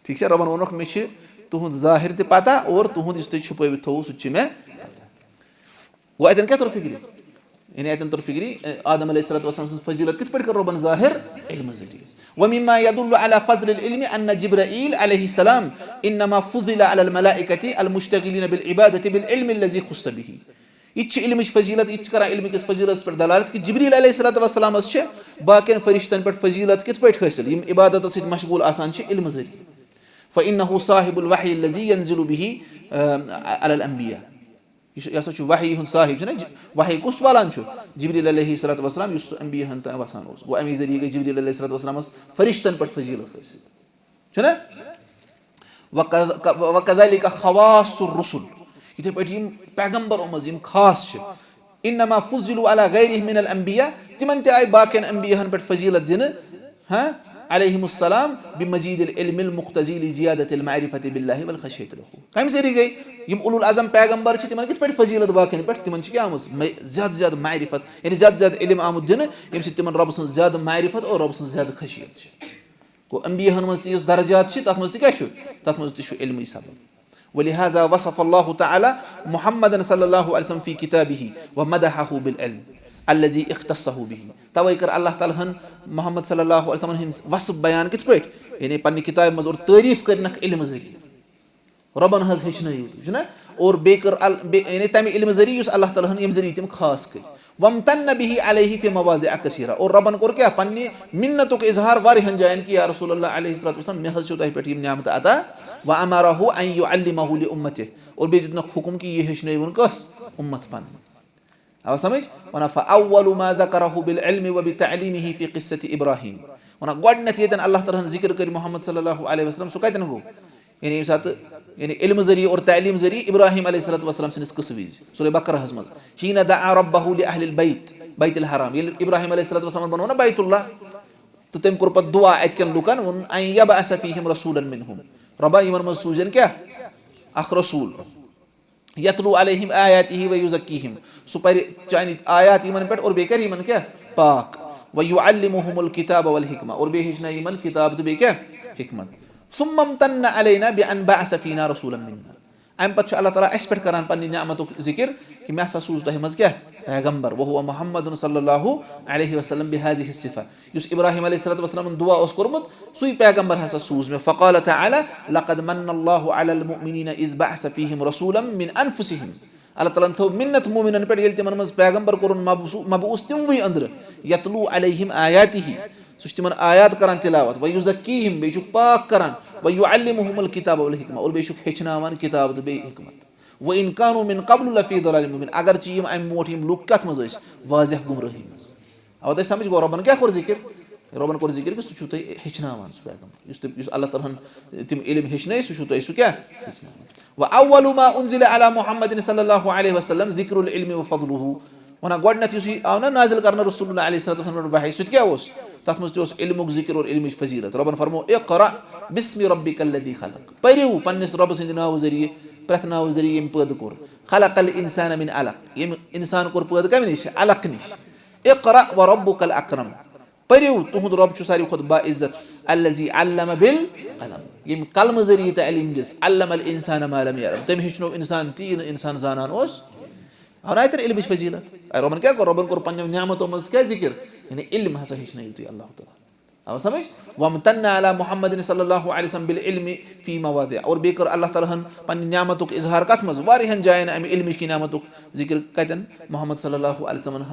ٹھیٖک چھا؟ رۄبن ووٚنُکھ، مےٚ چھِ تُہُنٛد ظٲہِر تہِ پتہ اور تُہُنٛد یُس تُہۍ چھُپٲوِتھ تھوٚوُ، سُہ تہِ چھُ مےٚ پتہ۔ گوٚو، اتٮ۪ن کیٛاہ توٚر فِکرِ؟ یعنی اتٮ۪ن توٚر فِکرِ، اے، آدم علیہ الصلوۃ والسلام سٕنٛز فضیلت کِتھ پٲٹھۍ کٔر رۄبن ظٲہِر؟ علمہٕ ذٔریعہٕ۔ ومما يدل على فضل العلم أن جبرائيل عليه السلام إنما فضل على الملائكة المشتغلين بالعبادة بالعلم الذي خص به۔ یہِ تہِ چھِ علمٕچ فضیلت، یہِ تہِ چھِ کران علمہٕ کِس فضیلتس پٮ۪ٹھ دلالت کہِ جبریل علیہ الصلوۃ والسلامس چھِ باقین فرشتن پٮ۪ٹھ فضیلت کِتھ پٲٹھۍ حٲصِل، یِم عبادتس سۭتۍ مشغول آسان چھِ علمہٕ ذٔریعہٕ۔ فإنه صاحب الوحي الذي ينزل به، آ، على الأنبياء۔ یہِ چھُ، یہِ ہسا چھُ وحی ہُنٛد صاحب، چھُنہ؟ ج-، وحی کُس والان چھُ؟ جبریل علیہ الصلوۃ والسلام، یُس سُہ انبیاہن تام وسان اوس۔ گوٚو، امی ذٔریعہٕ گٔے جبریل علیہ الصلوۃ والسلامس فرشتن پٮ۪ٹھ فضیلت حٲصِل۔ چھُنہ؟ وَكَذَ-، وَكَذَلِكَ خَوَاصُ الرُّسُلِ۔ یِتھے پٲٹھۍ یِم پیغمبرو منٛز یِم خاص چھِ، إنما فضلوا على غيرهم من الأنبياء، تِمن تہِ آیہِ باقین انبیاہن پٮ۪ٹھ فضیلت دِنہٕ، ہاں، علیہم السلام، بمزید العلم المقتضی لزیادة المعرفة بالله والخشية له۔ کمہِ ذٔریعہٕ گٔے؟ یِم اولو العزم پیغمبر چھِ، تِمن کِتھ پٲٹھۍ فضیلت باقین پٮ۪ٹھ؟ تِمن چھِ کیٛاہ آمٕژ؟ مے-، زیادٕ زیادٕ معرفت، یعنی زیادٕ زیادٕ علم آمُت دِنہٕ، ییٚمہِ سۭتۍ تِمن رۄبہٕ سٕنٛز زیادٕ معرفت اور رۄبہٕ سٕنٛز زیادٕ خشیت چھِ۔ گوٚو، انبیاہن منٛز تہِ یُس درجات چھِ، تتھ منٛز تہِ کیٛاہ چھُ؟ تتھ منٛز تہِ چھُ علمٕے سبب۔ ولهذا وصف الله تعالى محمدا صلى الله عليه وسلم في كتابه ومدحه بالعلم الذي اختصه به۔ توے کٔر اللہ تعالیٰ ہن محمد صلی اللہ علیہ وسلم ہٕنٛز وصف بیان کِتھ پٲٹھۍ؟ یعنی پننہِ کتابہِ منٛز اور تعریف کٔرنکھ علمہٕ ذٔریعہٕ۔ رۄبن حظ ہیٚچھنٲیِو تُہۍ، چھُنہ؟ اور بیٚیہِ کٔر ال-، بیٚیہِ، یعنی تَمہِ علمہٕ ذٔریعہٕ یُس اللہ تعالیٰ ہن ییٚمہِ ذٔریعہٕ تِم خاص کٔرۍ۔ وامتن به عليه في مواضع كثيرة۔ اور رۄبن کوٚر کیٛاہ؟ پننہِ مِنتُک اظہار واریاہن جاین کہِ یا رسول اللہ علیہ الصلوۃ والسلام، مےٚ حظ چھُو تۄہہِ پٮ۪ٹھ یِم نعمتہٕ عطا۔ وامره ان يعلمه لامته۔ اور بیٚیہِ دیُتنکھ حُکم کہِ یہِ ہیٚچھنٲیوُن کۄس؟ اُمت پنٕنۍ۔ آو سمجھ؟ ونان، فاول ما ذکره بالعلم وبتعلیمه فی قصة ابراہیم۔ ونان، گۄڈنیتھ ییٚتٮ۪ن اللہ تعالیٰ ہن ذکر کٔرۍ محمد صلی اللہ علیہ وسلم، سُہ کتٮ۪ن گوٚو؟ یعنی ییٚمہِ ساتہٕ، یعنی علمہٕ ذٔریعہٕ اور تعلیٖم ذٔریعہٕ ابراہیم علیہ الصلوۃ والسلام سٕنٛدِس قصہٕ وِزِ، سورہ بقرہس منٛز، حین دعا ربه لاہل البیت، بیت الحرام، ییٚلہِ ابراہیم علیہ الصلوۃ والسلام بنوو نا بیت اللہ، تہٕ تٔمۍ کوٚر پتہٕ دعا اتہِ کٮ۪ن لُکن، ووٚن، ان یبعث فیہم رسولا منہم، رۄبا، یِمن منٛز سوٗزن کیٛاہ؟ اکھ رسول۔ یتلو علیہم آیاتہ و یزکیہم، سُہ پرِ چانہِ آیات یِمن پٮ۪ٹھ اور بیٚیہِ کرِ یِمن کیٛاہ؟ پاک۔ و یعلمہم الکتاب والحکمہ، اور بیٚیہِ ہیٚچھنایہِ یِمن کتاب تہٕ بیٚیہِ کیٛاہ؟ حکمت۔ ثم امتن علینا بان بعث فینا رسولا منا۔ امہِ پتہٕ چھُ اللہ تعالیٰ اسہِ پٮ۪ٹھ کران پننہِ نعمتُک ذکر کہِ مےٚ ہسا سوٗز تۄہہِ منٛز کیٛاہ؟ پیغمبر، وہو محمد صلی اللہ علیہ وسلم بہذہ الصفہ۔ یُس ابراہیم علیہ الصلوۃ والسلامن دعا اوس کوٚرمُت، سُے پیغمبر ہسا سوٗز مےٚ۔ فقال تعالی، لقد من اللہ علی المؤمنین اذ بعث فیہم رسولا من انفسہم۔ اللہ تعالیٰ ہن تھٲو مِنت مومنن پٮ۪ٹھ، ییٚلہِ تِمن منٛز پیغمبر کوٚرُن مبعوث، مبعوث تِموٕے أنٛدرٕ، یتلو علیہم آیاتہ، سُہ چھُ تِمن آیات کران تلاوت، و یزکیہم، بیٚیہِ چھُکھ پاک کران، و یعلمہم الکتاب والحکمہ، اور بیٚیہِ چھُکھ ہیٚچھناوان کتاب تہٕ بیٚیہِ حکمت۔ و ان کانوا من قبل لفی ضلال مبین، اگر چہِ یِم امہِ برونٛٹھ یِم لُکھ کتھ منٛز ٲسۍ؟ واضح گمرٲہی منٛز۔ آو تۄہہِ سمجھ؟ گوٚو، رۄبن کیٛاہ کوٚر ذکر؟ رۄبن کوٚر ذکر کہِ سُہ چھُو تۄہہِ ہیٚچھناوان، سُہ پیغمبر۔ یُس تۄہہِ، یُس اللہ تعالیٰ ہن تِم علم ہیٚچھنٲے، سُہ چھُو تۄہہِ سُہ کیٛاہ ہیٚچھناوان؟ و اول ما انزل علی محمد صلی اللہ علیہ وسلم ذکر العلم و فضلہ۔ ونان، گۄڈٕنیتھ یُس یہِ آو نا نازل کرنہٕ رسول اللہ علیہ الصلوۃ والسلام پٮ۪ٹھ وحی، سُہ تہِ کیٛاہ اوس؟ تتھ منٛز تہِ اوس علمُک ذکر اور علمٕچ فضیلت۔ رۄبن فرموو، اقرأ باسم ربک الذی خلق۔ پٔرِو پننِس رۄبہٕ سٕنٛدِ ناوٕ ذٔریعہٕ، پرٛٮ۪تھ ناوٕ ذٔریعہٕ ییٚمۍ پٲدٕ کوٚر۔ خلق الانسان من علق، ییٚمۍ انسان کوٚر پٲدٕ کمہِ نِش؟ علق نِش۔ اقرأ و ربک الاکرم، پٔرِو، تُہُنٛد رۄب چھُ ساروی کھۄتہٕ باعزت۔ الذی علم بالقلم، ییٚمۍ قلمہٕ ذٔریعہٕ تعلیٖم دِژ۔ علم الانسان ما لم یعلم، تٔمۍ ہیٚچھنوو انسان تی نہٕ انسان زانان اوس۔ آو نا اتٮ۪ن علمٕچ فضیلت؟ اے، رۄبن کیٛاہ کوٚر؟ رۄبن کوٚر پننیو نعمتو منٛز کیٛاہ ذکر؟ یعنی علم ہسا ہیٚچھنٲیِو تُہۍ اللہ تعالیٰ۔ آو سمجھ؟ وامتن علی محمد صلی اللہ علیہ وسلم بالعلم فی مواضع، اور بیٚیہِ کٔر اللہ تعالیٰ ہن پننہِ نعمتُک اظہار کتھ منٛز؟ واریاہن جاین امہِ علمٕچ نعمتُک ذکر۔ کتٮ۪ن؟ محمد صلی اللہ علیہ وسلم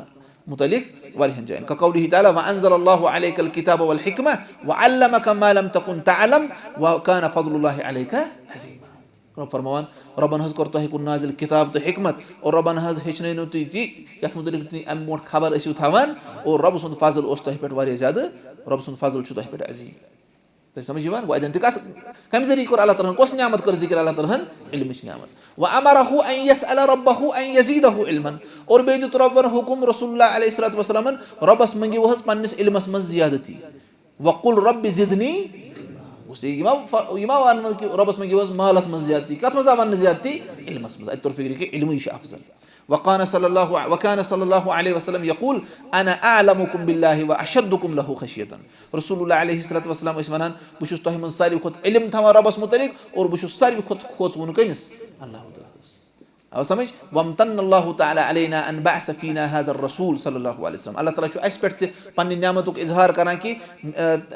متعلق واریاہن جاین۔ کقوله تعالی، وانزل اللہ علیک الکتاب والحکمہ وعلمک ما لم تکن تعلم وکان فضل اللہ علیک عظیما۔ رۄب فرماوان، رۄبن حظ کوٚر تۄہہِ کُن نازِل کِتاب تہٕ حِکمت، اور رۄبن حظ ہیٚچھنٲونو تُہۍ تہِ، یَتھ مُتعلِق تُہۍ اَمہِ برونٛٹھ خبر ٲسِو تھاوان، اور رۄبہٕ سُنٛد فضل اوس تۄہہِ پٮ۪ٹھ واریاہ زیادٕ، رۄبہٕ سُنٛد فضل چھُ تۄہہِ پٮ۪ٹھ عظیٖم۔ تۄہہِ سمجھ یِوان؟ وۄنۍ اَتٮ۪ن تہِ کَتھ، کَمہِ ذٔریعہٕ کوٚر اللہ تعالیٰ ہَن، کۄس نعمت کٔر ذِکِر اللہ تعالیٰ ہَن؟ علمٕچ نعمت۔ وَأَمَرَهُ أَن يَسْأَلَ رَبَّهُ أَن يَزِيدَهُ عِلْمًا۔ اور بیٚیہِ دیُت رۄبَن حُکُم رسول اللہ علیہ الصلوۃ والسلامَن، رۄبَس مٔنٛگِو حظ پنٛنِس علمَس منٛز زیادتی۔ وَقُلْ رَبِّ زِدْنِی۔ اس لیے یہِ ما فر-، یہِ ما وَنُن کہِ رۄبَس مٔنٛگِو حظ مالَس منٛز زیادتی۔ کَتھ منٛز آو وَننہٕ زیادتی؟ علمَس منٛز۔ اَتہِ توٚر فِکرِ کہِ علمٕے چھُ افضل۔ وَقَانَ صلی اللہ، وَقَانَ صلی اللہ علیہ وسلم یقول، انا اعلمکم باللہ واشدکم لہ خشیتاً۔ رسول اللہ علیہ الصلوۃ والسلام ٲسۍ وَنان، بہٕ چھُس تۄہہِ منٛز ساروی کھۄتہٕ علم تھاوان رۄبَس مُتعلق اور بہٕ چھُس ساروی کھۄتہٕ کھوژوُن کٔمِس؟ اللہ تعالیٰ ہَس۔ آو سمجھ؟ وَامْتَنَّ اللَّهُ تَعَالَىٰ عَلَيْنَا أَنْ بَعَثَ فِينَا هَذَا الرَّسُولَ صلی اللہ علیہ وسلم۔ اللہ تعالیٰ چھُ اَسہِ پٮ۪ٹھ تہِ پننہِ نعمتُک اظہار کران کہِ، اَ،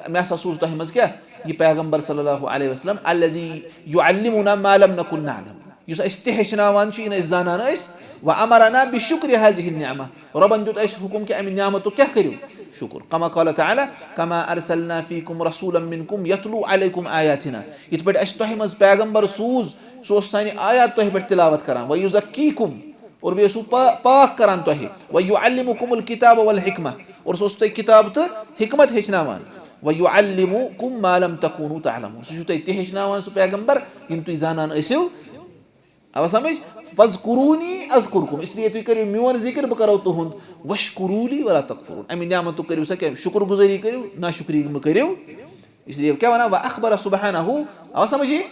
مےٚ ہسا سوٗز تۄہہِ منٛز کیٛاہ؟ یہِ پیغمبر صلی اللہ علیہ وسلم، الذي يعلمنا ما لم نكن نعلم۔ یُس اَسہِ تہِ ہیٚچھناوان چھُ، یہِ نہٕ أسۍ زانان ٲسۍ۔ وَأَمَرَنَا بِشُكْرِ هَٰذِهِ النِّعْمَةِ۔ رۄبَن دیُت اَسہِ حُکُم کہِ اَمہِ نعمتُک کیٛاہ کٔرِو؟ شُکُر۔ كما قال تعالى، كما أرسلنا فيكم رسولا منكم يتلو عليكم آياتنا۔ یِتھ پٲٹھۍ اَسہِ تۄہہِ منٛز پیغمبر سوٗز، سُہ اوس سانہِ آیات تۄہہِ پٮ۪ٹھ تِلاوت کران۔ وَيُزَكِّيكُم، اور بیٚیہِ اوسُو پا-، پاک کران تۄہہِ۔ وَيُعَلِّمُكُمُ الْكِتَابَ وَالْحِكْمَةَ، اور سُہ اوس تۄہہِ کِتاب تہٕ حِکمت ہیٚچھناوان۔ وَيُعَلِّمُكُم مَّا لَمْ تَكُونُوا تَعْلَمُونَ، سُہ چھُو تۄہہِ تہِ ہیٚچھناوان، سُہ پیغمبر، یِم تُہۍ زانان ٲسِو۔ آوا سمجھ؟ فَاذْكُرُونِي أَذْكُرْكُمْ، اس لیے تُہۍ کٔرِو میون ذِکِر، بہٕ کَرو تُہُنٛد۔ وَاشْكُرُوا لِي وَلَا تَكْفُرُونَ، اَمہِ نعمتُک کٔرِو سا کیٛاہ؟ شُکُر گُزٲری کٔرِو، ناشُکری مہٕ کٔرِو۔ اس لیے کیٛاہ وَنان؟ وَأَخْبَرَ سُبْحَانَهُ، آوا سمجھ یہِ؟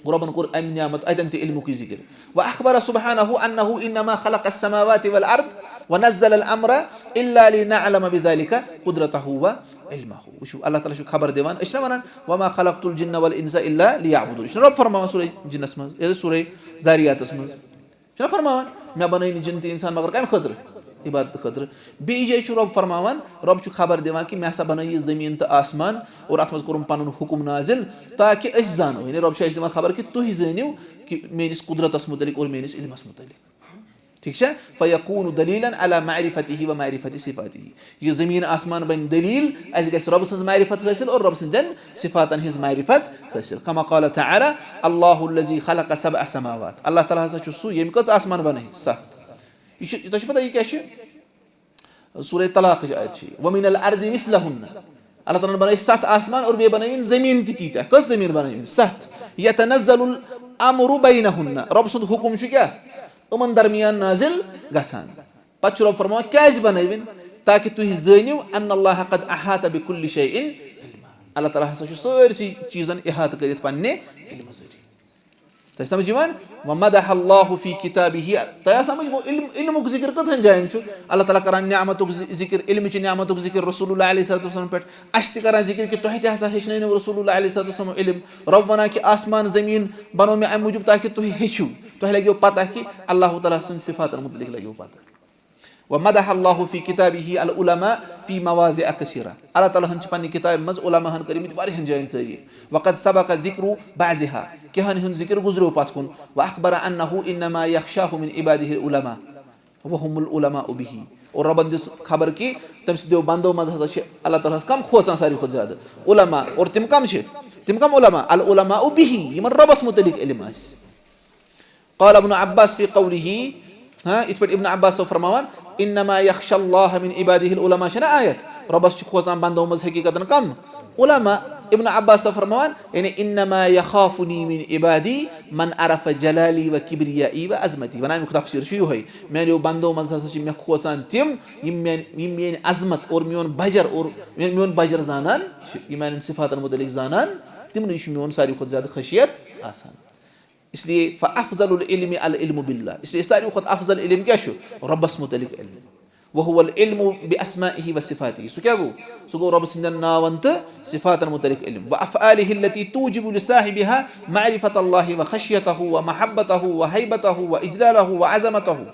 رۄبن کوٚر اَمہِ نعمت اَتٮ۪ن تہِ علمُکُے ذِکِر۔ وَأَخْبَرَ سُبْحَانَهُ أَنَّهُ إِنَّمَا خَلَقَ السَّمَاوَاتِ وَالْأَرْضَ وَنَزَّلَ الْأَمْرَ إِلَّا لِنَعْلَمَ بِذَٰلِكَ قُدْرَتَهُ وَعِلْمَهُ۔ وٕچھِو، اللہ تعالیٰ چھُ خبر دِوان، أسۍ چھِنہ وَنان، وَمَا خَلَقْتُ الْجِنَّ وَالْإِنسَ إِلَّا لِيَعْبُدُونِ؟ یہِ چھُنہ رۄب فرماوان سورہ جِنَس منٛز، یہِ سورہ ذاریاتَس منٛز؟ چھُنہ فرماوان، مےٚ بنٲے نہٕ جِن تہٕ اِنسان مگر کَمہِ خٲطرٕ؟ عبادت خٲطرٕ۔ بیٚیہِ جایہِ چھُ رۄب فرماوان، رۄب چھُ خبر دِوان کہِ مےٚ ہسا بنٲے یہِ زٔمیٖن تہٕ آسمان اور اَتھ منٛز کوٚرُم پَنُن حُکُم نازِل، تاکہِ أسۍ زانو۔ یعنی رۄب چھُ اَسہِ دِوان خبر کہِ تُہۍ زٲنِو کہِ میٲنِس قُدرتَس مُتعلِق اور میٲنِس علمَس مُتعلِق۔ ٹھیٖک چھا؟ فَيَكُونُ دَلِيلًا عَلَىٰ مَعْرِفَتِهِ وَمَعْرِفَتِ صِفَاتِهِ۔ یہِ زٔمیٖن آسمان بَنہِ دٔلیٖل، اَسہِ گژھِ رۄب سٕنٛز معرفت حٲصِل اور رۄب سٕنٛدٮ۪ن صِفاتَن ہٕنٛز معرفت حٲصِل۔ كما قال تعالى، الله الذي خلق سبع سماوات۔ اللہ تعالیٰ ہسا چھُ سُہ، ییٚمۍ کٔژ آسمان بَنٲے؟ سَتھ۔ یہِ چھُ، تۄہہِ چھُ پَتہ یہِ کیٛاہ چھُ؟ سورہ طلاقٕچ آیت چھِ یہِ۔ وَمِنَ الْأَرْضِ مِثْلَهُنَّ۔ اللہ تعالیٰ ہَن بَنٲے سَتھ آسمان اور بیٚیہِ بَنٲوِن زٔمیٖن تہِ تیٖتیٛاہ۔ کٔژ زٔمیٖن بَنٲوِن؟ سَتھ۔ يَتَنَزَّلُ الْأَمْرُ بَيْنَهُنَّ۔ رۄب سُنٛد حُکُم چھُ کیٛاہ؟ یِمَن درمیان نازِل گژھان۔ پَتہٕ چھُ رۄب فرماوان، کیٛازِ بَنٲوِن؟ تاکہِ تُہۍ زٲنِو، أَنَّ اللَّهَ قَدْ أَحَاطَ بِكُلِّ شَيْءٍ عِلْمًا۔ اللہ تعالیٰ ہسا چھُ سٲرسٕے چیٖزَن احاطہٕ کٔرِتھ پنٛنہِ علمہٕ ذٔریعہٕ۔ تۄہہِ سمجھ یِوان؟ وَمَدَحَ اللَّهُ فِي كِتَابِهِ۔ تۄہہِ آو سمجھ؟ گوٚو علم، علمُک ذِکِر کٔژَن جایَن چھُ؟ اللہ تعالیٰ کران نعمتُک ذِ-، ذِکِر، علمٕچہِ نعمتُک ذِکِر رسول اللہ علیہ الصلوۃ والسلام پٮ۪ٹھ۔ اَسہِ تہِ کران ذِکِر کہِ تۄہہِ تہِ ہسا ہیٚچھنٲونو رسول اللہ علیہ الصلوۃ والسلام علم۔ رۄب وَنان کہِ آسمان زٔمیٖن بنوو مےٚ اَمہِ موٗجوٗب تاکہِ تُہۍ ہیٚچھِو، تۄہہِ لَگیو پَتہ کہِ اللہ تعالیٰ سٕنٛدۍ صِفاتَن مُتعلِق لَگیو پَتہ۔ وَمَدَحَ اللَّهُ فِي كِتَابِهِ الْعُلَمَاءَ فِي مَوَاضِعَ كَثِيرَةٍ۔ اللہ تعالیٰ ہَن چھِ پننہِ کِتابہِ منٛز علماء ہَن کٔرمٕتۍ واریاہَن جایَن تعریٖف۔ وَقَدْ سَبَقَ ذِكْرُ بَعْضِهَا، کینٛہَن ہُنٛد ذِکِر گُزریو پَتھ کُن۔ وَأَخْبَرَ أَنَّهُ إِنَّمَا يَخْشَاهُ مِنْ عِبَادِهِ الْعُلَمَاءُ وَهُمُ الْعُلَمَاءُ بِهِ۔ اور رۄبَن دِژ خبر کہِ تٔمۍ سٕنٛدیو بندو منٛز ہسا چھِ اللہ تعالیٰ ہَس کم کھوژان ساروی کھۄتہٕ زیادٕ؟ علماء۔ اور تِم کم چھِ؟ تِم کم علماء؟ العلماء بِهِ، یِمَن رۄبَس مُتعلِق علم آسہِ۔ قال ابن عباس فی قوله، ہاں، یِتھ پٲٹھۍ ابن عباس صٲب فرماوان، انما یخشی اللہ من عباده العلماء، چھےٚ نا آیت؟ رۄبس چھِ کھوژان بندو منٛز حقیقتاً کم؟ علماء۔ ابن عباس صٲب فرماوان، یعنی انما یخافنی من عبادی من عرف جلالی و کبریائی و عظمتی۔ ونان امیُک تفسیر چھُ یِہوٚے، میانیو بندو منٛز ہسا چھِ مےٚ کھوژان تِم، یِم میانہِ، یِم میٲنۍ عظمت اور میون بجر اور میون، میون بجر زانان چھِ، یِم میانٮ۪ن صفاتن متعلق زانان، تِمنٕے چھُ میون ساروی کھۄتہٕ زیادٕ خشیت آسان۔ اس لیے فافضل العلم العلم باللہ، اس لیے ساروی کھۄتہٕ افضل علم کیٛاہ چھُ؟ رۄبس متعلق علم۔ وهو العلم باسمائه وصفاته، سُہ کیٛاہ گوٚو؟ سُہ گوٚو رۄبہٕ سٕنٛدٮ۪ن ناون تہٕ صفاتن متعلق علم۔ وافعاله التي توجب لصاحبها معرفة الله وخشيته ومحبته وهيبته وإجلاله وعظمته۔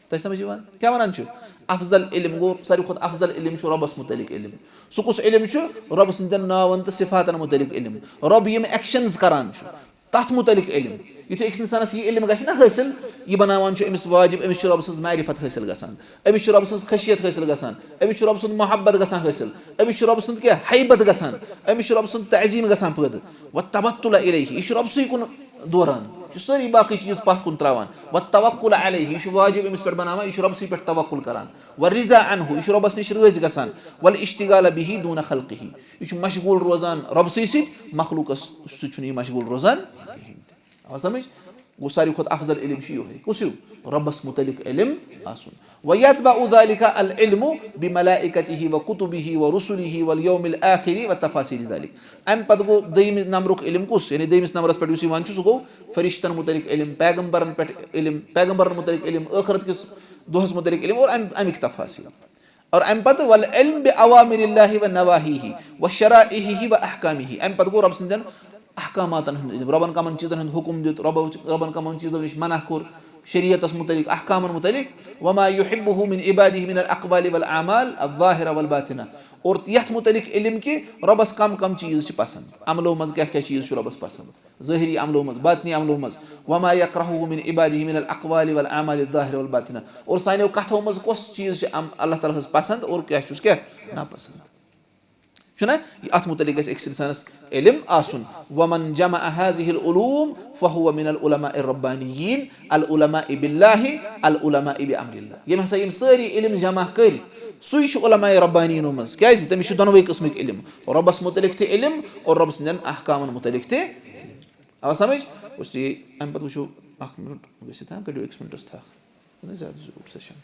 تۄہہِ سمجھ یِوان؟ کیٛاہ ونان چھُ؟ افضل علم گوٚو، ساروی کھۄتہٕ افضل علم چھُ رۄبس متعلق علم۔ سُہ کُس علم چھُ؟ رۄبہٕ سٕنٛدٮ۪ن ناون تہٕ صفاتن متعلق علم۔ رۄب یِم actions کران چھُ، تَتھ مُتعلِق علم۔ یُتھُے أکِس اِنسانَس یہِ علم گژھِ نہ حٲصِل، یہِ بَناوان چھُ أمِس واجِب، أمِس چھُ رۄبہٕ سٕنٛز معرفت حٲصِل گژھان، أمِس چھُ رۄبہٕ سٕنٛز خشیت حٲصِل گژھان، أمِس چھُ رۄبہٕ سُنٛد محبت گژھان حٲصِل، أمِس چھُ رۄبہٕ سُنٛد کیٛاہ؟ ہیبت گژھان، أمِس چھُ رۄبہٕ سُنٛد تعظیٖم گژھان پٲدٕ۔ وَالتَّوَتُّلَ إِلَيْهِ، یہِ چھُ رۄبہٕ سٕے کُن دوران۔ یہِ چھُ سٲری باقٕے چیٖز پتھ کُن تراوان۔ والتوکل علیہ، یہِ چھُ واجب أمِس پٮ۪ٹھ بناوان، یہِ چھُ رۄبسٕے پٮ۪ٹھ توکل کران۔ والرضا عنہ، یہِ چھُ رۄبس نِش رٲضۍ گژھان۔ والاشتغال به دون خلقہ، یہِ چھُ مشغول روزان رۄبسٕے سۭتۍ، مخلوقس سۭتۍ چھُنہٕ یہِ مشغول روزان کِہیٖنۍ تہِ۔ آو سمجھ؟ گوٚو ساروی کھۄتہٕ افضل علم چھُ یِہوٚے۔ کُس ہیوٗ؟ رۄبس متعلق علم آسُن۔ ویتبع ذلک العلم بملائکتہ وکتبہ ورسلہ والیوم الآخر وتفاصیل ذلک۔ امہِ پتہٕ گوٚو دوٚیمہِ نمبرُک علم کُس؟ یعنی دوٚیمِس نمبرس پٮ۪ٹھ یُس یِوان چھُ، سُہ گوٚو فرشتن متعلق علم، پیغمبرن پٮ۪ٹھ علم، پیغمبرن متعلق علم، ٲخرت کِس دۄہس متعلق علم اور امہِ، امیِکۍ تفاصیل۔ اور امہِ پتہٕ والعلم بأوامر اللہ و نواہیہ و شرائعہ و احکامہ۔ امہِ پتہٕ گوٚو رۄب سٕنٛدٮ۪ن احکاماتن ہُنٛد علم، رۄبن کمن چیٖزن ہُنٛد حُکم دیُت، رۄبو، رۄبن کمن چیٖزو نِش منع کوٚر، شریعتس متعلق، احکامن متعلق۔ وما یحبہ من عبادہ من الاقوال والاعمال الظاہرہ والباطنہ۔ اور یتھ متعلق علم کہِ رۄبس کم کم چیٖز چھِ پسند، عملو منٛز کیٛاہ کیٛاہ چیٖز چھُ رۄبس پسند۔ ظٲہری عملو منٛز، باطنی عملو منٛز۔ وما یکرہہ من عبادہ من الاقوال والاعمال الظاہرہ والباطنہ۔ اور سانیو کتھو منٛز کۄس چیٖز چھِ ام-، اللہ تعالیٰ ہس پسند اور کیٛاہ چھُس کیٛاہ ناپسند۔ چھُنہ؟ یہِ اتھ متعلق گژھِ أکِس انسانس علم آسُن۔ ومن جمع هذه العلوم فهو من العلماء الربانیین العلماء باللہ العلماء بامر اللہ۔ ییٚمۍ ہسا یِم سٲری علم جمع کٔرۍ، سُے چھُ علماء ربانیینو منٛز۔ کیٛازِ؟ تٔمِس چھُ دۄنوَے قٕسمٕکۍ علم، رۄبس متعلق تہِ علم اور رۄب سٕنٛدٮ۪ن احکامن متعلق تہِ۔ آو سمجھ؟ اس لیے امہِ پتہٕ وٕچھو اکھ منٹ گٔژھِتھ، ہاں، کٔڑِو أکِس منٹس تھکھ۔ چھُنہ زیادٕ زیوٗٹھ سیشن۔